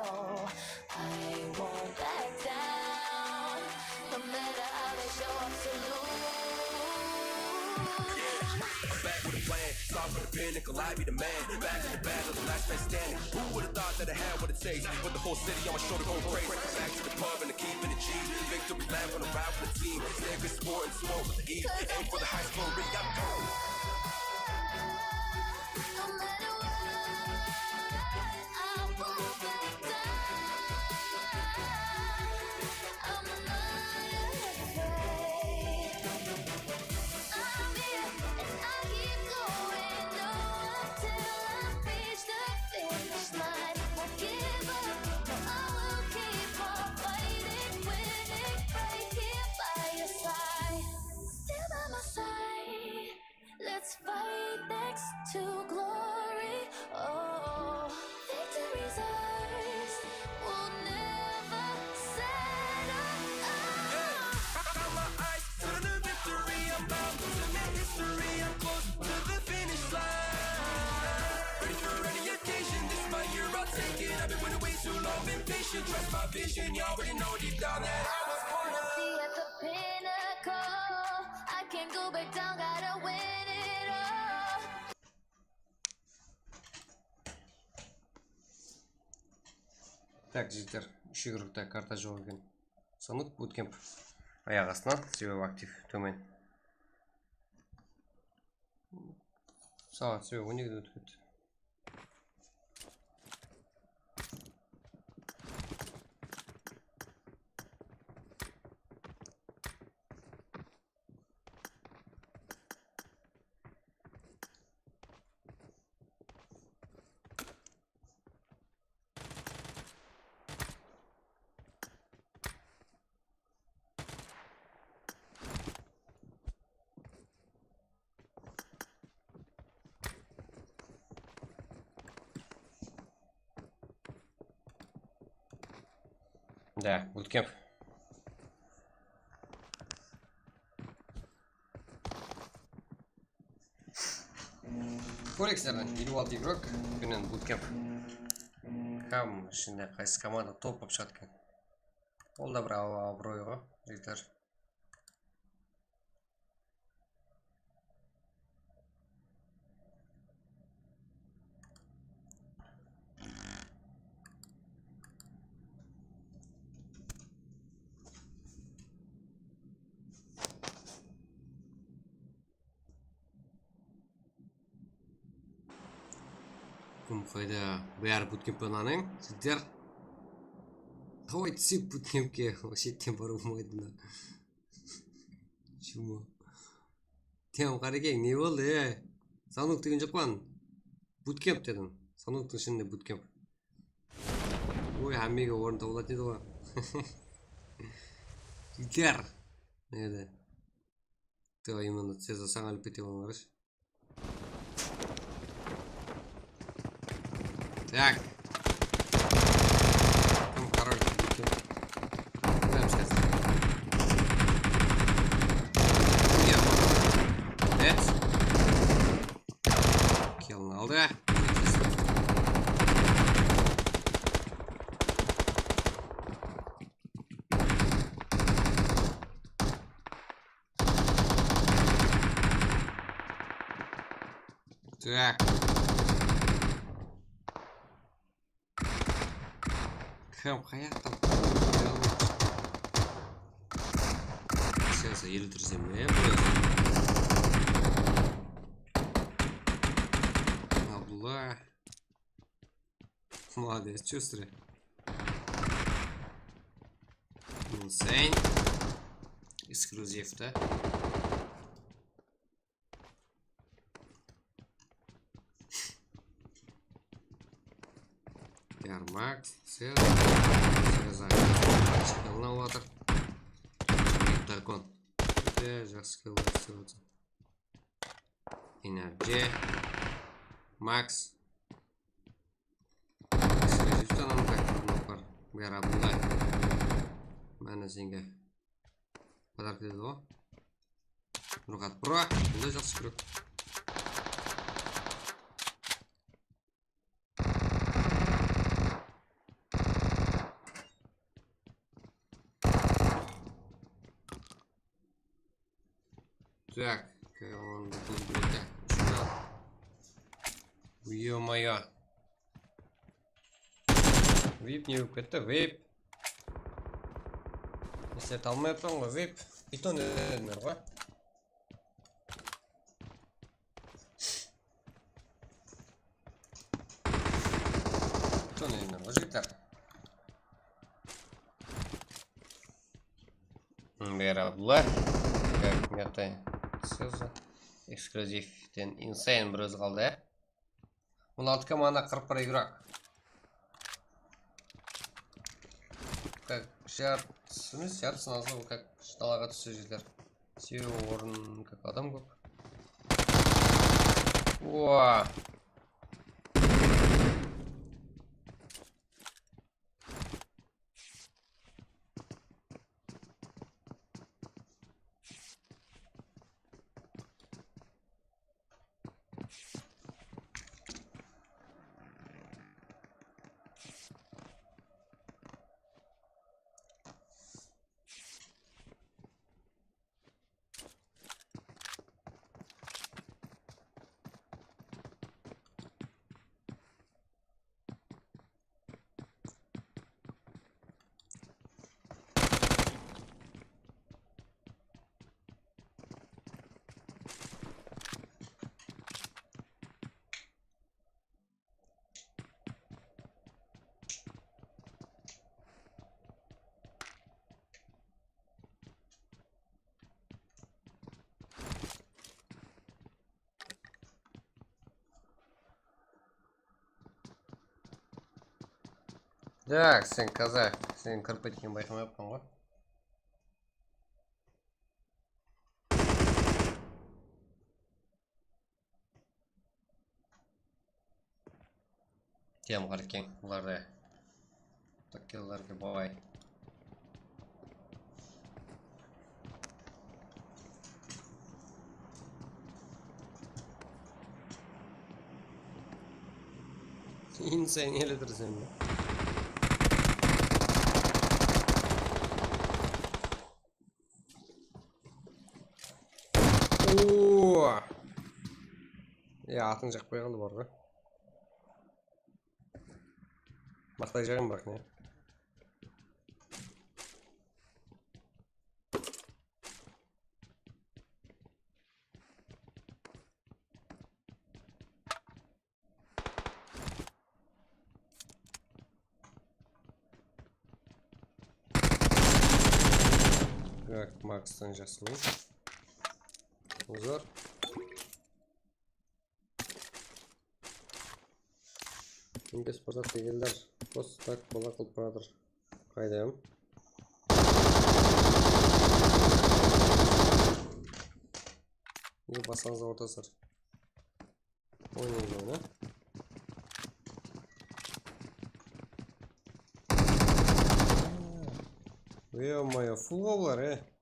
I won't back down. No matter how they show up to lose. Back with a plan, start with a pinnacle, I be the man. Back in the battle, the last man standing. Who would have thought that I had what it takes? With the whole city on my shoulder going crazy. Back to the pub and the keeping the G. Victory lap on the ride for the team. Stay good sport and smoke with the E. Aim for the highest glory, I'm going. No matter what, I won't back down. I'm not afraid. I'm here and I keep going. No, until I reach the finish line. Won't give up. No, I will keep on fighting, winning right here by your side. Stay by my side. Let's fight next to glory. Oh, victory's ours. We'll never settle. Oh. Got my eyes set on the victory. I'm about to make history. I'm close to the finish line. Ready for any occasion. This is my year. I'll take it. I've been waiting way too long. Been patient. Trust my vision. You already know deep down that I was born to be at the pinnacle. I can't go back down, gotta win it all. Tak, jigitler, úsh igrokta karta joq eken. Sanıp, bootcamp ayaq astına, sebebi aktiv tómen. Saat sebebi on ekide ótip ketti. Да, bootcamp. Kóreyik sizlerden eliw altı igrok penen bootcamp. Ham ishinde qaysı komanda top bolıp shıǵadı eken. Ol da bir ab-, abıroy ǵo, jigitler. Kim qayda? Bári bootcamp bananıń, jigitler. Davay túseyik bootcampke, shetten barıw bolmaydı mına. Чмо. Tem, Qarekeń, ne boldı, e? Sanduq degen joq pa? Bootcamp dedim. Sanduqtıń ishinde bootcamp. Oy, hámmege orın tabıladı edi ǵoy. Jigitler. Nede? Давай, именно, tez sań ilip kete qoyıń, qarash. Так. Кім король? Кім? Прямо сейчас. Нет. Киллин aldı. Так. Kim qayaqtan? Сейчас eltirsem ya, bro. Abdulla. Молодец, чё сірә. Insane. Эксклюзив, да? Ярмак, Сез, Сез aǵa. Shıǵıllap atır. Dragon. Júdá jaqsı kill islep atır. Energy. Max. Эксклюзив tanam qaytırıp bar. Bári abılla. Mana senge. Podarka dedi ǵo. Durǵat bro, bunday jaqsı kúrek. Так, onda bul berde. Ё-моё. Vip ne bolıp ketti? Vip. Eslete almay atırman ǵoy, Vip. Piton ediler ǵoy. Piton ediler ǵoy, jigitler. Bári Abdulla. Как meta. Sızı. Эксклюзивтен Insane bir ózi qaldı, ya. On altı komanda, qırq bir igrok. Как, jart-, emes, jartısın azı, как, dalaǵa tússe jeter. Sebebi orın, как, adam kóp. Oa! Так, sen kaza, sen kirip ketkenin bayqamay atırman ǵoy. Tem, Qarekeń, bularda takkellerge bay. Insane eledir sen de. Oo! Ya, atın jaqpay qaldı bar ǵoy. Maqtayjaǵın, biraq, ne? Так, Makstan jaqsı ol. Uzar. Kimge sport degenler, pos tak bola qılıp baratır. Qaydam. Ne basqańızda orta sır. Oynaydı oyna. Ё-моё, full ǵo bular, e.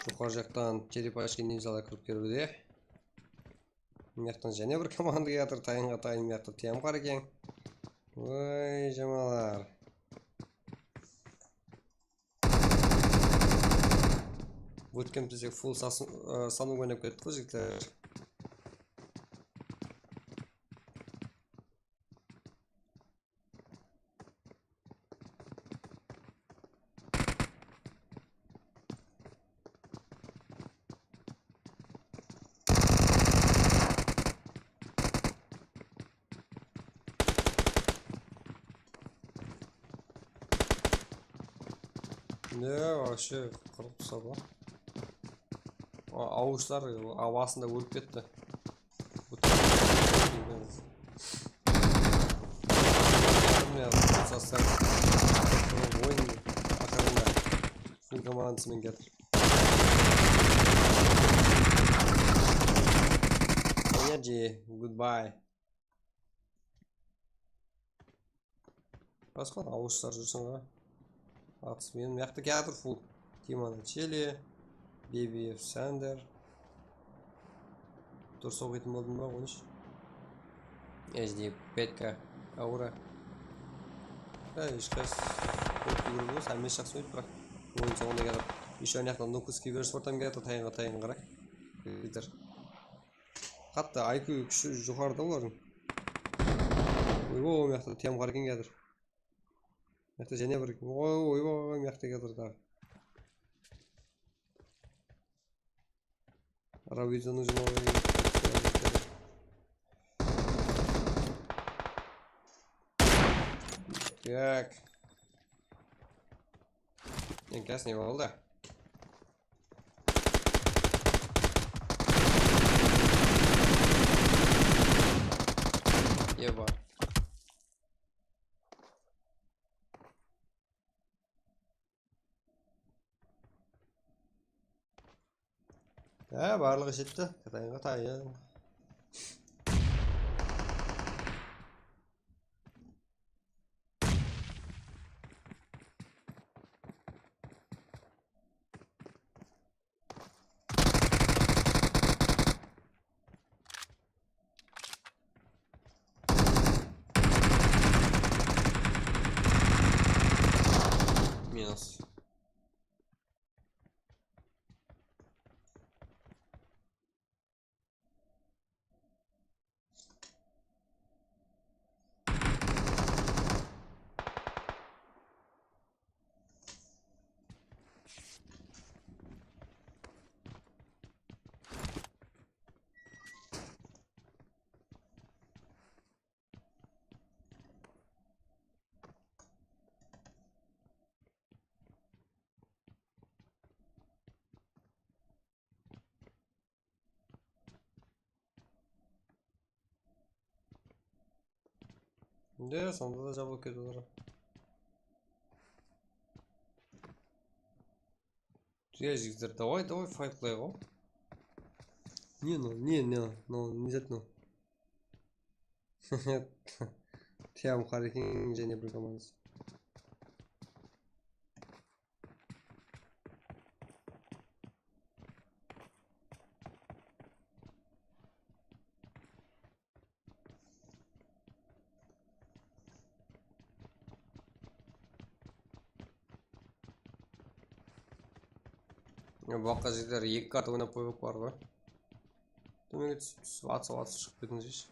Joqarı jaqtan черепашки ниндзялар kirip keldi. Mıyaqtan jáne bir komanda kiyatır, tayınǵa tayın, mıyaqta tiyam qar eken. Oy, jamalar. Ótken bizde full sasın, ı, sanıw oynap kettik ǵoy, jigitler. Ne, вообще qırq saba. A, awıshlar, a, basında ólip ketti. Oyın aqırında full komandası menen kiyatır. Energy, goodbye. Basqa awıshlar júrseń ǵoy. Atıs menen mıyaqta kiyatır full. Timana Chili, Bebiyev Sander. Durıs oqıytın boldım ba, on úsh? H D petka aura. Há, hesh qaysı kóp yúgirip emes, hámmesi jaqsı oynaydı, biraq oyın sońında kiyatır. Ещё anaqtan Nukus Kibers ortam kiyatır, tayınǵa tayın qara. Bitir. Qattı I Q kúshi joqarıda olardıń. Oy, oy, mıyaqta tiyam qar eken kiyatır. Mıyaqta jáne bir, oy, oy, oy, mıyaqta kiyatır daǵı. Ravizanı jumaway. Tak. Enkası ne boldı? Eba. Há, barlıǵı jetti. Qatayın, qatayın. Minus. De, sonda da jabılıp ketip atır. Júresiz, jigitler, давай, давай, faytlayıq ǵo. Ne mınaw, ne, ne, mınaw, ne zat mınaw? Tiyam Harekin jáne bir komandası. Ya, bu haqqa jigitler eki karta oynap qoyıp bar ǵoy. Tómenge túsip, túsip, atıp, atıp shıǵıp ketińizshi.